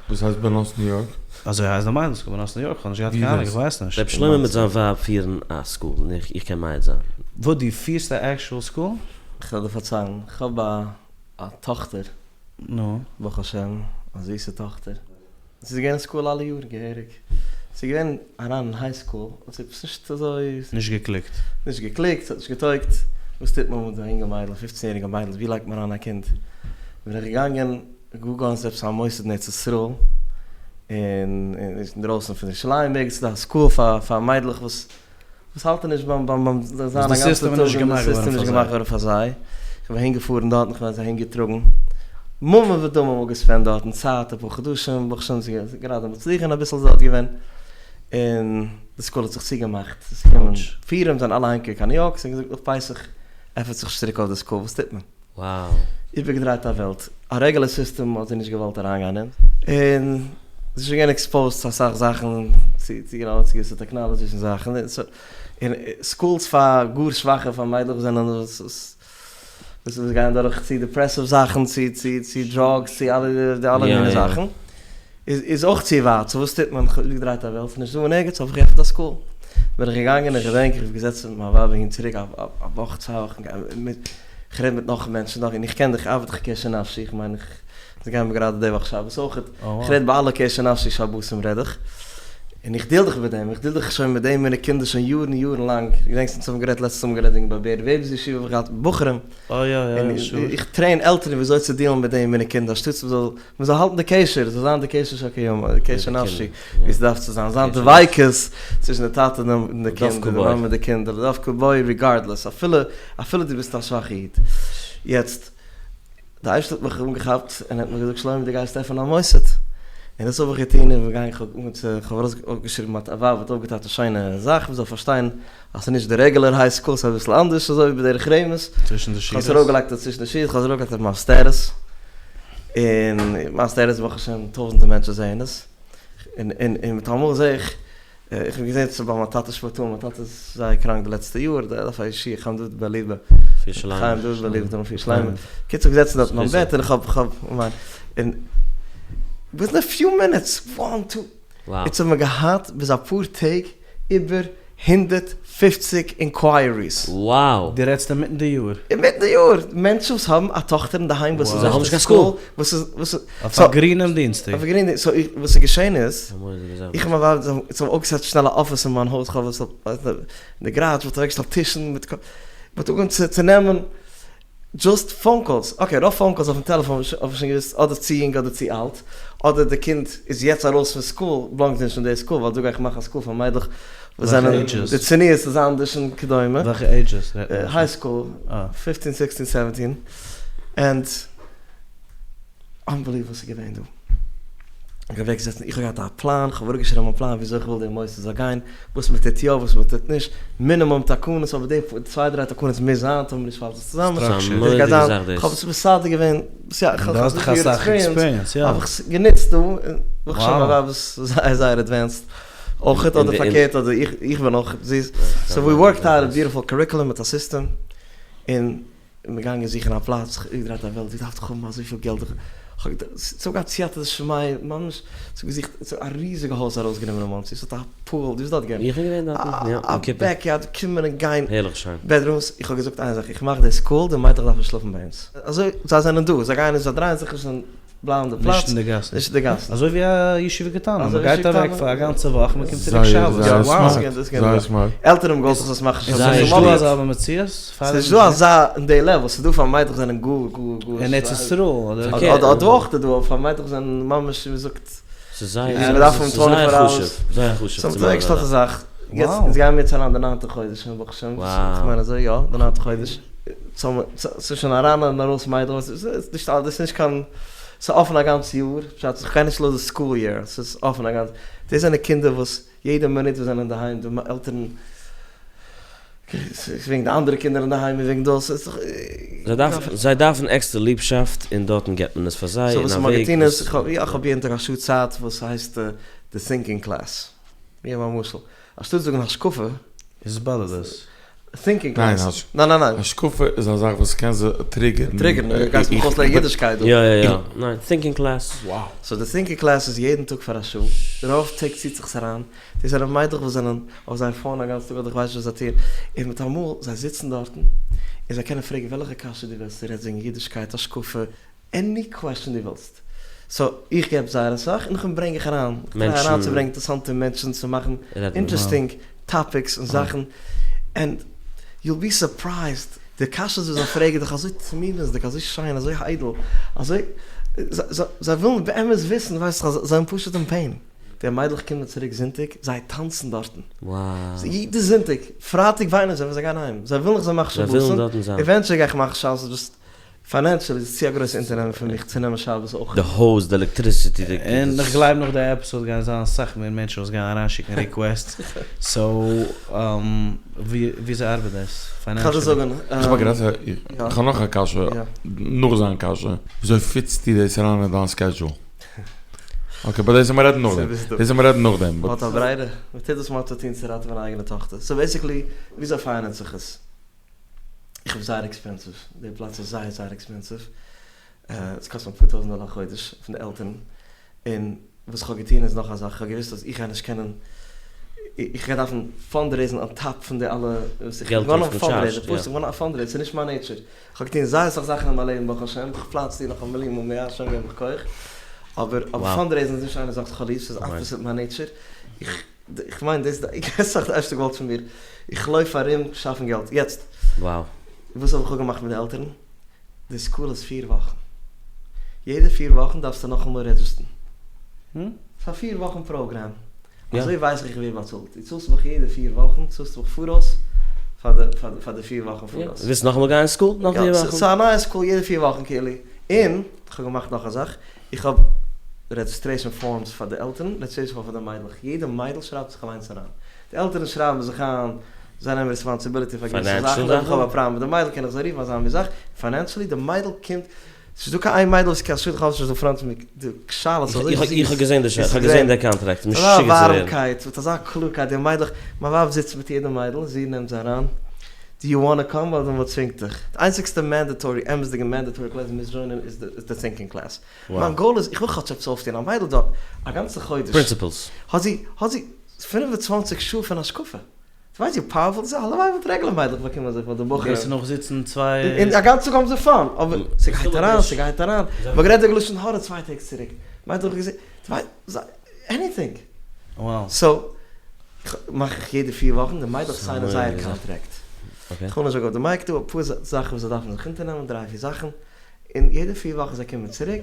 וואס הייסט בנות ניו יארק? אזוי הייסט די מיידל סקול בנות ניו יארק כ'האב נישט געהאט קיין אהנונג איך ווייס נישט. ר' שלמה מיט זיין ווייב פירן א סקול און איך קען מעיד זיין. וואס דו פירסט א עקשועל סקול? כ'וועל דיר פארציילן, כ'האב א א טאכטער, נו? ברוך השם, א זיסע טאכטער, זי איז געווען אין סקול אלע יארן געהעריג, זי איז געווען אריין אין היי סקול, האט זי עפעס נישט אזוי. נישט געקליקט. נישט געקליקט, ס'האט נישט געטויגט, וואס טוט מען מיט א אינגע מיידל, פופצן יעריגע מיידל, ווי לייגט מען אריין א קינד? בין איך געגאנגען גוגלן ס'איז עפעס א מוסד אין ארץ ישראל, אין אינדרויסן פון ירושלים ערגעץ איז דא א סקול פאר פאר מיידלעך וואס וואס האלטן נישט ביים ביים ביים זיין א גאנצע טאג און די סיסטעם איז נישט געמאכט געווארן פאר זיי, איך בין אהין געפארן דארטן, איך האב זיי אהין געטראגן, ממון ודמים אפגעספענדט דארטן צייט אפאר חדשים, ברוך השם ס'איז גראדע מצליח און אביסל דארט געווען, און די סקול האט זיך צוגעמאכט, ס'איז געקומען פורים זענען אלע אהיימגעקומען קיין ניו יארק, זיי האבן געזאגט נאך פסח עפענט זיך צוריק אויף די סקול, וואס טוט מען? וואו. איבערגעדרייט א וועלט. א רעגולער סיסטעם האט זי נישט געוואלט אריינגיין אין. און זי איז שוין געווען עקספאוזט צו אסאך זאכן, צו צו יו נאו, צו געוויסע טעקנאלעדזשיס און זאכן. און סקולס פאר גאר שוואכע, פאר מיידלעך וואס זענען וואס וואס גייען דורך צו דעפרעסיוו זאכן, צו צו צו דראגס, צו אלע די אלע מיני זאכן. איז איז אויך צו ווייט, סאו וואס טוט מען? כ'האב איבערגעדרייט א וועלט, ס'נישט דא אין ערגעץ, האב איך געעפנט א סקול. בין איך געגאנגען, איך געדענק איך האב געזעצן מיט מיין ווייב אהין צוריק א א וואך צוויי וואכן, איך רעד מיט נאך מענטשן נאך, און איך קען דיך, ארבעט איך קשר נפשי, איך מיין איך, אונז גייען מיר גראדע די וואך שבת אויכעט, איך רעד ביי אלע קשר נפשי שבתים רעד איך, און איך דיל דאך מיט דעם, איך דיל דאך שוין מיט דעם מיינע קינדער שוין יארן יארן לאנג, געדענקסט אונז האבן גערעדט לעצטנס האבן גערעדט וועגן ביי בערי וועבער'ס ישיבה האב איך געהאט בחורים, און איך טרעין עלטערן ווי אזוי צו דילן מיט דעם מיינע קינדער, אנשטאטס מען זאל מען זאל האלטן די קשר, זאל זיין די קשר של קיימא, די קשר נפשי, ווי עס דארף צו זיין, זיין דביקות צווישן די טאטע און די קינד, די מאמע און די קינד, לדבקה בו ריגארדלעס, אפילו אפילו דו ביסט א שוואכע איד. יעצט. די אייבערשטער האט מיך אנגעכאפט און האט מיר געזאגט שלומי דו גייסט עפענען א מוסד, און דאס האב איך געטון און געגאנגען איך האב אנגעהויבן צו איך האב ארויסגעשריבן מיין ווייב האט אויפגעטייפט א שיינע זאך מען זאל פארשטיין אז ס'איז נישט די רעגולער היי סקול ס'איז אביסל אנדערש אזוי ווי בדרך רמז, צווישן די איך האב עס שורות. ארויפגעלייגט אויף צווישן די שורות, איך האב עס ארויפגעלייגט אויף מיין סטעטוס, און מיין סטעטוס ברוך השם טויזענטער מענטשן זעען עס, און און און מיטאמאל זעה איך איך האב געזען ס'איז ביי מיין טאטע שפארט אן, מיין טאטע איז זייער קראנק די לעצטע יאר, ער דארף א ישועה, חיים דוד בן ליבא, חיים דוד בן ליבא, רפואה שלימה, קיצור געזעצן דארט אין מיין בעט און איך האב, איך האב, און וויטין א פיו מינוטס, וואן טו, איצט האבן מיר געהאט ביז אפאר טעג איבער 150 אינקווייעריס. Wow! דו רעדסט אינמיטן די יאר? אינמיטן די יאר! מענטשן וואס האבן א טאכטער אינדערהיים וואס איז נישט אין סקול, וואס איז, וואס איז. אויף א גרינעם דינסטאג. אויף א גרינעם דינסטאג, סאו וואס איז געשען איז, איך און מיין ווייב אונז האבן אויפגעסעט שנעל א אפיס אין מיין הויז, כ'האב עס אין די גאראדזש, מ'האט אוועקגעשטעלט טישן מיט, מ'האט אנגעהויבן צו נעמען דזשאסט פאון קאלס, אקעי רוב פאון קאלס אויפן טעלעפאן האב איך שוין געוואוסט אדער צו יונג אדער צו אלט, אדער די קינד איז יעצט ארויס פון סקול, באלאנגט נישט אין די סקול, ווייל דא גיי איך מאכן א סקול פאר מיידלעך וואס זענען, די צניעות איז אנדערש און כדומה. וועלכע עידזשעס רעדט מען? היי סקול, פיפטין סיקסטין סעווענטין, ענד. אנבעליוועבל וואס איז געווען דא. איך האב אוועקגעזעצן, איך האב געהאט א פלאן, איך האב אראפגעשריבן א פלאן וויאזוי איך וויל די מוסד זאל גיין, וואס מען טוט יא, וואס מען טוט נישט, מינימום תקנות, אבער די צוויי דריי תקנות מוז זיין, טאמער נישט פאלט עס צוזאמען. ס'איז א מורא'דיגע זאך דאס. איך האב עס מסדר געווען, און דו האסט דאך אסאך עקספיריענס, יא. האב איך עס גענוצט דא, און ברוך השם מיין ווייב איז זייער זייער עדווענסד אויכעט, אדער פארקערט, אדער איך בין אויך, זי איז, סאו ווי ווארקד אוט א ביוטיפול קוריקולום מיט א סיסטעם, און. און מיר געגאנגען זוכן א פלאץ, זיך איבערגעדרייט א וועלט, ווי דארף איך האבן אזויפיל געלט, איך האב ס'האט געהאט סייעתא דשמיא, ממש, ס'האט געזוכט, ס'האט א ריזיגע הויז ארויסגענומען אין מאנסי, ס'האט א פול, דו ביסט דארט געווען? איך בין געווען דארטן, יא, א בעק יארד, קומען און גיין, הערליך שיין. בעדרומס, איך האב געזאגט איין זאך, איך מאך די סקול, די מיידלעך דארפן שלאפן ביי אונז, אזוי, זיי זענען דא, זיי גייען נישט, זיי דרייען זיך נישט אין. בלייבן די פלאץ. נישט אין די גאסן. נישט אין די גאסן. אזוי ווי א ישיבה קטנה, מען גייט אוועק פאר א גאנצע וואך, מען קומט צוריק שבת. זייער סמארט, זייער סמארט. עלטערן האבן געוואלט איך זאל עס מאכן שבת. ס'איז נישט דא אזא במציאות? ס'איז נישט דא אזא אין די לעוועל, ס'איז דא פאר מיידלעך זענען גאר גאר גאר. אין ארץ ישראל אדער? אדער דא אויך איז דא, אבער פאר מיידלעך זענען ממש ווי מ'זאגט. ס'איז זייער חשוב, זייער חשוב צו מאכן אזא זאך. יעצט אונז גייען מיר יעצט אריין די ניינטע חודש שוין ברוך השם, כ'מיין אזוי יא, די ניינטע חודש. ס'איז שוין אריין און ארויס מיידלעך, ס'איז נישט דאס איז נישט קיין, ס'איז אפען א גאנץ יאר, פשט איך גיי נישט לויט די סקול יער, ס'איז אפען א גאנץ, דאס זענען קינדער וואס יעדע מינוט וואס זענען אינדערהיים די עלטערן, ס'איז וועגן די אנדערע קינדער אינדערהיים און וועגן דאס, ס'איז דאך. זיי דארפן זיי דארפן עקסטער ליבשאפט און דארטן געבט מען עס פאר זיי סאו אין וואס א מ'האט וועג געטון איז, וואס. איך האב יעדן טאג א שעה צייט וואס הייסט די טינקינג קלעס, ווי א משל, אנשטאט זאגן השקפה. איז באדערט דאס. טינקינג קלעס. ניין ניין ניין. השקפה איז א זאך וואס קען זיי טריגערן. טריגערן, דו גייסט מיך אויסלערנען אידישקייט דא. יא יא יא. ניין, טינקינג קלעס. וואו. סאו די טינקינג קלעס איז יעדן טאג פאר א שעה. רוב טעג ציט זיך עס אריין. דאס זענען מיידלעך וואס זענען אויף זייער פאון א גאנצן טאג אדער כ'ווייס נישט וואס זיי טוען. און מיטאמאל זיי זיצן דארטן און זיי קענען פרעגן וועלכע קשיא דו ווילסט. דו רעדסט וועגן אידישקייט, השקפה, עני קוועסטשען דו ווילסט. סאו איך געב זייער אסאך און נאכדעם ברענג איך אריין, איך טריי אריינצוברענגען אינטערעסאנטע מענטשן צו מאכן אינטערעסטינג טאפיקס און זאכן, ענד יו וויל בי סורפרייזד די קשיות וואס זיי פרעגן דאך אזוי תמימות'דיג אזוי שיין אזוי איידל אזוי זיי ווילן באמת וויסן ווייסט איך זיי זענען פשוט אין פעין. די מיידלעך קומען צוריק זונטאג זיי טאנצן דארטן יעדע זונטאג, פרייטאג וויינען זיי ווען זיי גייען אהיים, זיי ווילן איך זאל מאכן שבתים, עווענטשעלי גיי איך מאכן שבת, פיינענשעלי איז עס צו א גרויסע אונטערנעמונג פאר מיך צו נעמען שבת אויך. די הויז, די עלעקטריסיטי, די. און איך גלייב נאך די עפיסאוד גייען זיין אסאך מער מענטשן וואס גייען אריינשיקן ריקוועסטס, סאו וויאזוי ארבעט דאס פיינענשעלי? איך האב א גרעסערע, איך האב נאך א קשיא נאך זיין קשיא, וויאזוי פיטסטו דאס אריין אין דיין סקעדזשול? אקעי באט דאס וועלן מיר רעדן נאכדעם, דאס וועלן מיר רעדן נאכדעם. מ'האט א ברירה? מ'טוט וואס מ'האט צו טון צו ראטעווען א אייגענע טאכטער, סאו בעסיקלי וויאזוי פיינענס איך עס? איך בין זייער עקספענסיוו, די פלאץ איז זייער זייער עקספענסיוו, עס קאסט מיר אפאר טויזענט דאלער א חודש פון די עלטערן, און וואס איך האב געטון איז נאך א זאך, איך האב געוואוסט אז איך גיי נישט קענען, איך גיי דארפן פאנדרעיזן אן טאפ פון די אלע, וואס איך בין געווארן א פאנדרעיזער, פשוט איך בין געווארן א פאנדרעיזער, ס'איז נישט מיין נעיטשער, איך האב געטון זייער אסאך זאכן אין מיין לעבן ברוך השם, איך פלאן צו טון נאך א מיליאן מאל מער, השם געב מיך כח, אבער אבער פאנדרעיזן איז נישט איינע זאך וואס איך האב ליב, ס'איז אפעסיט מיין נעיטשער, איך. איך מיין דאס איז די עיקר זאך די אייבערשטער געוואלט פון מיר, איך לויף ארום שאפן געלט, יעצט וואס האב איך אפגעמאכט מיט די עלטערן, די סקול איז פיר וואכן, יעדע פיר וואכן דארפסטו נאכאמאל רעדזשיסטערן, ס'איז א פיר וואכן פראגראם, אזוי ווייס איך איך ווער באצאלט, דו צאלסט מיך יעדע פיר וואכן, צאלסטו מיך פאראויס פאר די פיר וואכן פאראויס. ווילסט נאכאמאל גיין אין סקול נאך פיר וואכן? ס'איז א נייע סקול יעדע פיר וואכן כאילו, און כ'האב געמאכט נאך א זאך, איך האב רעדזשיסטרעישאן פארמס פאר די עלטערן, רעדזשיסטרעישאן פארם פאר די מיידלעך, יעדע מיידל שרייבט זיך אליינס אריין, די עלטערן שרייבן זיך איין, זיי נעמען רעספאנסיביליטי פאר געוויסע זאכן, אויב איך האב א פראבלעם מיט די מיידל קען איך זיי רופן אזא מין זאך, פיינענשעלי די מיידל קומט, ס'נישט דא קיין איין מיידל וואס קען שידוך האבן נישט דא פראנט מיט די שאלות אזוי זיס. איך האב געזען די איך האב געזען די קאנטראקט, משוגע צו ווערן. אזא ווארעמקייט, מיט אזא קלארקייט, די מיידלעך, מיין ווייב זיצט מיט יעדע מיידל, זי נעמט זיי אריין, דו יו וואנא קאם אדער מען צווינגט דיך? די איינציגסטע מענדעטארי, אמת'דיגע מענדעטארי קלעס מוז דזשוינען איז די טינקינג קלעס. מיין גאול איז, איך וויל כאטש עפעס אויפטון, א מיידל דארט א גאנצע חודש, פרינציפלס. האט זי, האט זי 25 שעה פון השקפה. דו ווייסט ווי פאוערפול דאס איז? הלוואי וואלט רעגולער מיידלעך באקומען אזויפיל אדער בחורים. גייסטו נאך זיצן צוויי. און א גאנצע טאג האבן זיי פאן, אבער ס'גייט אריין, ס'גייט אריין. מ'האט גערעדט וועגן לשון הרע צוויי טעג צוריק. מיידלעך האבן געזען, דו ווייסט, עניטינג. סאו, מאך איך יעדע פיר וואכן, די מיידלעך סיינען זייער קאנטרעקט. כ'וויל נישט זאגן אויף די מייק דא, אפאר זאכן וואס זיי דארפן זיך אונטערנעמען, דריי פיר זאכן. און יעדע פיר וואכן זיי קומען צוריק,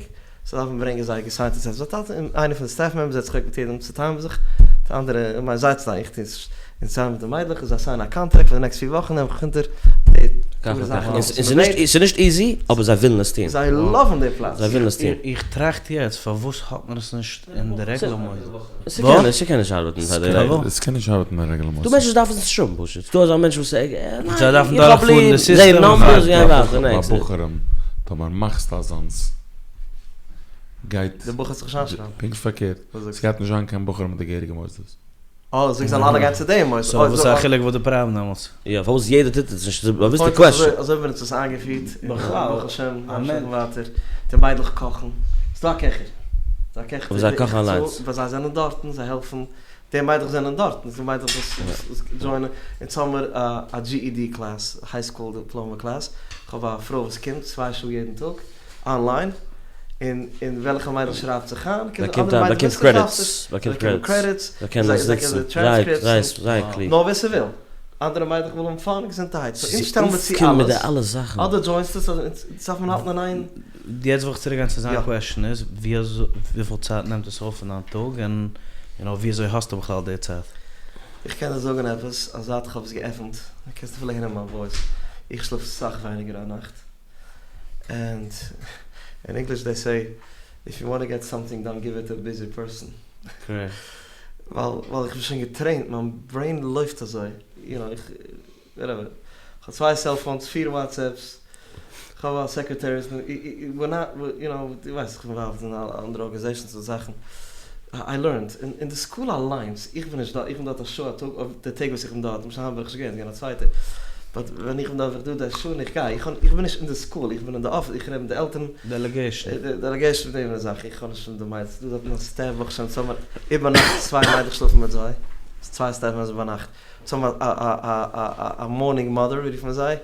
זיי דארפן ברענגען זייער געסיינטע צעטל, זיי טאטע און איינער פון די סטעף מעמבערס זעצט זיך אוועק מיט יעדעם צו טיילן זיך, די אנדערע, איך מיין זיי צוויי, איך טו עס נישט, און צוזאמען מיט די מיידלעך, זיי סיינען א קאנטראקט פאר די נעקסט פיר וואכן נעם איך אונטער די פאר זאכן וואס און מען בעט. ס'איז נישט איזי, אבער זיי ווילן עס טון. זיי לאוון די פלאץ. זיי ווילן עס טון. איך טראכט יעצט פארוואס האט מען עס נישט אין די רעגולער מוסדות? ס'קען נישט, ס'קען נישט ארבעטן פאר די רעגולער. ס'קען נישט ארבעטן אין רעגולער מוסדות. דא מענטשן דארפן עס נישט האבן פשוט. ס'דא אזא מענטש וואס ניין, זיי דארפן איך האב דורכפארן ליב די זעהן סיסטעם. נאמבערס גיין ווייטער נעקסט. ביי בחורים טאמער מאכסטו אזאנס גייט די בחור זיך נישט איינשרייבן. פונקט פארקערט, ס'גייט נישט זיין קיין בחורים מיט די געהעריגע מוסדות. אה, זאג זאלן אלע גיין צו דעם מוסד. סאו וואס איז א חילוק וואס די פראבלעם דעמאלטס? יא, פארוואס יעדער טוט עס נישט? באוויסטע קוועסטשען. אזוי האבן מיר אונז עס איינגעפירט, און ברוך השם ממשיכים ווייטער. די מיידלעך קאכן, ס'דא א קעכער, ס'דא א קעכער, אבער זיי קאכן אליינס. ווייל זיי זענען דארטן, זיי העלפן, די מיידלעך זענען דארטן, ס'דא מיידלעך וואס דזשוינען, אונז האמיר א GED קלעס, היי סקול דיפלאמע קלעס, כ'האב א פרוי וואס קומט צוויי שעה יעדן טאג, אנליין, און און וועלכע מיידל שרייבט זיך איין, באקומט א באקומט קרעדיטס, באקומט קרעדיטס, זיי קענען עס נוצן, זייער זייער קלוג. נאר ווער ס'וויל, אנדערע מיידלעך ווילן האבן פאן, געזונטערהייט, סאו אונז שטעלן מיר צו אלעס, אדער דזשוינסטו עס אדער אונז דארף מען האלטן אין איין. יעצט וויל איך צוריק גיין צו זיין קוועשאן איז, ווי אזוי וויפיל צייט נעמט עס אויף פון דיין טאג, און יו נאו ווי אזוי האסטו בכלל די צייט? איך קען דיר זאגן עפעס, אז זייט איך האב עס געעפנט, קענסט אפילו הערן מיין וואויס, איך שלאף סאך ווייניגער א נאכט. ענד אין ענגליש דעי סעי איף יו וואנט טו געט סאמטינג דאן גיוו איט טו א ביזי פערסאן. ווייל ווייל איך בין שוין געטרעינט מיין ברעין לויפט אזוי יו נאו איך וואטעווער איך האב צוויי סעלפאונס פיר וואטסעפפס איך האב א סעקרעטערי ווער נאט יו נאו דו ווייסט איך בין אינוואלווד אין אלע אנדערע ארגאניזעישאנס און זאכן איי לערנד אין די סקול אליינס איך בין נישט דארט איך בין דארט א שעה א טאג אויף די טעג וואס איך בין דארט למשל היינט בין איך נישט געווען ס'איז געווען א צווייטער באט ווען איך בין דארט בין איך דא די שעה און איך גיי איך איך בין נישט אין די סקול איך בין אין די אפיס איך רעד מיט די עלטערן דעלעגעישן. דעלעגעישן מיט דעם זאך איך האב נישט די מיידלעך ס'דא דארט נאר סטעף ברוך השם צוזאמען איבערנאכט צוויי מיידלעך שלאפן מיט זיי צוויי סטעף מעמבערס ביינאכט צוזאמען א א א א א מארנינג מאדער ווי רופט מען זיי?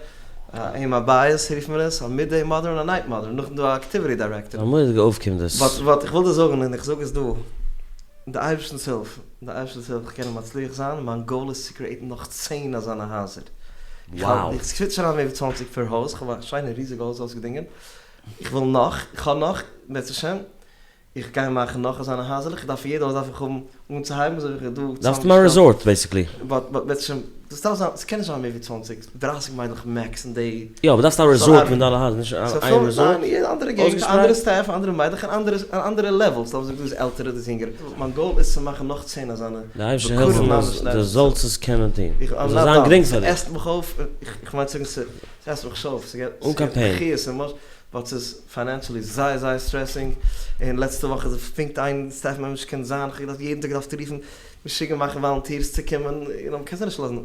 א אם הבית רופט מען עס, א מידדעי מאדער און א נייט מאדער, נאכדעם דא א אקטיוויטי דירעקטאר. א מורא'דיגע אויפקום דאס. באט באט איך וויל דיר זאגן און איך זאג עס דא, מיט די אייבערשטנ'ס הילף, מיט די אייבערשטנ'ס הילף איך קען מצליח זיין, מיין גאול איז צו קריעטן נאך צען אזאנע הייזער. איך האלט, איך ס'פיט נישט אריין מער ווי צוואנציג פער הויז, איך האב א שיינע ריזיגע הויז אויסגעדינגען, איך וויל נאך, איך האב נאך, בעזרת השם. איך גיי מאכן נאך אזאנע הייזעלעך, איך דארף פאר יעדע הויז דארף איך האבן אנצוהייבן אזוי ווי איך האב דא דארפסט האבן א רעזארט בעיסיקלי. באט באט בעצם דאס דארף זיין, ס'קען נישט זיין מער ווי צוואנציג, דרייסיג מיידלעך מעקס אין די. יא אבער דארפסט א רעזארט מיט אלע הייזער, נישט איין רעזארט. ניין, יעדע אנדערע געגנט, אנדערע סטעף, אנדערע מיידלעך און אנדערע און אנדערע לעוועלס, לאמיר זאגן דא איז עלטערע דא איז יונגערע, מיין גאול איז צו מאכן נאך צען אזאנע. די אייבערשטער העלפן אז דו זאלסט עס קענען טון, עס זאל זיין גרינג פאר דיר. ס'עסט מיך אויף, איך מיין צו זאגן ס'עסט מיך נישט אויף, ס'געבט אן קיין פעין. חיות און מש. באט ס'איז פיינענשעלי זייער זייער סטרעסינג, און לעצטע וואך איז פונקט איין סטעף מעמבער נישט געקענט זיין, כ'האב געדארפט יעדן טאג געדארפט רופן משוגע מאכן וואלונטירס צו קומען, יו נאו מ'קען זיי נישט לאזן,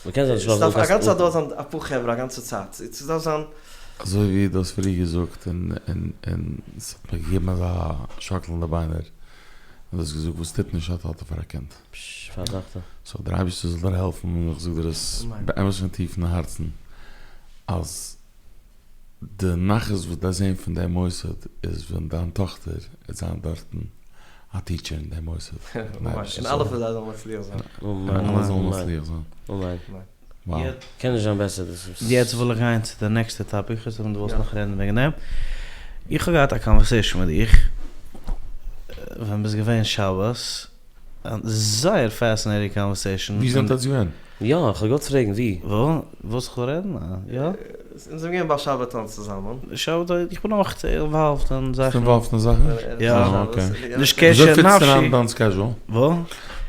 מ'קען זיי נישט לאזן ס'דארף א גאנצע צייט דארט זיין אפאר חברה א גאנצע צייט, ס'דארף זיין. אזוי ווי דו האסט פריער געזאגט און און און ס'האט מיר געגעבן אזא שאקל אין די ביינער, און דו האסט געזאגט וואס טוט נישט א טאטע פאר א קינד. פששש פאר א טאכטער. סאו דער אייבערשטער זאל דיר העלפן און איך זאג דיר עס באמת פון טיפן הארצן אז. די נחת וואס דו זען פון די מוסד איז ווען דיין טאכטער וועט זיין דארטן. א טיטשער אין די מוסד. אמן. און אלע פון זיי זאלן מצליח זיין. אמן. און אלע זאלן מצליח זיין. אמן. וואו. קען נישט זיין בעסער דאס איז. יעצט וויל איך גיין צו די נעקסטע טאפיק, חוץ אויב דו ווילסט נאך רעדן וועגן דעם. איך האב געהאט א קאנווערסעישאן מיט דיך ווען ביסט געווען שבת, זייער פעסינעיטינג קאנווערסעישאן. ווי זענט עטס געווען? יא, איך האב געוואלט פרעגן ווי. וואו? ווילסט איך זאל רעדן? יא? אונז זענען געווען ביי שבתון צוזאמען. שבתון, איך בין אויך אינוואלווד אין זאכן. ביסט אינוואלווד אין זאכן? יא. אקעי. נישט קשר נפשי. וויאזוי פיטסטו אריין דיין סקעדזשול? וואו?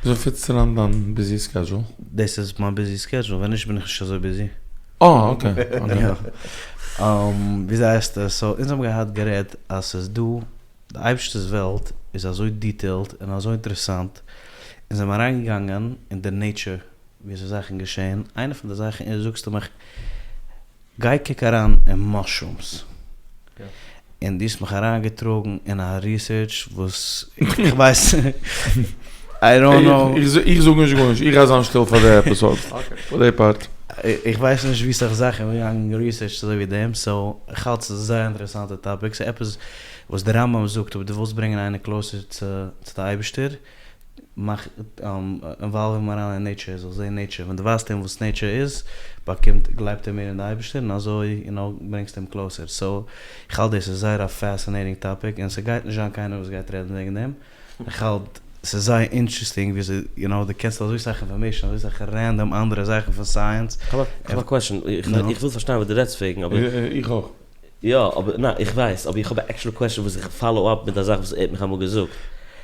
וויאזוי פיטסטו אריין דיין ביזי סקעדזשול? דאס איז מיין ביזי סקעדזשול, ווען נישט בין איך נישט אזוי ביזי. אה אקעי. יא. וויאזוי הייסט עס? סאו אונז האבן געהאט גערעדט אז ס'איז דא, די אייבערשטער'ס וועלט איז אזוי דיטעילד און אזוי אינטערעסאנט, אונז זענען אריינגעגאנגען אין די נעיטשער וויאזוי זאכן געשעהן, איינע פון די זאכן איז זאגסטו מיך גיי קוק אריין אין מאשרומס, און דו האסט מיך אריינגעטראגן אין א ריסערטש וואס איך ווייס איי דאנט נאו. איך זאג נישט גארנישט, איך גיי זיין שטיל פאר די עפיסאד, פאר די פארט. איך ווייס נישט ווי סאך זאכן איך בין געגאנגען ריסערטש אזוי ווי דעם, סאו איך האלט ס'איז א זייער אינטערעסאנטע טאפיק, ס'איז עפעס וואס די רמב"ם זאגט אויב דו ווילסט ברענגען איינער קלאוסער צו די אייבערשטער, מאך אינוואלוו אים אריין אין נעיטשער ער זאל זעהן נעיטשער, ווען דו ווייזט אים וואס נעיטשער איז באקומט גלייבט ער מער אין די אייבערשטער און אזוי יו נאו ברענגסטו אים קלאוסער, סאו איך האלט דאס איז זייער א פעסינעטינג טאפיק און ס'גייט נישט זיין קיינער וואס גייט רעדן וועגן דעם, איך האלט ס'איז זייער אינטערעסטינג וויאזוי יו נאו דו קענסט אזוי סאך אינפארמעישן אזוי סאך רענדאם אנדערע זאכן פון סייענס. כ'האב א קוועשאן, איך וויל פארשטיין וואס דו רעדסט וועגן אבער. איך אויך. יא, אבער ניין, איך ווייס, אבער איך האב א עקשועל קוועשאן וואס איך פאלאו אפ מיט א זאך וואס ער האט מיך אמאל געזאגט.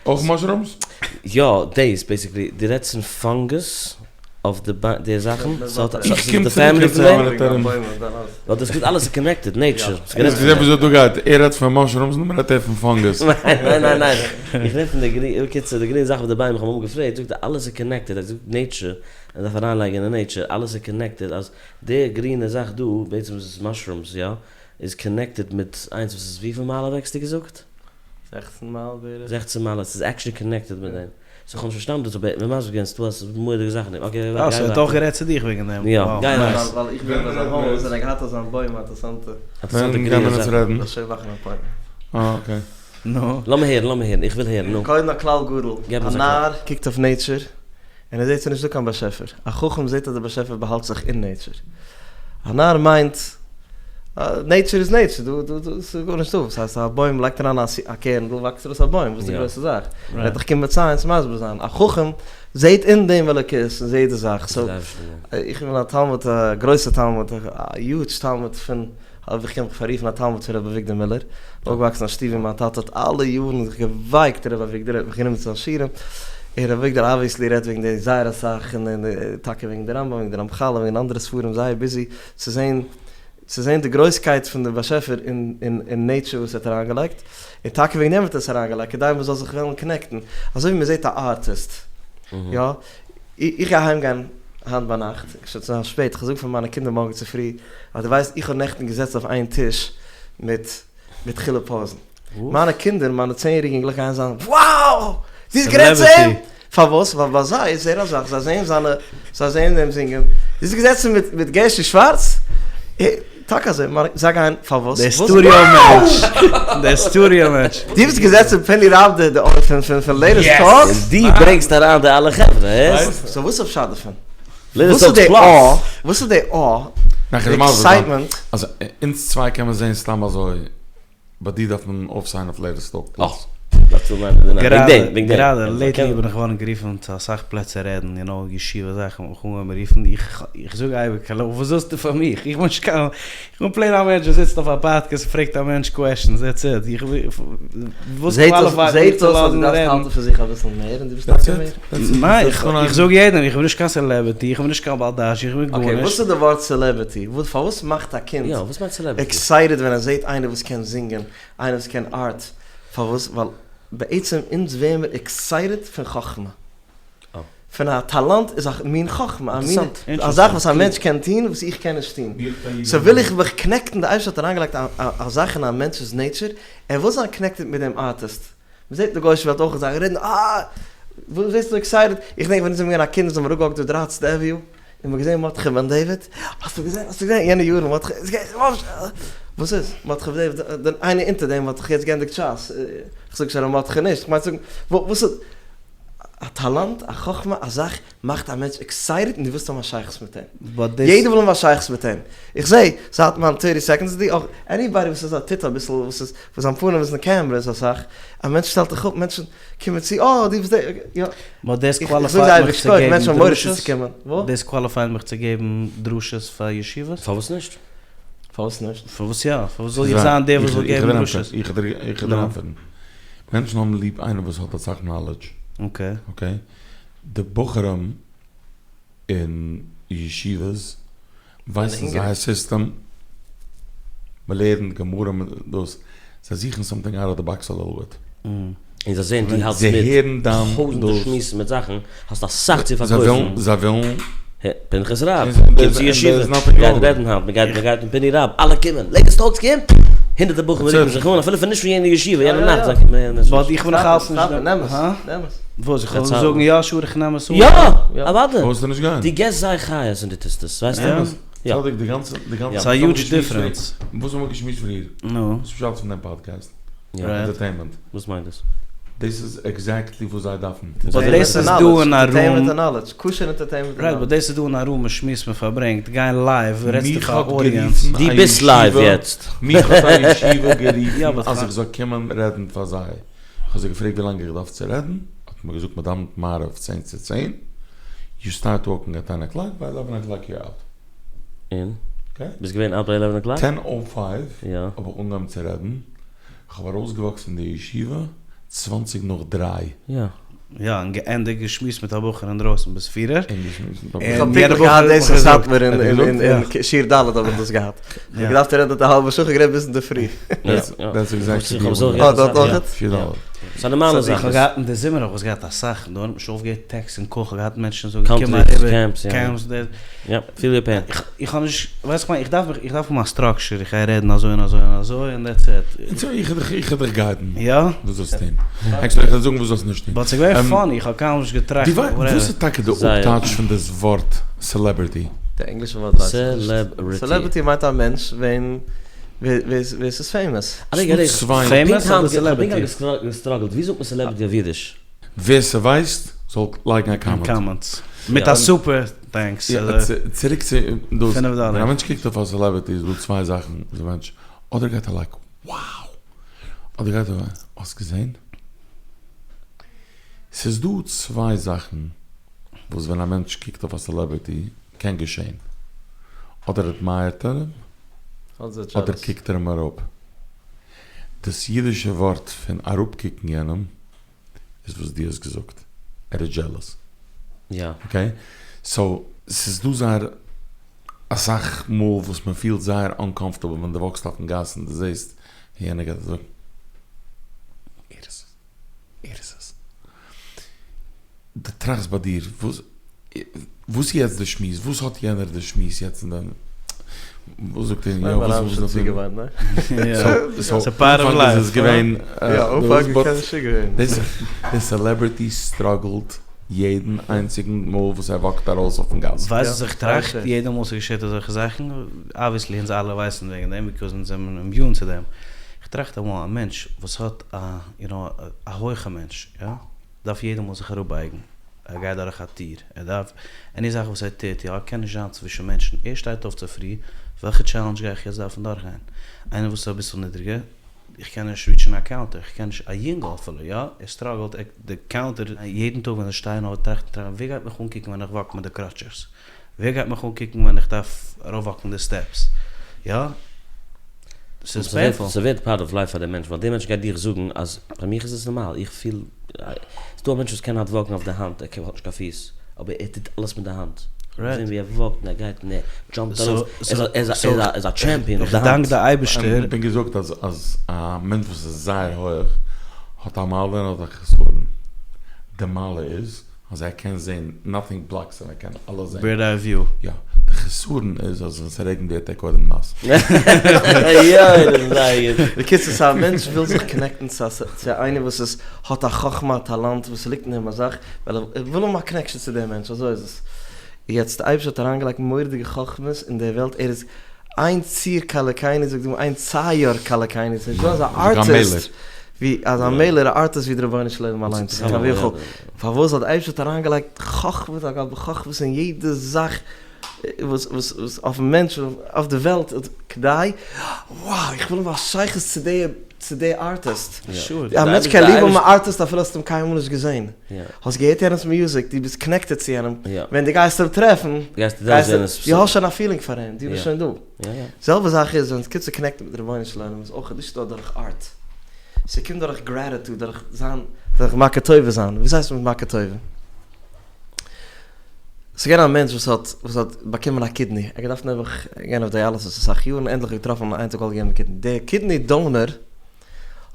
אויך מאשרומס? יא, דעיס, בעיסיקלי, דו רעדסט פון פאנגוס אויף די ביי די זאכן? ס'האט איך ס'איז קום די צוריק פעמילי יעצט פון דעם? ארום. ווייל דאס גייט אלעס איז קאנעקטעד, נעיטשער. האסט געזען וויאזוי דא גייט? ער רעדט פון מאשרומס נאכדעם רעדט ער פון פאנגוס. ניין ניין ניין, איך רעד פון די גרין, בקיצור די גרינע זאך אויף די ביימער, איך האב אמאל געפרעגט, זאגט ער אלעס איז קאנעקטעד, ער זאגט נעיטשער, מען דארף אריינלייגן אין נעיטשער, אלעס איז קאנעקטעד, אז די גרינע זאך דא, בעצם איז עס מאשרומס יא? איז קאנעקטעד מיט איינס וואס איז וויפיל מייל אוועק האסטו געזאגט? זעכצן מייל בערך. זעכצן מייל, עס איז עקשעלי קאנעקטעד מיט דעם. סאו כ'האב נישט פארשטאנען דאס אבער מיר מסביר געווען ס'דא אזא מורא'דיגע זאך אין דעם. אקעי גיי אה סאו ער האט ווייטער. אויך גערעדט צו דיך וועגן דעם? יא, וואו גיי נייס. ווייטער. ווייל איך בין ביי זיין הויז און ער האט געהאט אזא בוים א אינטערעסאנטע. אינטערעסאנטע ווען גרינע גיימער אונז זאך. רעדן? זאל שוין מאכן אפוינטמענט. אה אקעי. נו. לאמיר הערן לאמיר הערן איך וויל הערן נו. קודם א כלל גדול, געב א אונז א כלל. נאר קוקט אויף נעיטשער און ער זעט ס'איז נישטא קיין באשעפער. א חכם זעט אז דער באשעפער באהאלט זיך אין נעיטשער. א נאר מיינט נעיטשער איז נעיטשער, דא דא דא ס'איז גארנישט דא. ס'הייסט א בוים לייגט אריין א קערנדל וואקסט ארויס א בוים, וואס איז די גרויסע זאך? וועט דיך קומען מיט סייענס מסביר זיין. א חכם זעט אין דעם אלוקות און זעט די זאך. סאו איך בין א תלמיד א גרויסע תלמיד א יוזש תלמיד פון אויב איך קען מיך פאררופן א תלמיד פון רבי אביגדור מילער, אויפגעוואקסן אין א שטוב ווי מיין טאטע האט אלע יארן זיך געווייקט אין רבי אביגדור, ער האט מיך גענומען צו זיין שיעורים, און רבי אביגדור אבוויעסלי רעדט וועגן דעם זייער אסאך, און טאקע וועגן די רמב"ם, וועגן די רמח"ל, און וועגן אנדערע ספרים, זייער ביזי צו זען צו זען די גרויסקייט פון די באשעפער אין נעיטשער וואס ער האט אריינגעלייגט, און טאקע וועגן דעם האט ער עס אריינגעלייגט, כדי מען זאל זיך וועלן קאנעקטן, אזוי ווי מען זעט א ארטיסט, יא, איך גיי אהיים גיין היינט ביינאכט, שוין צו זיין שפעט, איך זאג פאר מיינע קינדער מארגן צופרי, אז דו ווייסט איך האב נעכטן געזעצט אויף איין טיש מיט מיט חילא פאזען. מיינע קינדער, מיינע צען יעריגע אינגלעך גייען זיין wow! דו האסט גערעדט צו אים? פארוואס? ווייל ביי זיי איז ער א זאך, זיי זעען זיינע, זיי זעען אים זינגען. דו האסט געזעצן מיט מיט גערשי שווארץ? טאקע אזוי, זיי גייען, פארוואס? דער סטודיאו מענטש, דער סטודיאו מענטש. דו ביסט געזעצן מיט פיני רב די אויער פון פון פון לעיטעסט טאלקס? און דו ברענגסט אריין די אלע חברה, הערסט? סאו וואס איז פשט דערפון? לעיטעסט וואס איז טאלקס די פלאס. אה? וואס איז די אה? ניין, די עקסייטמענט? אז אונז צוויי קען מען זעהן סתם אזוי, ביי דיר דארף מען אויפסיינען אויף לעיטעסט טאלק פלאס. גראדע, גראדע, לעיטלי בין איך געווארן גערופן צו אסאך פלעצער רעדן, יו נאו, ישיבה זאכן האט מיך אנגעהויבן רופן, איך איך זאג אייביג, האלא, וואס ווילסטו פון מיך? איך בין נישט קיין, איך בין פלעין א מענטש וואס זיצט אויף א פאדקעסט און פרעגט א מענטש קוועשאנס, דעטס איט, איך וואס קוואליפייט מיך זעהט צו אויס אז לאזן דו דארפסט רעדן? האלטן פון זיך אביסל מער און דו ביסט טאקע מער. ניין, איך זאג יעדעם, איך בין נישט קיין סעלעבעטי, איך בין נישט קיין בעל דרשן, איך בין אקעי, גארנישט. וואס איז די ווארט סעלעבעטי? פארוואס מאכט א קינד עקסייטעד ווען ער זעהט איינער וואס קען זינגען, איינער וואס קען ארט, פארוואס? ווייל בעצם אונז ווערן מיר עקסייטעד פון חכמה. פון א טאלאנט איז א מין חכמה, א מין א זאך וואס א מענטש קען טון וואס איך קען נישט טון. סאו וויל איך מיך קאנעקטן, די אייבערשטער האט אריינגעלייגט א זאך אין א מענטש'ס נעיטשער, ער וויל זיין קאנעקטעד מיט דעם ארטיסט. מ'זעט אין די גוי'אישע וועלט אויך זיי רעדן אה! וואס ווערסטו אזוי עקסייטעד? איך דענק ווען אונז זענען געווען א קינד און זענען מיר אראפגעוואקט דא דרייצנטע עוועניו, און מ'האט געזען מרדכי בן דוד, האסטו געזען? האסטו געזען? יענע יארן מרדכי איז געווען ממש. וואס איז? מרדכי דער איינער אונטער דעם האט דאך יעצט געענדיגט שס, איך זאג נישט אז ר' מרדכי נישט, איך מיין צו זאגן, וואס איז? א טאלאנט, א חכמה, א זאך מאכט א מענטש excited און דו ווילסט האבן א שייכות מיט אים. יעדער וויל האבן א שייכות מיט אים. איך זע, זייט מיין thirty seconds די אויך, anybody וואס איז א טוט אביסל, וואס איז, וואס זיין פנים איז אין קעמרעס אסאך, א מענטש שטעלט דיך אפ, מענטשן קומען צו, אה, דו ביסט דער, יא. באט דאס qualify ט מיך צו געבן דרשות? דאס qualify ט מיך צו געבן דרשות פאר ישיבות? פארוואס נישט? פארוואס נישט? פארוואס יא? פארוואס זאל איך זיין דער וואס זאל געבן דרשות? איך וועל דיר ענטפערן. מענטשן האבן ליב איינער וואס האט אסאך knowledge. okay. okay? די בחורים אין ישיבות ווייסן זייער סיסטעם, מ'לערנט גמרא דאס, זיי זוכן something out of the box a little bit. און זיי זעען דו האלטסט מיט טויזענטער שמועסן מיט זאכן, האסט אסאך צו פארקויפן. זיי ווילן. פנחס רב, קומט צו ישיבה, מ'גייט רעדן היינט, מ'גייט מ'גייט אין פיני רב, אלע קומען, latest talks קומט! הונדערטער בחורים רוקן זיך אן, אפילו פון נישט פון יענע ישיבה, יענע נאכט זיי קומען הערן עס. באט איך בין נאך אלץ נישט דא. נעם עס, נעם עס. וואס, איך זאל זאגן יא sure איך נעם עס אן? יא! אוודאי! דו געסט זיי חיות און דו טוסט עס, ווייסטו? יא. צדיק, די גאנצע, די גאנצע. ס'איז א huge difference. וואס האבן מיר געשמועסט פריער? נו. וואס איז פשט פון דעם פאדקעסט? entertainment. וואס מיינט דאס? דאס איז exactly וואס זיי דארפן. באט דאס איז דא אין א room. right, but דאס איז דא אין א room, מען שמועסט מען פארברענגט, גיין live, רעדסטו פאר א audience. דו ביסט live יעצט. מיך האט א ישיבה גערופן אז איך זאל קומען רעדן פאר זיי. איך האב זיי געפרעגט ווי לאנג איך דארף צו רעדן, האט מען געזאגט מען דאווענט מעריב צען צו צען, you start talking at ten o'clock, by eleven o'clock you're out. און? ביסט געווען out by eleven o'clock? ten o five האב איך אנגעהויבן צו רעדן, כ'האב ארויסגעוואקט פון די ישיבה צוואנציג נאך דריי. יא. יא, און געענדיגט געשמועסט מיט א בחור אינדרויסן ביז פירער. און געשמועסט מיט א בחור. איך האב פונקטליך געהאט דאס אין סאטמאר אין שיעור ד' האב איך דאס געהאט. איך האב געדארפט רעדן דארט א האלבע שעה, כ'האב גערעדט ביז אינדערפרי. דעטס עקזעקטלי איך האב עס אויך געהאט. אה, דארט אויכעט? שיעור ד'. ס'איז א נארמאלע זאך. איך האב געהאט אין די זומער האב איך עס געהאט אסאך, דאן האט מען שוין אויפגעהערט טעקסטן קאלן, כ'האב געהאט מענטשן זאגן קום אריבער, camps, דאס. יא, feel your pain. איך האב נישט, ווייסט איך מיין, איך דארף מיך, איך דארף האבן א structure, איך גיי רעדן אזוי און אזוי און אזוי און that's it. סאו איך וועל דיך, איך וועל דיך guide ן. יא? וואס זאלסט טון. actually איך וועל זאגן וואס זאלסט נישט טון. but ס'איז געווען funny, איך האב קיינמאל נישט געטראכט. דו ווייסט, וואס איז טאקע די אפטייטש פון דאס ווארט celebrity? די ענגלישע ווארט ווייס איך נישט. celebrity. celebrity מיינט א מענטש וועם, ווער ס'איז famous. famous אדער celebrity? כ'האב גע struggle ט, ווי זאגט מען celebrity אויף אידיש? ווער ס'ווייסט זאל לייגן א comment. comments. מיט א super thanks. צוריק צו דאס, ווען א מענטש קוקט אויף א celebrity איז דא צוויי זאכן וואס א מענטש, אדער גייט ער like wow! אדער גייט ער האסט געזען? ס'איז דא צוויי זאכן וואס ווען א מענטש קוקט אויף א celebrity קען געשען, אדער admire ט ער אים, אדער קוקט ער אים אראפ. דאס אידישע ווארט פון אראפקוקן יענעם איז וואס דו האסט געזאגט, ער איז jealous. יא. okay? so ס'איז דא זייער אסאך מאל וואס מען פילט זייער uncomfortable ווען דו walk סט אויפן גאס און דו זעסט ווי יענער גייט אזוי, ער איז עס, ער איז עס. דו טראכסט ביי דיר, וואס וואס איז יעצט די שמועס? וואס האט יענער די שמועס יעצט אין דיין וואס זאגט ער יא וואס וואס זאגט ער? ס'איז part of life. איז עס געווען די celebrity struggle ט יעדן איינציגן מאל וואס ער walk ט ארויס אויפן גאס. ווייסט וואס איך טראכט יעדע מאל ס'געשעט אזעלכע זאכן? obviously אונז אלע ווייסן וועגן דעם because אונז זענען immune צו דעם. איך טראכט אמאל א מענטש וואס האט א יו נאו א הויכע מענטש יא דארף יעדע מאל זיך אראפבייגן ער גייט דורך א טיר, ער דארף, any זאך וואס ער טוט, יא, ער קען נישט זיין צווישן מענטשן, ער שטייט אויף צופרי, וועלכע challenge גיי איך יעצט דארפן דורכגיין? איינער וואס איז אביסל נידריגער, איך קען נישט reach ן א counter, איך קען נישט, א יונגל אפילו, יא, ער struggle ט, ער, די counter, יעדן טאג ווען זיי שטייען אויף טראכטן טראכטן, ווער גייט מיך אנקוקן ווען איך walk מיט די crutches? ווער גייט מיך אנקוקן ווען איך דארף ארויף walk ן די steps? יא? ס'איז painful. ס'ווערט part of life פאר די מענטש, ווייל די מענטש גייט דיך זאגן אז ביי מיך איז עס נארמאל, איך פיל, ס'דא א מענטש וואס קען היינט walk ן אויף די האנט, ער האט נישט קיין פיס, אבער ער טוט אלעס מיט די האנט, כ'האב געזען ווי ער walk ט און ער גייט און ער jump ט ארויף, ער איז א champion אויף די האנט. איך דאנק די אייבערשטער. איך בין געזאגט אז אז א מענטש וואס איז זייער הויעך האט א מעלה און האט א חסרון, די מעלה איז אז ער קען זעהן nothing blocks אים ער קען אלעס זעהן. bird eye view. יא. די חסרון איז אז ווען ס'רעגנט ווערט ער קודם נאס. יוי דאס איז זייער גוט. בקיצור סא א מענטש וויל זיך connect ן צו צו איינער וואס איז האט א חכמה א טאלאנט וואס ס'ליגט אין אים א זאך ווייל ער וויל האבן א connection צו דעם מענטש אזוי איז עס. יעצט די אייבערשטער האט אריינגעלייגט מורא'דיגע חכמות אין די וועלט ער איז. אין ציור כאלוקינו זאגט די גמרא אין צייר כאלוקינו ס'איז נישטא אזא ארטיסט ווי אזא מעלער א ארטיסט ווי די רבונו של עולם אליינס כביכול פארוואס האט די אייבערשטער האט אריינגעלייגט חכמה על גבי חכמות אין יעדע זאך וואס וואס וואס אויפן מענטש אויף די וועלט כדי wow איך וויל האבן א שייכות צו די צו די ארטיסט א מענטש קען ליב האבן א ארטיסט אפילו האסט אים קיינמאל נישט געזען. האסט געהערט יענעמס מיוזיק, דו ביסט קאנעקטעד צו יענעם, ווען דו גייסט אים טרעפן, גייסטו, דו האסט שוין א פילינג פאר אים, דו ביסט שוין דא. זעלבע זאך איז ווען עס קומט צו קאנעקטן מיט רבונו של עולם איז אויך נישט נאר דורך ארט, ס'קומט דורך גרעטיטוד, דורך זיין, דורך מכיר טובה זיין, וואס הייסט מכיר טובה? ס'איז געווען א מענטש וואס האט וואס האט באקומען א קידני, ער האט געדארפט נעבעך גיין אויף דייאליסיס אסאך יארן, ענדליך געטראפן איינער האט געוואלט געבן א קידני, דער קידני דאונער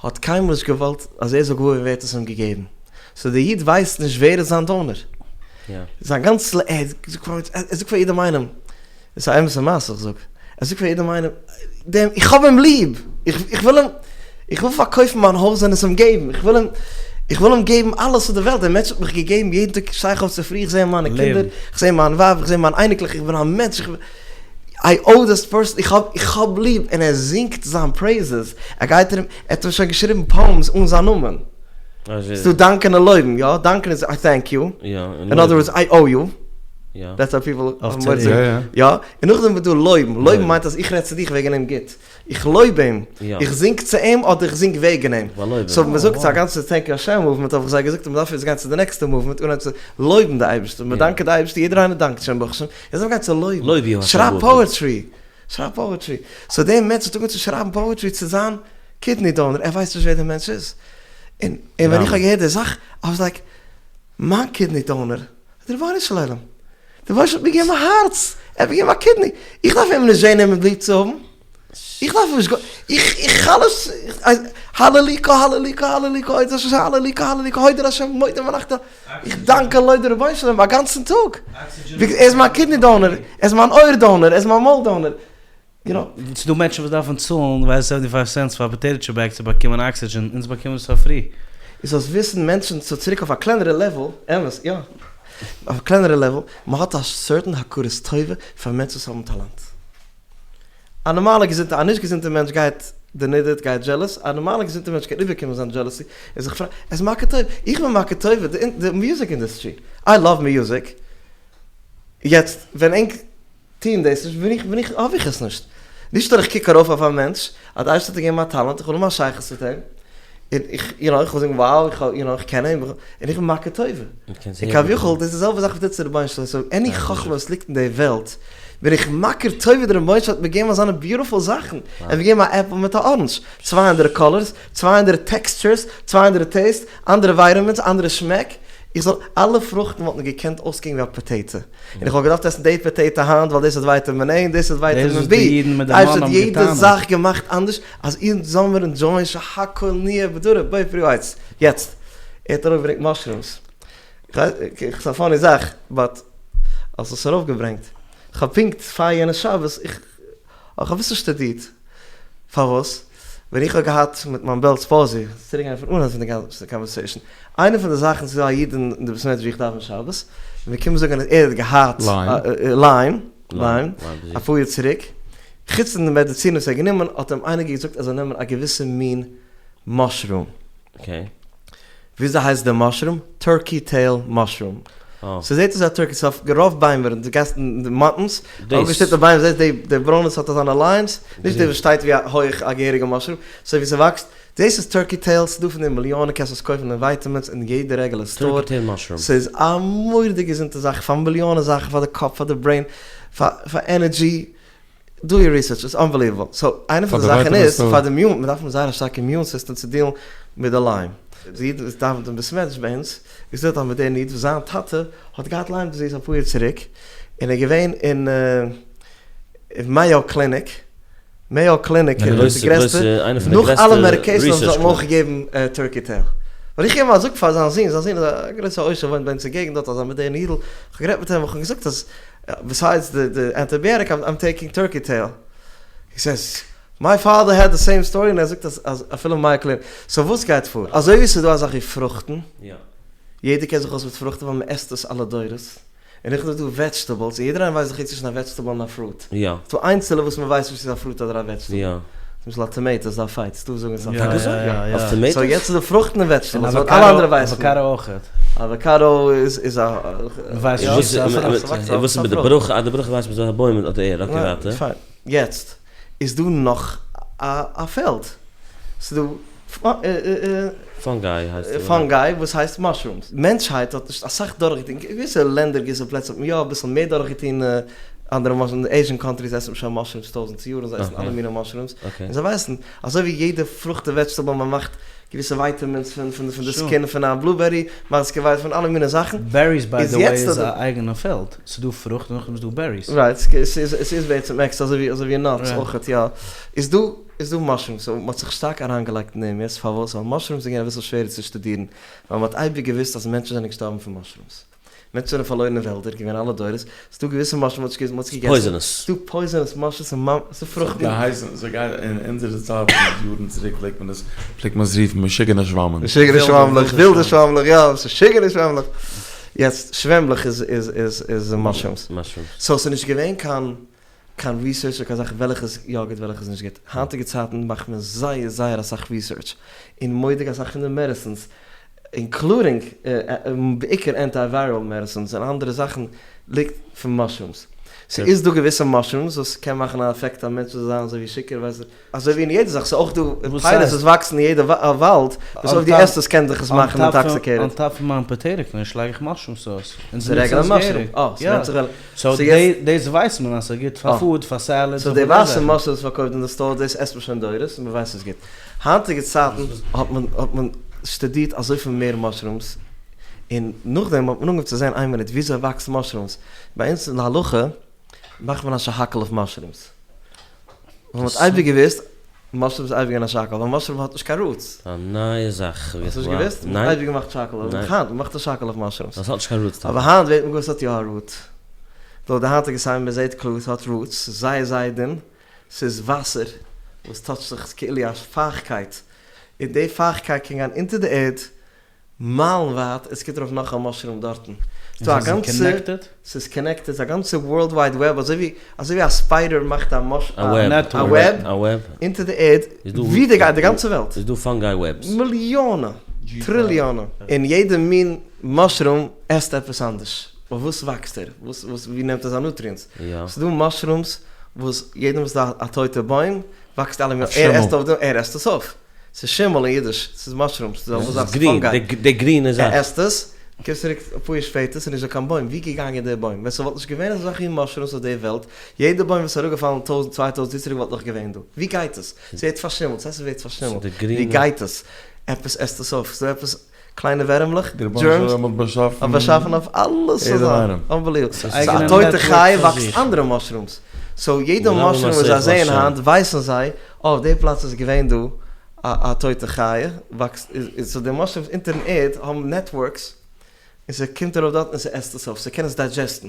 האט קיינמאל נישט געוואלט אז ער זאל געוואר ווערן ווער האט עס אים געגעבן, סאו דער איד ווייסט נישט ווער איז זיין דאונער, זיין גאנץ לע ער זאגט פאר יעדעם איינעם, עס איז א אמת'ע מעשה איך זאג, ער זאגט פאר יעדעם איינעם, דעם איך האב אים ליב, איך וויל אים, איך וויל פארקויפן מיין הויז און עס אים געבן, איך וויל אים, איך וויל אים געבן אלעס אויף די וועלט, דער מענטש האט מיך געגעבן יעדן טאג שטיי איך אויף צופרי איך זע מיינע קינדער, איך זע מיין ווייב, איך זע מיינע אייניקלעך, איך בין א מענטש, איך בין. איי אוו דיס פערסאן, איך האב איך האב ליב, און ער זינגט זיין פרעיזעס, ער גייט ארום, ער האט אים שוין געשריבן פאומס אן זיין נאמען. ס'איז דא דאנקען און לויבן, יא? דאנקען איז איי טענק יו, אין אדער ווארדס איי אוו יו, דעטס האו פיפל יא, און נאכדעם איז דא לויבן, לויבן מיינט אז איך רעד צו דיך וועגן אים גוט. איך לויב אים, איך זינג צו אים אדער איך זינג וועגן אים. סאו ווען מ'זאגט ס'איז א גאנצע טענק יו השם מאוומענט האב איך זיי געזאגט אז מ'דארף יעצט גיין צו די נעקסטע מאוומענט אנהייבן צו לויבן די אייבערשטער, מ'דאנקט די אייבערשטער, יעדער איינער דאנקט שוין ברוך השם, יעצט דארף מען גיין צו לויבן, שרייב פאעטרי, שרייב פאעטרי. סאו דער מענטש האט אנגעהויבן צו שרייבן פאעטרי צו זיין קידני דאונער, ער ווייסט נישט ווער דער מענטש איז. און ווען איך האב געהערט די זאך, איי וואס לייק, מיין קידני דאונער? דער רבונו של עולם, דער רבונו של עולם האט מיר געגעבן א הארץ, ער האט מיר געגעבן א קידני, איך דארף אים נישט זען אים ליב צו האבן, איך דארף אים נישט, איך איך חלש, הללוקה הללוקה הללוקה הודו להשם הללוקה הללוקה הודו להשם מודים ואנחנו, איך דאנק און לויב דער רבונו של עולם א גאנצן טאג, ער איז מיין קידני דאונער, ער איז מיין אויער דאונער, ער איז מיין מויל דאונער. ס'איז דא מענטשן וואס דארפן צאלן ווייל סעווענטי פייוו סענטס פאר א פאטעיטא טשיפ בעג צו באקומען אקסידזשען, אונז באקומען עס פאר פרי. איז זאלסט וויסן מענטשן סאו צוריק אויף א קלענערע לעוועל, אמת יא, אויף א קלענערע לעוועל, מען האט א סערטען הכרת טובה פאר מענטשן וואס האבן טאלאנט. א נארמאלע געזונטע, א נישט געזונטע מענטש גייט דערנידערט, גייט דזשעלעס, א נארמאלע געזונטע מענטש קען איבערקומען זיין דזשעלעסי און זיך פרייען, ער איז מכיר טובה, איך בין מכיר טובה די מיוזיק אינדוסטרי, איי לאוו מיוזיק, יעצט ווען ענק טוהן דאס נישט בין איך בין איך האב איך עס נישט. נישט נאר איך קוק ארויף אויף א מענטש אז די אייבערשטער האט געגעבן א טאלאנט איך וויל האבן א שייכות מיט אים, און איך יו נאו איך וויל זאגן wow איך האב יו נאו איך קען אים, און איך בין מכיר טובה. און כביכול דאס איז די זעלבע זאך וואס טוט צו רבונו של עולם, סאו עני חכמה וואס ליגט אין די וועלט בין איך מכיר טובה די רבונו של עולם האט מיר געגעבן אזאנע ביוטיפול זאכן, ער האט מיר געגעבן א עפל מיט א אראנדזש, צוויי אנדערע קאלערס, צוויי אנדערע טעקסטשערס, צוויי אנדערע טעיסט, אנדערע ווייטעמינס, אנדערע שמעק, איך זאל אלע פרוכטן וואלטן געקענט אויסקוקן ווי א פאטעיטע. און איך וואלט געדארפט עסן די פאטעיטא היינט ווייל דאס האט ווייטעמין עי און דאס האט ווייטעמין בי. אייבערשטער האט יעדע זאך געמאכט אנדערש אז אונז זאל מיר ענדזשויען שהכל נהיה בדברו בורא פרי העץ. יעצט, ער האט ארויפגעברענגט מאשרומס. ס'איז א פאני זאך באט האסט עס ארויפגעברענגט. כ'האב פונקט פאר יענע שבת איך האב אביסל שטודירט פארוואס ווען איך האב געהאט מיט מיין בעל'ס פאלסי, צוריק גיין פון אנהייב פון די גאנצע קאנווערסעישאן, איינע פון די זאכן ס'איז דא א איד אין די בית מדרש ווי איך דאווען שבת, און מיר קומען זאגן אז ער האט געהאט ליים, ליים, אפאר יאר צוריק, חוץ פון די מעדעצינען וואס ער האט גענומען האט אים איינער געזאגט ער זאל נעמען א געוויסע מין מאשרום. וויאזוי הייסט די מאשרום? טורקי טעיל מאשרום. ס'זעט אויס ווי א טורקי, ס'איז אויף רוב ביימער, דו גייסט אין די מאונטענס, אויפגעשטעלטע ביימער, זעסט די די ברוינע ס'האט אזאנע ליינס, נישט די וואס שטייט ווי א הויך א געהעריגע מאשרום, ס'איז ווי ס'וואקסט, דאס איז טורקי טעיל, ס'איז דא פון דעם מיליאנען, קענסט עס קויפן אין ווייטעמינס אין יעדע רעגולער סטאר, ס'איז א מורא'דיג געזונטע זאך פאר מיליאנען זאכן, פאר די קאפ, פאר די ברעין, פאר ענערדזשי. דו יור ריסערטש, איטס אנבעליוועבל. סאו איינע פון די זאכן איז פאר די אימיון, מען דארף האבן זייער א שטארקע אימיון סיסטעם צו דילן מיט די ליים. די איד וואס דאווענט אין בית מדרש ביי אונז, איז דארט א מאדערנע איד וואס זיין טאטע האט געהאט ליים דיזיס אפאר יאר צוריק, און ער איז געווען אין מעיאו קליניק, מעיאו קליניק איז די גרעסטע, נאך אלע מעדיקעישאנס האבן זיי אים אויך געגעבן טורקי טעיל. ווייל איך האב אים געזאגט פאר זיין זון, זיין זון איז א גרויסע עושר וואוינט ביי אונז אין געגנט דארט אזא מאדערנע אידל, איך האב גערעדט מיט אים, איך האב געזאגט אז ביסיידס די אנטיביאטיק איים טעיקינג טורקי טעיל, הי סעיס מיי פאדער העד די סעים סטארי און ער זאגט אז אפילו מעיאו קליניק, סאו וואס גייט פאר? אזוי ווי ס'איז דא אזאך ווי פרוכטן, יעדער קען זיך אויס מיט פרוכטן ווייל מ'עסט עס אלע דורות, און נאכדעם איז דא וועדזשטעבלס, און יעדער איינער ווייסט די חילוק צווישן א וועדזשטעבל און א פרוט. יא. ס'דא איינצעלע וואס מ'ווייסט נישט צו ס'איז א פרוט אדער א וועדזשטעבל. יא. למשל א טאמעיטא איז דא א פייט, ס'דא וואס זאגן ס'איז א טאקע פרוט. אזוי? יא. אויף טאמעיטאס? סאו יעצט איז דא פרוכטן און וועדזשטעבלס, און באט אלע אנדערע ווייסן. אוואקאדא אויכעט. אוואקאדא איז איז א. מ'ווייסט נישט צו ס'איז א פרוכט. וואס איז מיט די ברכה? אה די ברכה ווייסט מען ס'איז א בוים אדער ער, אקעי ווייטער. פיין. יעצט איז דא נאך א פעלד. ס'איז דא. פאנגיי הייסט עס. פאנגיי וואס הייסט מאשרומס. מענטשהייט האט נישט אסאך דורכגעטון, געוויסע לענדער געוויסע פלעצער האט מען יא אביסל מער דורכגעטון, אנדערע מאשרומס, אין עיזשען קאנטריס עסט מען שוין מאשרומס טויזענטער יארן, זיי עסן אלע מיני מאשרומס, און זיי ווייסן, אזוי ווי יעדע פרוכט און וועדזשטעבל מען מאכט געוויסע ווייטעמינס פון פון די סקין פון א בלובערי, מאכט עס פון אלע מיני זאכן. בעריס ביי די וועי איז א אייגענע פעלד, ס'איז דא פרוכט און נאכדעם איז דא בעריס. רייט, ס'איז בעצם עקסטער אזוי ווי נאטס אויכעט יא, איז דא. איז דא מאשרומס, סאו מ'האט זיך שטארק אריינגעלייגט אין דעם, יעצט פארוואס? ווייל מאשרומס איז געווען אביסל שווערער צו שטודירן, ווייל מ'האט אייביג געוואוסט אז מענטשן זענען געשטארבן פון מאשרומס. מענטשן זענען פארלוירן אין וועלדער, געווען אלע דורות, ס'איז דא געוויסע מאשרומס מ'האט נישט געוואוסט, מ'האט עס געגעסן, פויזענעס. ס'איז דא פויזענעס מאשרומס און ממ, ס'איז פרוכטן. געהייסן, ס'גייט אין אונזערע צייטן יארן צוריק פלעגט מען עס, פלעגט מען עס רופן משוגענע שוואמען. משוגענע שוואמלעך, ווילדע שוואמלעך, יא, משוגענע שוועמלעך. יעצט, שוועמלעך איז איז איז איז מאשרומס. מאשרומס. סאו ס'איז נישט געווען קיין קיין ריסערטש אויף קיין זאך וועלכע איז יא גוט וועלכע איז נישט גוט, היינטיגע צייטן מאכט מען זייער זייער אסאך ריסערטש און מורא'דיג אסאך פון די מעדעסינס אינקלודינג בעיקר ענטי ווייראל מעדעסינס און אנדערע זאכן ליגט פון מאשרומס. ס'איז דא געוויסע מאשרומס וואס קען מאכן א עפעקט א מענטש זאל זיין אזוי ווי שיכור ווייסט אזוי ווי אין יעדע זאך ס'איז אויך דא פירות וואס וואקסן אין יעדע וואלד וואס אויב דו עסט עס קען דיך עס מאכן אינטאקסיקעיטעד. אן טאפ פון מיין פאטעיטא קניש לייג איך מאשרום סאוס. און ס'איז רעגולער מאשרום. אה, ס'ווענדט זיך וועלכע. סאו דאס ווייסט מען אז ס'איז גוט פאר פוד, פאר סעלעדס. סאו די ווייסע מאשרום וואס פארקויפט אין די סטאר דאס עסט מען שוין דורות און מ'ווייסט ס'איז גוט. היינטיגע צייטן האט מען האט מען שטודירט אזויפיל מער מאשרומס און נאכדעם האט מען אנגעהויבן צו זען איין מינוט וויאזוי וואקסט מאשרומס. ביי אונז אין די הלכה מאכט מען א שהכל אויף מאשרומס. ווייל מ'האט אייביג געוואוסט, מאשרום איז אייביג געווען א שהכל, ווייל מאשרום האט נישט קיין רוטס. א נייע זאך. האסט נישט געוואוסט? ניין. מ'האט אייביג געמאכט שהכל, אבער היינט מ'מאכט א שהכל אויף מאשרומס. ווייל ס'האט נישט קיין רוטס טאקע. אבער היינט ווערט מען געוואוסט ס'האט יא א רוט. לויט די היינטיגע סייענס מ'זעהט קלאר ס'האט רוטס, ס'איז זייער זייער דין, ס'איז וואסער וואס טאטשט זיך כאילו א פייכקייט, און די פייכקייט קען גיין אונטער די ערד מיילן ווייט, עס קומט ארויף נאך א מאשרום דארטן. ס'דא א גאנצע, ס'איז קאנעקטעד, ס'איז א גאנצע ווארלד ווייד וועב, אזוי ווי אזוי ווי א ספיידער מאכט א מאש א וועב אונטער די ערד, ווי די גייסט, די גאנצע וועלט. איז דא פאנגיי וועבס? מיליאנען, טריליאנען. און יעדע מין מאשרום עסט עפעס אנדערש. אויף וואס וואקסט ער? וואס וואס ווי נעמט ער זיין נוטריענטס? ס'איז דא מאשרומס וואס יעדעם וואס איז דא א טויטע בוים וואקסט אלע מינע, ער עסט אויף דעם, ער עסט עס אויף. ס'איז שימל אין אידיש, ס'איז מאשרומס, ס'איז ס'איז גרין, די גרינע זאך. ער עסט עס, קומסט צוריק אפאר יאר שפעטער, ס'איז נישט דא קיין בוים, ווי געגאנגען דער בוים? ווען ס'וואלט נישט געווען אזא זאך ווי מאשרומס אויף דער וועלט, יעדע בוים וואס איז אראפגעפאלן טויזנט צוויי טויזנט יאר צוריק וואלט נאך געווען דא. ווי גייט עס? ס'ווערט פארשימלט, ס'הייסט ס'ווערט פארשימלט, ווי גייט עס? עפעס עסט עס אויף, ס'איז דא עפעס קליינע ווערעמלעך, דזשערמס, האט באשאפן אויף אלעס צוזאמען, אנבעליוועבל. סאו א טויטע חיה וואקסט אנדערע מאשרומס. סאו יעדע מאשרום וואס זיי זעען היינט ווייסן זיי, אויף די פלאץ איז געווען דא א טויטע חיה, וואקסט, סאו די מאשרומס אונטערן ערד האבן נעטווארקס, און ס'קומט ארויף דארט און ס'עסט עס אויף, ס'קען עס דיידזשעסטן.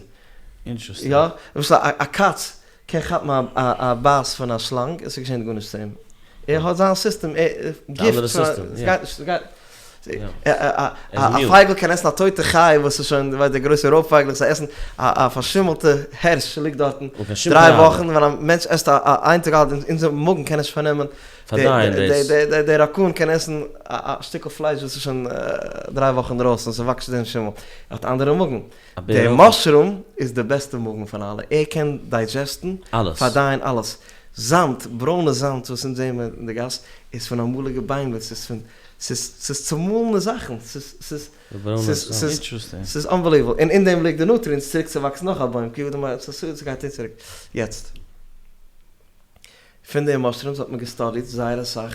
אינטערעסטינג. יא, למשל א קאץ קען כאפן א בייס פון א שלאנג און ס'געשענט גארנישט צו אים. ער האט זיין סיסטעם, גיפט, ס'גייט נישט, ס'גייט, א פייגל קען עסן א טויטע חיה וואס איז שוין, ווייסט די גרויסע רויב פייגלעך זיי עסן א פארשימלטע הערש ליגט דארטן דריי וואכן, ווען א מענטש עסט א איין טאג אלט, אונזער מאגן קען נישט פארנעמען, די ראקון קען עסן א שטיקל פלייש וואס איז שוין דריי וואכן אינדרויסן, ס'וואקסט דעם שימל, ער האט אנדערע מאגן. די מאשרום איז די בעסטע מאגן פון אלע, ער קען דיידזשעסטן, פארדייען אלעס. זאמד, ברוינע זאמד וואס אונז זעהן מיר אין די גאס, איז פון אמאליגע ביימער, ס'איז פון, ס'איז, ס'איז צומאלענע זאכן, ס'איז, ס'איז, ס'איז, ס'איז אנבעליוועבל, און אין דעם ליגט די נוטריענטס צוריק צו וואקסן נאך א בוים, כי האדם עץ השדה, ס'גייט און צוריק. יעצט, פון די מאשרומס האט מען געסטאדיט זייער אסאך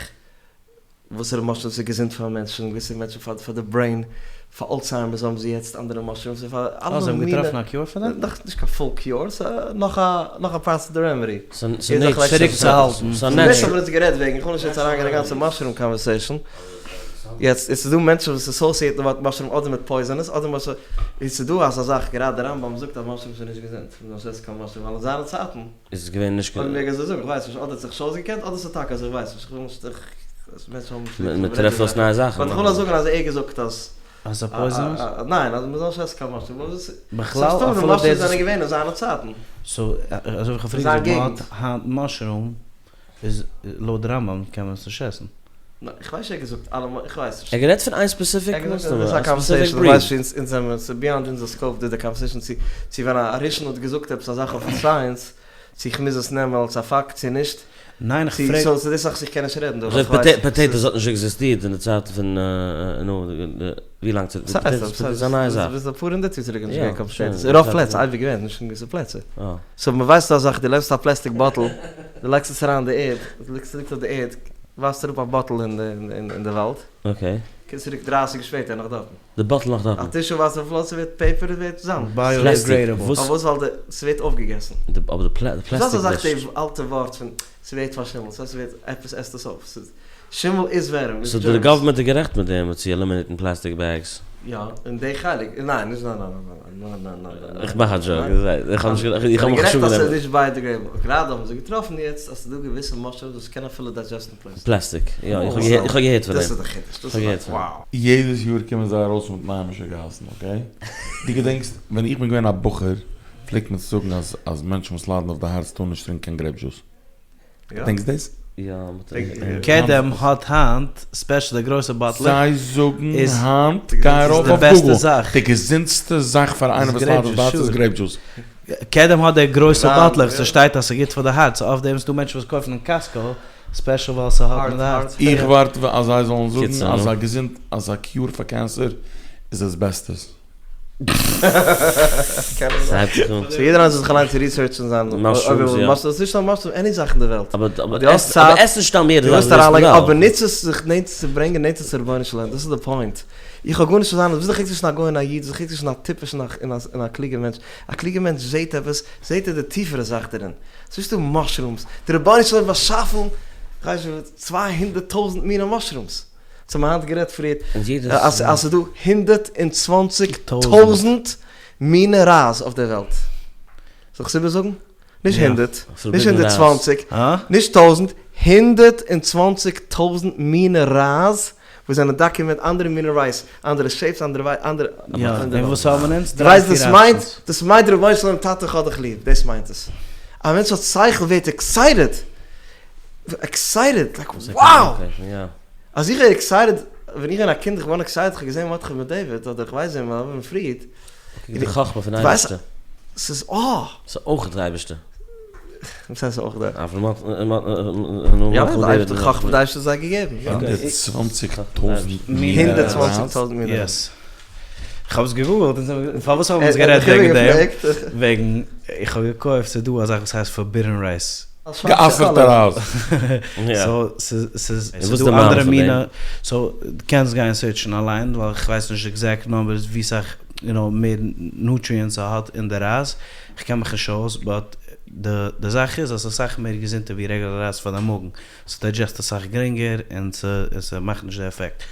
וואסערע מאשרומס איז געזונט פאר מענטשן, געוויסע מענטשן פאר פאר די ברעין, פאר אלצהיימערס האבן זיי יעצט אנדערע מאשרומס, און פאר אלע אה, זיי האבן מיני, געטראפן א קיור פאר דעם? נאך נישט קיין פול קיור, ס'איז נאך א נאך א פארט אוו די רעמעדי. צוריק צו האלטן. ס'איז דאס האבן מיר אונז גערעדט וועגן, איך וויל נישט יעצט אריינגיין אין די גאנצע מאשרום קאנווערסעישאן. יעצט, עס איז דא מענטשן וואס אסאסיעטן די ווארט מאשרום אדער מיט פויזענעס אדער מיט, און ס'איז דא אזא זאך, גראדע די רמב"ם זאגט אז מאשרומס איז נישט געזונט, מ'זאל נישט עסן קיין מאשרום, ווייל אין זיינע צייטן, איז עס געווען נישט אויב מעג איך אזוי זאגן, איך ווייס נישט, אדער האט זיך נישט אויסגעקענט, אדער ס'איז טאקע אזוי, איך ווייס נישט, איך וויל נישט איך מענטשן האבן מען טרעפט אויס נייע זאכן. באט איך וויל נאר זאגן אז ער געזאגט אז. אז ס'איז פויזענעס? ניין, אז מ'זאל נישט עסן קיין מאשרום. בכלל אפילו די מאשרומס זענען געווען אין זיינע צייטן. סאו אזוי ווי כ'האב פריער געזאגט מ'האט היינט מאשרום איז לויט רמב"ם קען מען עס נישט עסן. איך ווייס נישט ער האט געזאגט אלע מאל, איך ווייס נישט. ער האט גערעדט פון איין ספעסיפיק מאשרום, א ספעסיפיק בריד. איך ווייס נישט אונז זעמער, ס'איז ביאנד אונזער סקאופ די קאנווערסעישאן צו צו ווען א ראשון האט געזאגט עפעס א זאך אויף סייענס צו איך מוז עס נעמען אלס א פאקט צו נישט. ניין איך פרעג. סאו ס'איז די זאך וואס איך קען נישט רעדן דא. אזוי ווי פאטעיטאס האט נישט עקזיסטירט אין די צייטן פון נו ווי לאנג צוריק? פאטעיטאס איז א נייע זאך. ביז אפאר הונדערט יאר צוריק איז נישט געווען קיין פאטעיטאס. אין רוב פלעצער, אייביג געווען, נישט אין געוויסע פלעצער. סאו מ'ווייסט אזא זאך, דו נעמסט א פלעסטיק באטל, דו לייגסט עס אריין אין די ערד, עס ליגט אויף די ערד, ווארפסט אראפ א באטל אין די וואלד, קומסט צוריק דרייסיג יאר שפעטער נאך דארטן. די באטל נאך דארטן. א טישו ווארפסט אויפן פלאר ס'ווערט פעיפער עס ווערט זאמד. פלעסטיק וואס? פארוואס ווייל די ס'ווערט אויפגעגעסן. אבער די פלעסטיק נישט. דאס איז אזא זאך די אלטע ווארט פון ס'ווערט פארשימלט ס'הייסט ס'ווערט עפעס עסט עס אויף ס'איז שימל איז ווערים איז סאו די דזשערמס. גאווערמענט איז גערעכט מיט דעם צו עלימינעיטן פלעסטיק בעגס? יא אין די חלק ניין נישט ניין ניין ניין ניין ניין ניין. איך מאך א דזשאוק איך האב נישט איך האב מיך גערעכט נישט אז ס'איז אנגענומען. נישט בייאדיגרעידעבל גראדע האבן זיי געטראפן יעצט אז ס'איז דא געוויסע מאשרומס וואס קען אפילו דיידזשעסטן פלעסטיק. פלעסטיק, יא, איך האב געהערט פון דעם. דאס איז די חידוש, דאס איז א wow. יעדעס יאר קומען זיי ארויס מיט נייע משוגעת'ן, אקעי? דו געדענקסט ווען איך בין געווען א בחור פלעגט מען זאגן אז אז מענטשן וואס ליידן אויף די הארץ טארן נישט טרינקען קיין גרעיפ דזשוס. געדענקסט דאס? יא. קדם האט היינט ספעשל די גרויסע באטלעך. זיי זאגן היינט, גיי ארויף אויף גוגל, די געזונטסטע זאך פאר איינער וואס ליידט אויף די הארץ איז גרעיפ דזשוס. קדם האט די גרויסע באטלעך, ס'שטייט אז ס'גוט פאר די הארץ, אויף דעם איז דא מענטשן וואס קויפן אין קאסקא ספעשל ווייל ס'האט מיט די הארץ. איך ווארט אז זיי זאלן זאגן אז א געזונט אז א קיור פאר קענסער איז אסבעסטאס. סאו יעדער איינער זאל זיך אליינס ריסערטשן זיין מאשרומס, נישט נאר מאשרומס, עני זאך אין די וועלט. אבער עס נישט סתם יעדע זאך. אבער נוץ עס זיך נענטער צו ברענגען נענטער צו רבונו של עולם, דאס איז די פוינט. איך האב גארנישט צו זיין, וויאזוי חילוק צווישן א גוי און א איד, וויאזוי חילוק צווישן א טיפש און א קלוגער מענטש, א קלוגער מענטש זעהט עפעס, זעהט ער די טיפערע זאך דערין, ס'איז נישטא מאשרומס, די רבונו של עולם האט באשאפן כ'ווייס נישט 200 טויזנט מיני מאשרומס, אונז האבן היינט גערעדט פריער אז ס'איז דא 120 טויזנט מיני רייז אויף דער וועלט, זאל איך עס איבערזאגן? נישט הונדערט, נישט הונדערט צוואנציג, נישט טויזנט, 120 טויזנט מיני רייז וואס זענען דאקומענט אנדערע מיני רייז, אנדערע שעיפס, אנדערע וויי, אנדערע. יא, און וואס האבן אונז? דו ווייסט דאס מיינט? דאס מיינט רבונו של עולם טאטע איך האב דיך ליב, דאס מיינט עס. א מענטש האט שכל ווערט עקסייטעד, עקסייטעד, לייק wow! אז איך ווער עקסייטעד, ווען איך בין א קינד איך געווארן עקסייטעד איך האב געזען מרדכי בן דוד אדער איך ווייס וועם אברהם פריד. די חכמה פון אייבערשטער. ס'איז אה! ס'איז אויך דער אייבערשטער. וואס הייסט אויך דער? אברהם האט יא, די אייבערשטער חכמה האט די אייבערשטער זיי געגעבן. 120 טויזנט מיני 120 טויזנט מיני רייז. כ'האב עס געגוגלט און פארוואס האבן אונז גערעדט וועגן דעם? וועגן איך האב געקויפט ס'איז דא א זאך וואס הייסט פארבידען רייז. גע'אסר'טע רייז. סאו ס'איז דא אנדערע מינע, סאו קענסט גיין סערטשן אליין ווייל כ'ווייס נישט עקזעקט נומבערס ווי סאך יו נאו מער נוטריענטס ס'האט אין די רייז, כ'קען מיך נישט אויס באט די זאך איז אז ס'איז אסאך מער געזונטער ווי רעגולער רייז פאר די מאגן, ס'דיידזשעסט אסאך גרינגער און ס'מאכט נישט די עפעקט.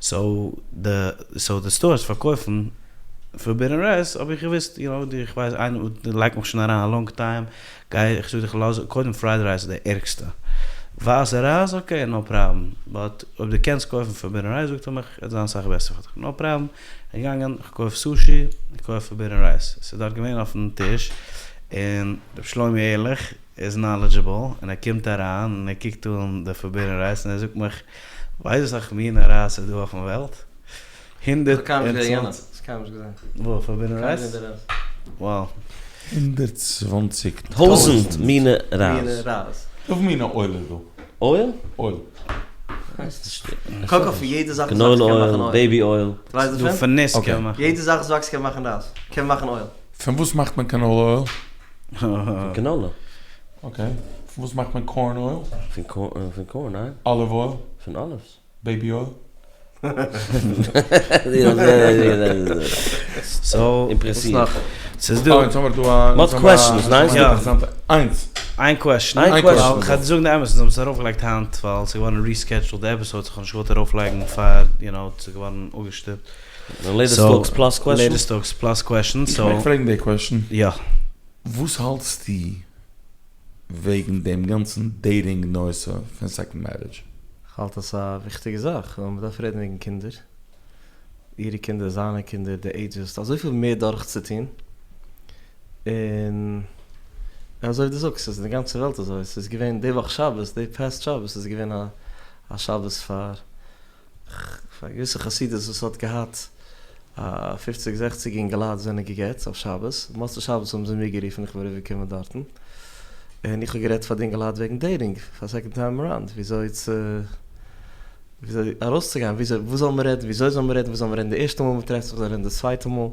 סאו די סאו די סטארס פארקויפן פארבידען רייז האב איך געוויסט יו נאו איך ווייס איינער לייגט מיך שוין אריין א לאנג טיים גיי איך זאג דיך לאז קודם פרייד רייז איז די ערגסטע ווייסע רייז אקעי נאו פראבלעם באט אויב די קענסט קויפן פארבידען רייז זאגט ער מיך עט זיין אסאך בעסער פאר דיך נאו פראבלעם געגאנגען כ'קויף סושי כ'קויף פארבידען רייז ס'איז דארט געווען אויפן טיש און ר' שלומי ערליך איז נאלעדזשעבל און ער קומט אריין און ער קוקט אן די פארבידען רייז און ער זאגט מיך ווייסט וואס א מינע רייז ס'איז דא אויפן וועלט? 120 וואו? פארבידען רייז? וואו. 120 טויזנט מינע רייז. וויפיל מינע אויל איז דא? אויל? אויל. קוק אויף יעדע זאך וואס וואקסט קען מאכן אויל. בעיבי אויל. ווייסט דא פון ניס קען מאכן. יעדע זאך וואס וואקסט קען מאכן רייז. קען מאכן אויל. פון וואס מאכט מען קענאלע אויל? פון קענאלע. אקעי. פון וואס מאכט מען קארן אויל? פון קארן, ניין? אליוו אויל? פון אליווס. בעיבי אויל? סאו, אימפרעסיוו. ס'איז דא. אונז האמיר דא א. מ'האט קוועשאנס, ניין? יא. איינס. איין קוועשאן. איין קוועשאן. כ'גיי דיר זאגן די אמת, אונז האבן עס ארויפגעלייגט היינט ווייל ס'איז געווארן ריסקעדזשולד די עפיסאוד, סאו כ'האב נישט געוואלט ארויפלייגן פאר, יו נאו, ס'איז געווארן אפגעשטופט. לעיטעסט טאלקס פלאס קוועשאן? לעיטעסט טאלקס פלאס קוועשאן, סאו. איך מעג פרעגן די קוועשאן? יא. וואס האלטסטו וועגן דעם גאנצן דעיטינג נושא פון סעקאנד מערידזש? כ'האלט אז ס'איז א וויכטיגע זאך, ווייל מ'דארף רעדן וועגן קינדער. אירע קינדער, זיינע קינדער, די עידזשעס, אזויפיל מער דורך צו טון, און אזוי ווי דו זאגסט, ס'איז אין די גאנצע וועלט אזוי, ס'איז געווען די וואך שבת, די past שבת איז געווען א שבת פאר פאר א געוויסע חסידות וואס האט געהאט א פופציג זעכציג אינגעלייט זענען גע'גט אויף שבת, מוצאי שבת האבן זיי מיר גערופן איך בין אריבער געקומען דארטן, און איך האב גערעדט פאר די אינגעלייט וועגן dating פאר second time around וויאזוי צו וויאזוי ארויסצוגיין וויאזוי וואס זאל מען רעדן וויאזוי זאל מען רעדן וואס זאל מען רעדן די ערשטע מאל מען טרעפט זיך וואס זאל מען רעדן די צווייטע מאל,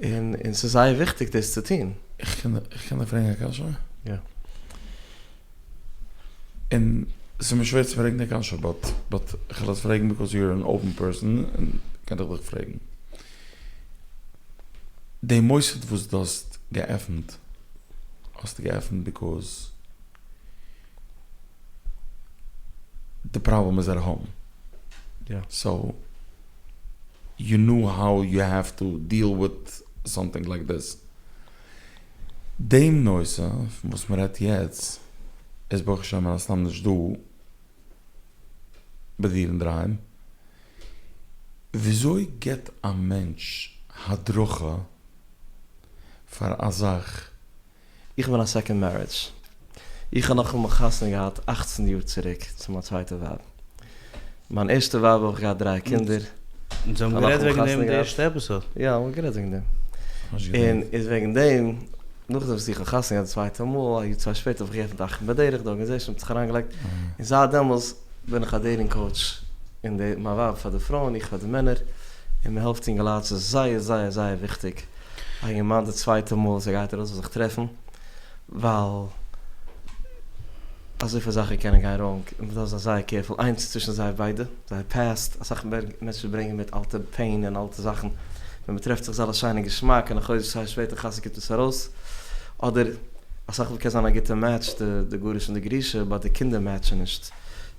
און און ס'איז זייער וויכטיג דאס צו טון. איך קען איך קען דיר פרעגן א קשיא? יא. און ס'איז מיר שווער צו פרעגן די קשיא but but כ'על עס פרעגן because you're an open person און קען איך דיך פרעגן. די מוסד וואס דו האסט געעפנט האסטו געעפנט because די פראבלעם איז at home. so you know how you have to deal with something like this. דעם נושא פון וואס מען רעדט יעצט איז ברוך השם מן הסתם נישט דא ביי דיר אינדערהיים. וויאזוי גיבט א מענטש הדרכה פאר א זאך? איך בין א second marriage. איך האב נאכאמאל חתונה געהאט אכצן יאר צוריק צו מיין צווייטע ווייב. מיין ערשטע ווייב האב איך געהאט דריי קינדער. אונז האבן גערעדט וועגן דעם אין די ערשטע episode. יא, מ'האט גערעדט וועגן דעם. און איז וועגן דעם, נאכדעם וואס איך האב חתונה געהאט די צווייטע מאל, א יאר צוויי שפעטער האב איך געעפנט אחים בדרך, די organization האט זיך אריינגעלייגט, און זייט דעמאלס בין איך א dating coach, און די מיין ווייב פאר די פרויען, איך פאר די מענער, און מען העלפט אינגעלייט, ס'איז זייער זייער זייער וויכטיג א אינגערמאן די צווייטע מאל וואס ער גייט ארויס זאל זיך טרעפן, ווייל אזויפיל זאכן קענען גיין wrong און מ'דארף זיין זייער careful, איינס צווישן זיי ביידע, זייער past, אסאך מענטשן ברענגען מיט אלטע pain און אלטע זאכן, ווען מ'טרעפט זיך איז אלעס שיין און געשמאק און א חודש צוויי שפעטער חתונה קומט עס ארויס, אדער אסאך מאל קען זיין א גוטע match די גרוש און די גרושה but די קינדער match ען נישט,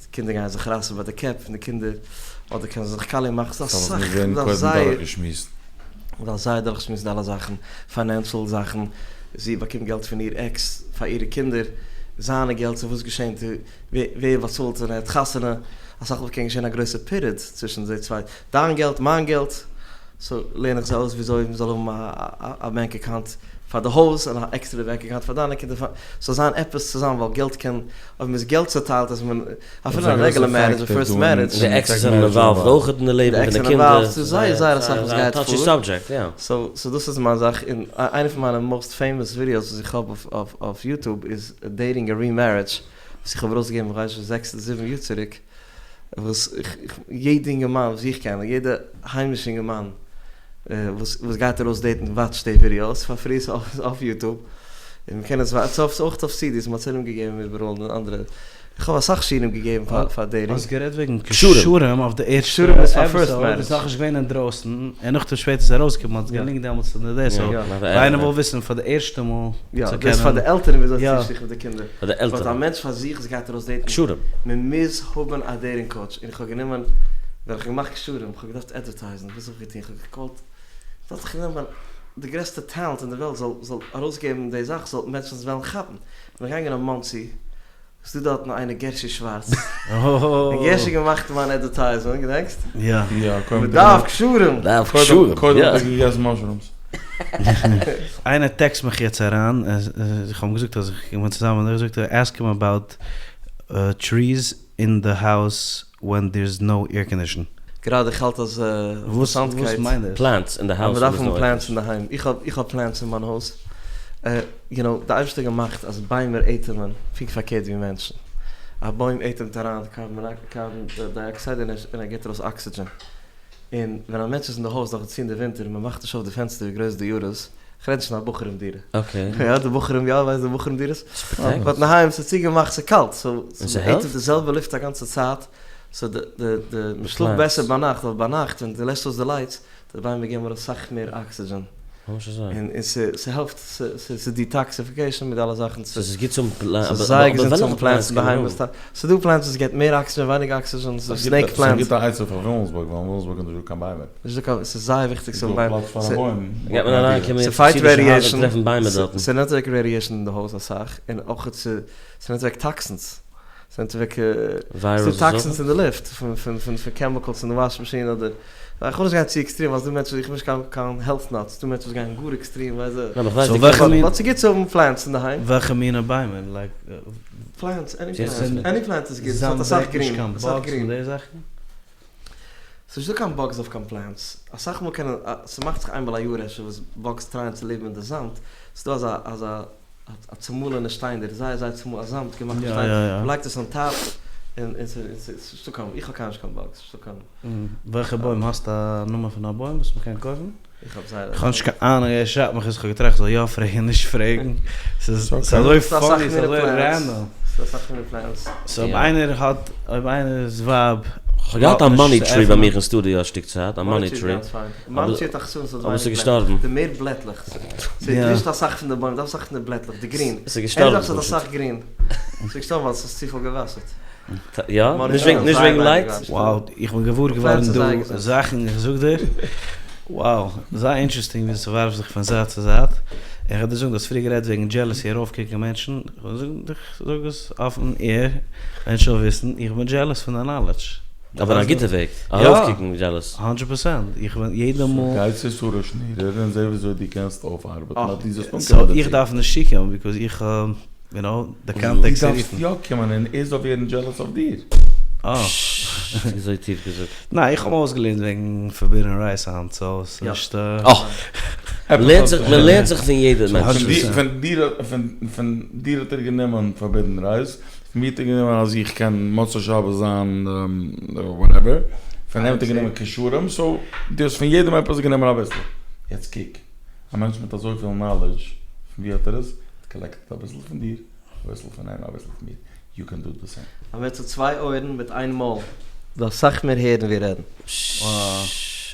די קינדער גייען זיך רייסן ביי די קעפ פון די קינדער, אדער קענען זיי זיך קאליע מאכן, ס'איז אסאך, מ'דארף זייער. מ'דארף זייער דורכשמועסן די אלע זאכן, financial זאכן, זי באקומט געלט פון איר עקס פאר אירע קינדער, זיינע געלט, סאו וואס געשענט, ווער באצאלט ווען ער האט חתונה, אסאך מאל קען געשען א גרויסע פירוד צווישן די צוויי, דיין געלט, מיין געלט, so לערן איך זיי אויס וויאזוי מ'זאל האבן א bank account פאר די הויז און א עקסטערע bank account פאר דיינע קינדער, ס'זאל זיין עפעס צוזאם ווייל געלט קען, אויב מ'איז געלט צוטיילט איז מען. אפילו א regular marriage, א first marriage. די עקסעס זענען involved אויך אין די לעבן פון די קינדער. ס'איז זייער זייער אסאך וואס גייט פאר. touchy subject, יא. so דאס איז מיין זאך, און איינע פון מיינע most famous videos וואס איך האב אויף YouTube איז dating a remarriage, וואס איך האב ארויסגעגעבן כ'ווייס נישט זעקס אדער זיבן יאר צוריק, וואס איך, יעדע אינגערמאן וואס איך קען, יעדע היימישע אינגערמאן וואס גייט ארויס date ן watch ט די videos פאר free אויף YouTube, און מ'קען עס watch ן, אויך אויף סידיס, מ'האט עס ארומגעגעבן איבעראל אין אנדערע. איך האב אסאך שיעורים געגעבן פאר פאר dating. האסט גערעדט וועגן קשרים אויף די ערשטע episode, איז נאכנישט געווען אינדרויסן, און נאכדעם שפעטער איז ארויסגעקומען, מ'האט עס געלינקט דעמאלטס אין די so אויב איינער וויל וויסן פאר די ערשטע מאל צו קענען. יא, דאס פאר די עלטערן וויאזוי צו זיך מיט די קינדער. פאר די עלטערן. but א מענטש פאר זיך וואס גייט ארויס date ן. קשרים. מען מוז האבן א dating coach, און איך האב גענומען, ווען איך האב געמאכט קשרים, איך האב געדארפט advertise ן, וואס האב איך געטון, איך האב געקאלט, דארף איך נעמען די גרעסטע talent אין די וועלט זאל זאל ארויסגעבן די זאך זאל מענטשן עס וועלן כאפן, בין איך געגאנגען אין מאנסי, ס'דא דארטן איינער גערשי שווארץ. און גערשי געמאכט מיין advertisement, געדענקסט? יא. יא, קודם. מ'דארף קשרים! מ'דארף קשרים, יא. קודם האט ער געגעסן mushrooms. איינער text מיך יעצט אריין, איך האב אים געזאגט אז איך בין צוזאמען, ער זאגט ask him about trees in the house when there's no air condition. גראדע איך האלט אז אינטערעסאנטקייט. וואס מיינט דאס? plants אין די house. אז מ'דארף האבן plants אינדערהיים. איך האב איך האב plants אין מיין הויז. you know, די אייבערשטער האט געמאכט אז ביימער אטעמען פונקט פארקערט ווי מענטשן. א בוים אטעמט אריין carbon dioxide און ער גיבט ארויס אקסידזשען. און ווען א מענטש איז אין די הויז נאכדערצו אין די ווינטער און מ'מאכט נישט אויף די פענסטער ווי גרויס די יאר איז, כ'רעד נישט פון א בחורים דירה. יא די בחורים יא ווייסט די בחורים דירות. but אינדערהיים ס'איז צוגעמאכט ס'איז קאלט so מ'אטעמט די זעלבע לופט א גאנצע צייט. so די די די מ'שלאפט בעסער ביינאכט ווייל ביינאכט ווען דו לעשט אויס די lights די ביימער געבן ארויס סאך מער אקסידזשען. ממש אזוי. און און ס'העלפט ס'איז detoxification מיט די אלע זאכן. so ס'איז גוט צו האבן ס'איז זייער געזונט צו האבן plants אינדערהיים. ס'איז דא plants וואס געבט מער אקסידזשען ווייניגער אקסידזשען, ס'איז snake plants. ס'איז א גוטע עצה פאר וויליאמסבורג ווייל אין וויליאמסבורג איז נישטא קיין ביימער. נישטא קיין, ס'איז זייער וויכטיג צו האבן ביימער. ס'איז דא פלאץ פאר א בוים. גייט מען אריינקומען אין חסידישע הייזער און טרעפן ביימער דארטן. ס'נעמט אוועק radiation אין די הויז אסאך, און אויך ס'נעמט אוועק toxins. זענט אוועק ס'דא טאקסינס אין די לופט פון פון קעמיקאלס אין די וואש מאשין אדער איך וויל נישט גיין צו עקסטרים ווייל ס'דא מענטשן איך בין נישט קיין קיין העלט נאט ס'דא מענטשן וואס גייען גאר עקסטרים ווייסט די באט ס'גוט צו האבן פלענטס אינדערהיים. וועלכע מינע ביימער? לייק פלענטס עני פלענט עני פלענט איז גוט ס'האט אסאך גרין אסאך גרין. ס'נישט דא קיין באגס אויף קיין פלענטס אסאך מאל קענען ס'מאכט זיך איינמאל א יאר אפשר וואס באגס טרייען צו לעבן אין די זאמד ס'דא אזא אזא א צומאלענע שטיינדער, זייער זייער צומאלן, א זאמד געמאכט פון שטיינער, מ'לייגט עס אן טאפ, און ס'איז נישטא קיין, איך האב קיינמאל נישט קיין באגס, נישטא קיין. וועלכע בוים? האסט א נאמען פון א בוים וואס מ'קען קויפן? איך האב זייער. איך האב נישט קיין אהנונג, ער שרייבט מיך אז איך האב געטראכט זאל יא פרעגן נישט פרעגן, ס'איז אזוי פאני ס'איז אזוי רענדאם. ס'איז אסאך מיני פלענטס. סאו אויב איינער האט, אויב איינער'ס ווייב. כ'האב געהאט א מאני טרי ביי מיך אין סטודיאו א שטיק צייט, א מאני טרי. מאני טרי האט א חסרון ס'האט אבער ס'איז ווייניג געשטארבן. בלעטלעך, די מער בלעטלעך, ס'איז נישט אסאך פון די בוים, דארף אסאך פון די בלעטלעך, די גרין, ס'איז געשטארבן ער דארף אסאך גרין, ס'איז געשטארבן ווייל ס'איז צופיל געוואסערט. יא? נישט וועגן נישט וועגן לייט? Wow, איך בין געוואר געווארן דא זאכן, איך זאג דיר, wow, זייער אינטערעסטינג ווי ס'ווארפט זיך פון זייט צו זייט, איך וועל דיר זאגן, דו האסט פריער גערעדט וועגן דזשעלעסי ארויפקוקן מענטשן, איך וועל זאגן, איך זאג עס אויפן עיר, מענטשן זאלן וויסן, איך בין דזשעלעס פון די נאלעדזש. אבער אין א גוטע וועג, ארויפקוקן דזשעלעס. הונדרעט פערסענט, איך בין יעדע מאל. גיי צו שרה שנירער און זע וויאזוי דו קענסט אויפארבעטן אז דו זאלסט אנקומען סאו דערצו. איך דארף נישט צוקומען ביקאוז איך האב יו נאו די קאנטעקסט צו רופן. דו דארפסט יא קומען און ער זאל ווערן דזשעלעס אויף דיר. אה. וויאזוי טיף געזאגט. ניין איך האב אויסגעלערנט וועגן פארבידען רייס היינט סאו ס'איז נישט. אה. מ'לערנט זיך מ'לערנט זיך פון יעדע מענטש. פון דיר פון דיר האט ער גענומען פארבידען רייס. פון מיר האט ער גענומען אז איך קען מוצאי שבת זיין וואטעווער, פון אים האט ער גענומען קשרים, סאו דו האסט פון יעדעם עפעס גענומען אביסל. יעצט קוק, א מענטש מיט אזויפיל נאלעדזש, פון ווי האט ער עס? ער האט קאלעקטעד אביסל פון דיר, אביסל פון אים, אביסל פון מיר, יו קען דו די סעים. א מענטש האט צוויי אויערן מיט איין מויל. דארף סאך מער הערן ווי רעדן.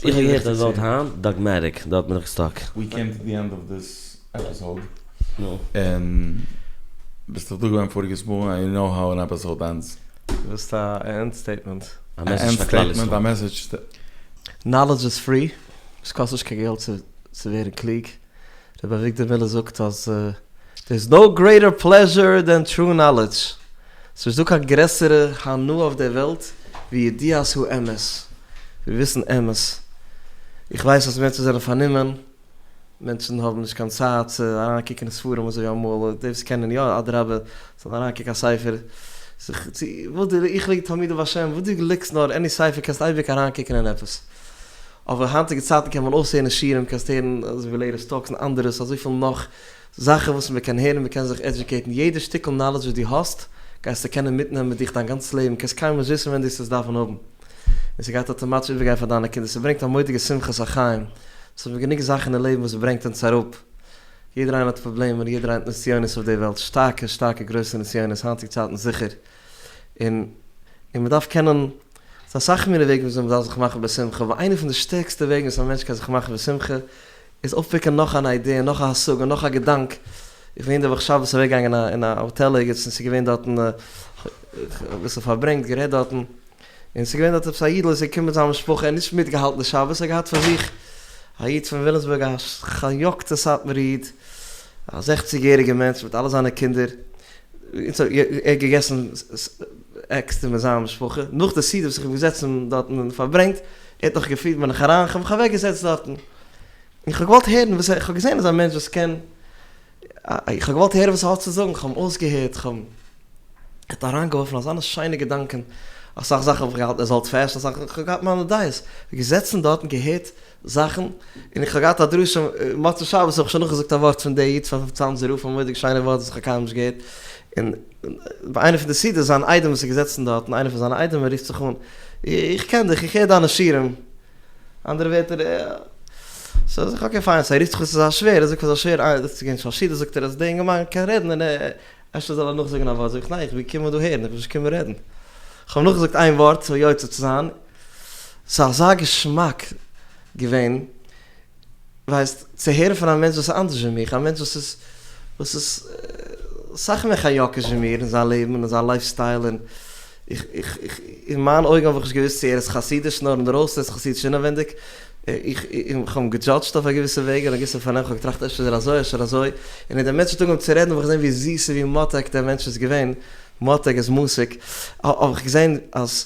איך האב געהערט א ווארט היינט, דאגמעטיק, דארט בין איך סטאק. ווי קעים טו די ענד אוו דיס עפיסאוד. און ביסט דאך דא געווען פאריגעס מאל און יו נאו האו אן עפיסאוד ענדס. דו ווילסט א ענד סטעיטמענט? א מעסעדזש פאר כלל ישראל. א מעסעדזש. נאלעדזש איז פרי, עס קאסט נישט קיין געלט צו ווערן קלוג. רבי אביגדור מילער זאגט אז דער איז נאו גרעיטער פלעזשער דען טרו נאלעדזש. ס'איז נישט דא קיין גרעסערע הנאה אויף דער וועלט ווי ידיעת האמת, ווי וויסן אמת. איך ווייס אז מענטשן זענען פארנומען. מענטשן האבן נישט קיין צייט צו אריינקוקן אין ספרים אזוי ווי אמאל, די וואס קענען יא, אדרבה, זאלן אריינקוקן א ספר, זיך צו, וואס דו, איך ליג תלמידי בעל שם, וואס דו ליגסט נאר, עני ספר קענסט אייביג אריינקוקן אין עפעס. אבער היינטיגע צייטן קען מען אויסהערן שיעורים, קענסט הערן אזוי ווי לעיטעסט טאלקס און אנדערע, ס'איז אזויפיל נאך זאכן וואס מען קען הערן, מען קען זיך עדיוקעיטן, יעדע שטיקל נאלעדזש וואס דו האסט, גייסטו קענען מיטנעמען מיט דיך דיין גאנץ לעבן, קענסט קיינמאל נישט וויסן ווען דו וועסט עס דארפן האבן. און ס'גייט אטאמאטיש איבערגיין פאר דיינע קינדער, ס'ברענגט א מורא'דיגע שמחת החיים, ס'איז דא גענוג זאכן אין לעבן וואס ברענגט אונז אראפ, יעדער איינער האט פראבלעמען, יעדער איינער האט נסיונות אויף די וועלט, שטארקע שטארקע גרויסע נסיונות, היינטיגע צייטן זיכער, און און מ'דארף קענען, ס'איז אסאך מיני וועגן וויאזוי מ'דארף זיך מאכן בשמחה, אבער איינע פון די שטערקסטע וועגן וואס א מענטש קען זיך מאכן בשמחה, איז אויפפיקן נאך אן איידיע, נאך א השגה, נאך א געדאנק, איך בין יענע וואך שבת אוועקגעגאנגען אין א האטעל ערגעץ און ס'איז געווען דארטן, אביסל פארברענגט, גערעדט דארטן, און ס'איז געווען דארט עפעס א אידל וואס איז געקומען מיט זיין משפחה, ער האט נישט מיטגעהאלטן די שבת, ער האט געהאט פאר זיך א איד פון וויליאמסבורג א פאריאגטע סאטמארע איד, א זעכציג יעריגע מענטש מיט אלע זיינע קינדער, ער האט געגעסן עקסטער מיט זיין משפחה, נאך די סעודה וואס איך בין געזעצן דארטן און פארברענגט, ער האט נאך געפירט בין איך אריין, איך האב מיך אוועק געזעצט דארטן, און איך האב געוואלט הערן וואס ער, איך האב געזען אז א מענטש וואס קען, איך האב געוואלט הערן וואס ער האט צו זאגן, איך האב אים אויסגעהערט, איך האב, ער האט אריינגעווארפן אזאנע שיינע געדאנקען, אסאך זאכן האב איך געהאלטן ער איז אלד פעשן, אסאך, איך האב געהאט מיינע דעות, געזעצן דארט און געהערט זאכן, און איך האב געהאט א דרשה מוצאי שבת האב איך שוין נאכגעזאגט א ווארט פון די איד פון צאנזער רב, א מורא'דיג שיינע ווארט וואס איך האב קיינמאל נישט געהערט, און ביי איינע פון די סעודות זיין איידעם וואס איז געזעצן דארטן, איינער פון זיינע איידעמער רופט זיך אן, איך קען דיך, איך הער דיינע שיעורים. אנדערע ווערטער, סאו זאג איך אקעי פיין, סאו ער רופט זיך אן צו זיין שווער, ער זאגט פאר זיין שווער, אה, דאס איז געווען שלש סעודות, זאגט ער אז די אינגערמאן קען רעדן און אפשר זאל ער נאכזאגן א ווארט, זאג איך ניין, איך בין געקומען דא הערן, איך בין נישט געקומען רעדן. איך האב נאכגעזאגט איין ווארט צו יוצא צו זיין, ס'איז אזא געשמאק געווען, ווייסט, צו הערן פון א מענטש וואס איז אנדערש ווי מיך, א מענטש וואס איז, וואס איז אסאך מער חזק'יש ווי מיר אין זיין לעבן און אין זיין לייף סטייל, און איך, איך, איך, אין מיין אויגן האב איך נישט געוואוסט צו ער איז חסידיש נאר אינדערויסן, ער איז חסידיש אינעווענדיג, איך, איך האב אים געדזשאדזשט אויף א געוויסע וועג און א געוויסע פארנעם, איך האב געטראכט אפשר איז ער אזוי אפשר אזוי, און ווען דער מענטש האט אנגעהויבן צו רעדן האב איך געזען ווי זיס און ווי מותק דער מענטש איז געווען. מותק איז מתוק, האב איך געזען אז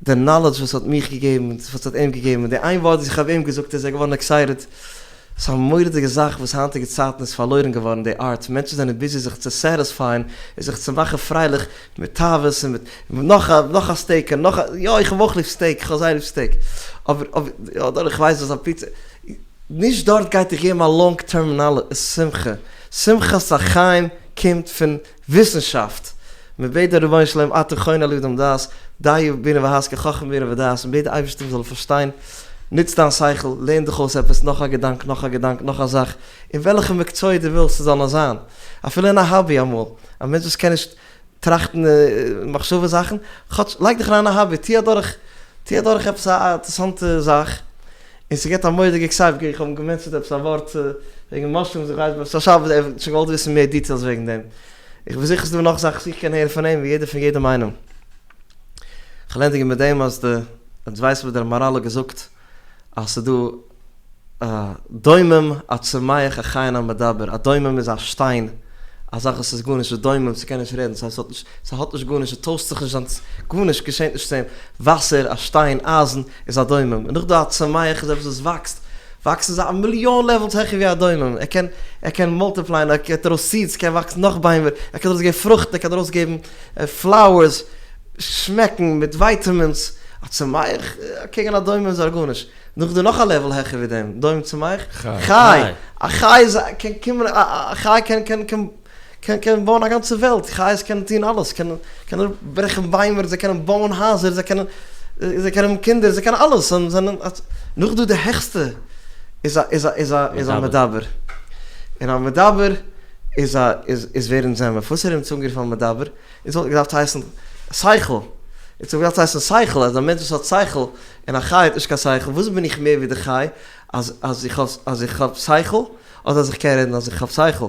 די נאלעדזש וואס האט מיך געגעבן און וואס האט אים געגעבן און די איין ווארט וואס איך האב אים געזאגט איז ער געווארן עקסייטעד, ס'איז א מורא'דיגע זאך וואס היינטיגע צייטן איז פארלוירן געווארן די ארט, מענטשן זענען ביזי זיך צו סעטיספייען און זיך צו מאכן פרייליך מיט תאוות און מיט נאך א נאך א סטעיק און נאך א, יא איך האב אויך ליב סטעיק, איך האב זייער ליב סטעיק, אבער אבער אדער איך ווייס וואס א פיצא, נישט דארט גייט דיך געבן א לאנג טערם שמחה, שמחת החיים קומט פון וויסנשאפט, מען בעט דער רבונו של עולם אתה חונן לאדם דעת, דעה בינה והשכל חכמה בינה ודעת, מען בעט די אייבערשטער מען זאל פארשטיין, נוץ דיין שכל, לערן דיך אויס עפעס, נאך א געדאנק, נאך א געדאנק, נאך א זאך, אין וועלכע מקצוע דו ווילסט ס'זאל נאר זיין, אפילו אין א האבי אמאל, א מענטש וואס קען נישט טראכטן מחשבה זאכן, כאטש לייג דיך אריין אין א האבי, טוה אדורך, טוה אדורך עפעס א אינטערעסאנטע זאך, און ס'געט א מורא'דיגע עקסייטמענט, איך האב אים געמענטשענט עפעס א ווארט וועגן מאשרומס, איך ווייס עפעס א שבת, ער האט שוין געוואלט וויסן מער דיטעילס וועגן דעם, איך בין זיכער ס'דא נאך זאכן וואס איך קען הערן פון אים, ווי יעדער פון יעדעם איינעם. כ'וועל ענדיגן מיט דעם אז די, אונז ווייסן וואס דער מהר"ל האט געזאגט אז ס'דא א דומם א צומח א חי און א מדבר, א דומם איז א שטיין, א זאך וואס איז גארנישט, איז דומם, ס'קען נישט רעדן, ס'הייסט ס'האט נישט, ס'האט נישט גארנישט, ס'טוישט זיך נישט זיין, גארנישט געשענט נישט צו אים, וואסער, א שטיין, אייזן, איז א דומם, און נאך דא א צומח איז עפעס וואס וואקסט, וואקסן איז א מיליאן לעוועלס העכער ווי א דומם, ער קען, ער קען מאלטיפלייען, ער געבט ארויס סידס, ס'קען וואקסן נאך ביימער, ער קען ארויסגעבן פרוכט, ער קען ארויסגעבן פלאוערס, שמעקן מיט ווייטעמינס, א צומח אקעגן א דומם איז גארנישט. נאך דא נאך א לעוועל העכער ווי דעם, דומם צומח, חי, א חי איז קען קומען, א חי קען קען קען קען קען בויען א גאנצע וועלט, חיות קענען טון אלעס, קענען קענען ברעכן ביימער, זיי קענען בויען הייזער, זיי קענען זיי קענען האבן קינדער, זיי קענען אלעס, זיי זענען, נאך דא די העכסטע איז א איז א איז א איז א מדבר, און א מדבר איז א איז איז ווער אונז זעמער, פארוואס האט ער אונז אנגערופן א מדבר? אונז וואלט געדארפט הייסן שכל, אונז וואלט געדארפט הייסן שכל, אז א מענטש וואס האט שכל, און א חי האט נישט קיין שכל, וואס בין איך מער ווי די חי? אז אז איך האב אז איך האב שכל, אדער אז איך קען רעדן אז איך האב שכל?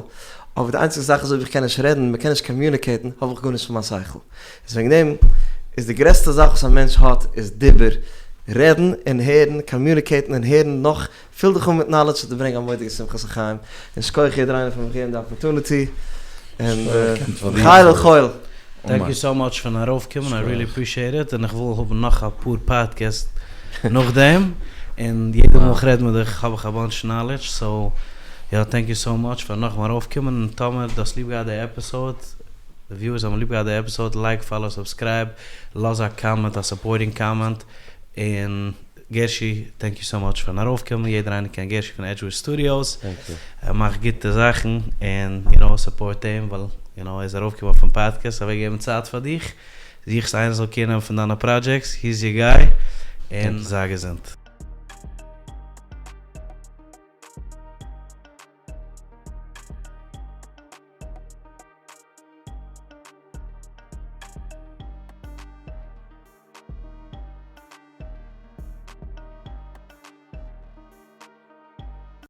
אבער די איינציגסטע זאך איז אויב איך קען נישט רעדן, מען קען נישט קאמיוניקעיטן, האב איך גארנישט פון מיין שכל. איז וועגן דעם איז די גרעסטע זאך וואס א מענטש האט איז דיבור, רעדן און הערן, קאמיוניקעיטן און הערן נאך פיל דיך אן מיט נאלעדזש ס'וועט דיר ברענגען א מורא'דיגע שמחת החיים, און שכוח יעדער איינער פאר מיך געבן די אפערטוניטי, און מחיל אל חיל. טענק יו סאו מאטש פארן ארויפקומען, איי ריעלי אפרישיעט איט, און איך וויל האבן נאך אפאר פאדקעסט נאכדעם, און יעדע מאל איך רעד מיט דיך האב איך א באנטש נאלעדזש, סאו יא טענק יו סאו מאטש פאר נאכאמאל ארויפקומען, און טאמער דו האסט ליב געהאט די עפיסאוד, די וויוערס האבן ליב געהאט די עפיסאוד, לייק פאלאו סובסקרייב, לאז א קאמענט, א סופארטינג קאמענט, און. גערשי, טענק יו סאו מאטש פארן ארויפקומען, יעדער איינער קען גערשי פון עדזשוואוד סטודיאוס, ער מאכט גוטע זאכן, און יו נאו סופארט אים, ווייל יו נאו ער איז ארויפגעקומען אויפן פאדקעסט אוועקגעבן צייט פאר דיך, זוכסט איינער זאל קעיר נעמען פון דיינע פראדזשעקטס, היז יור גיי, און זיי געזונט.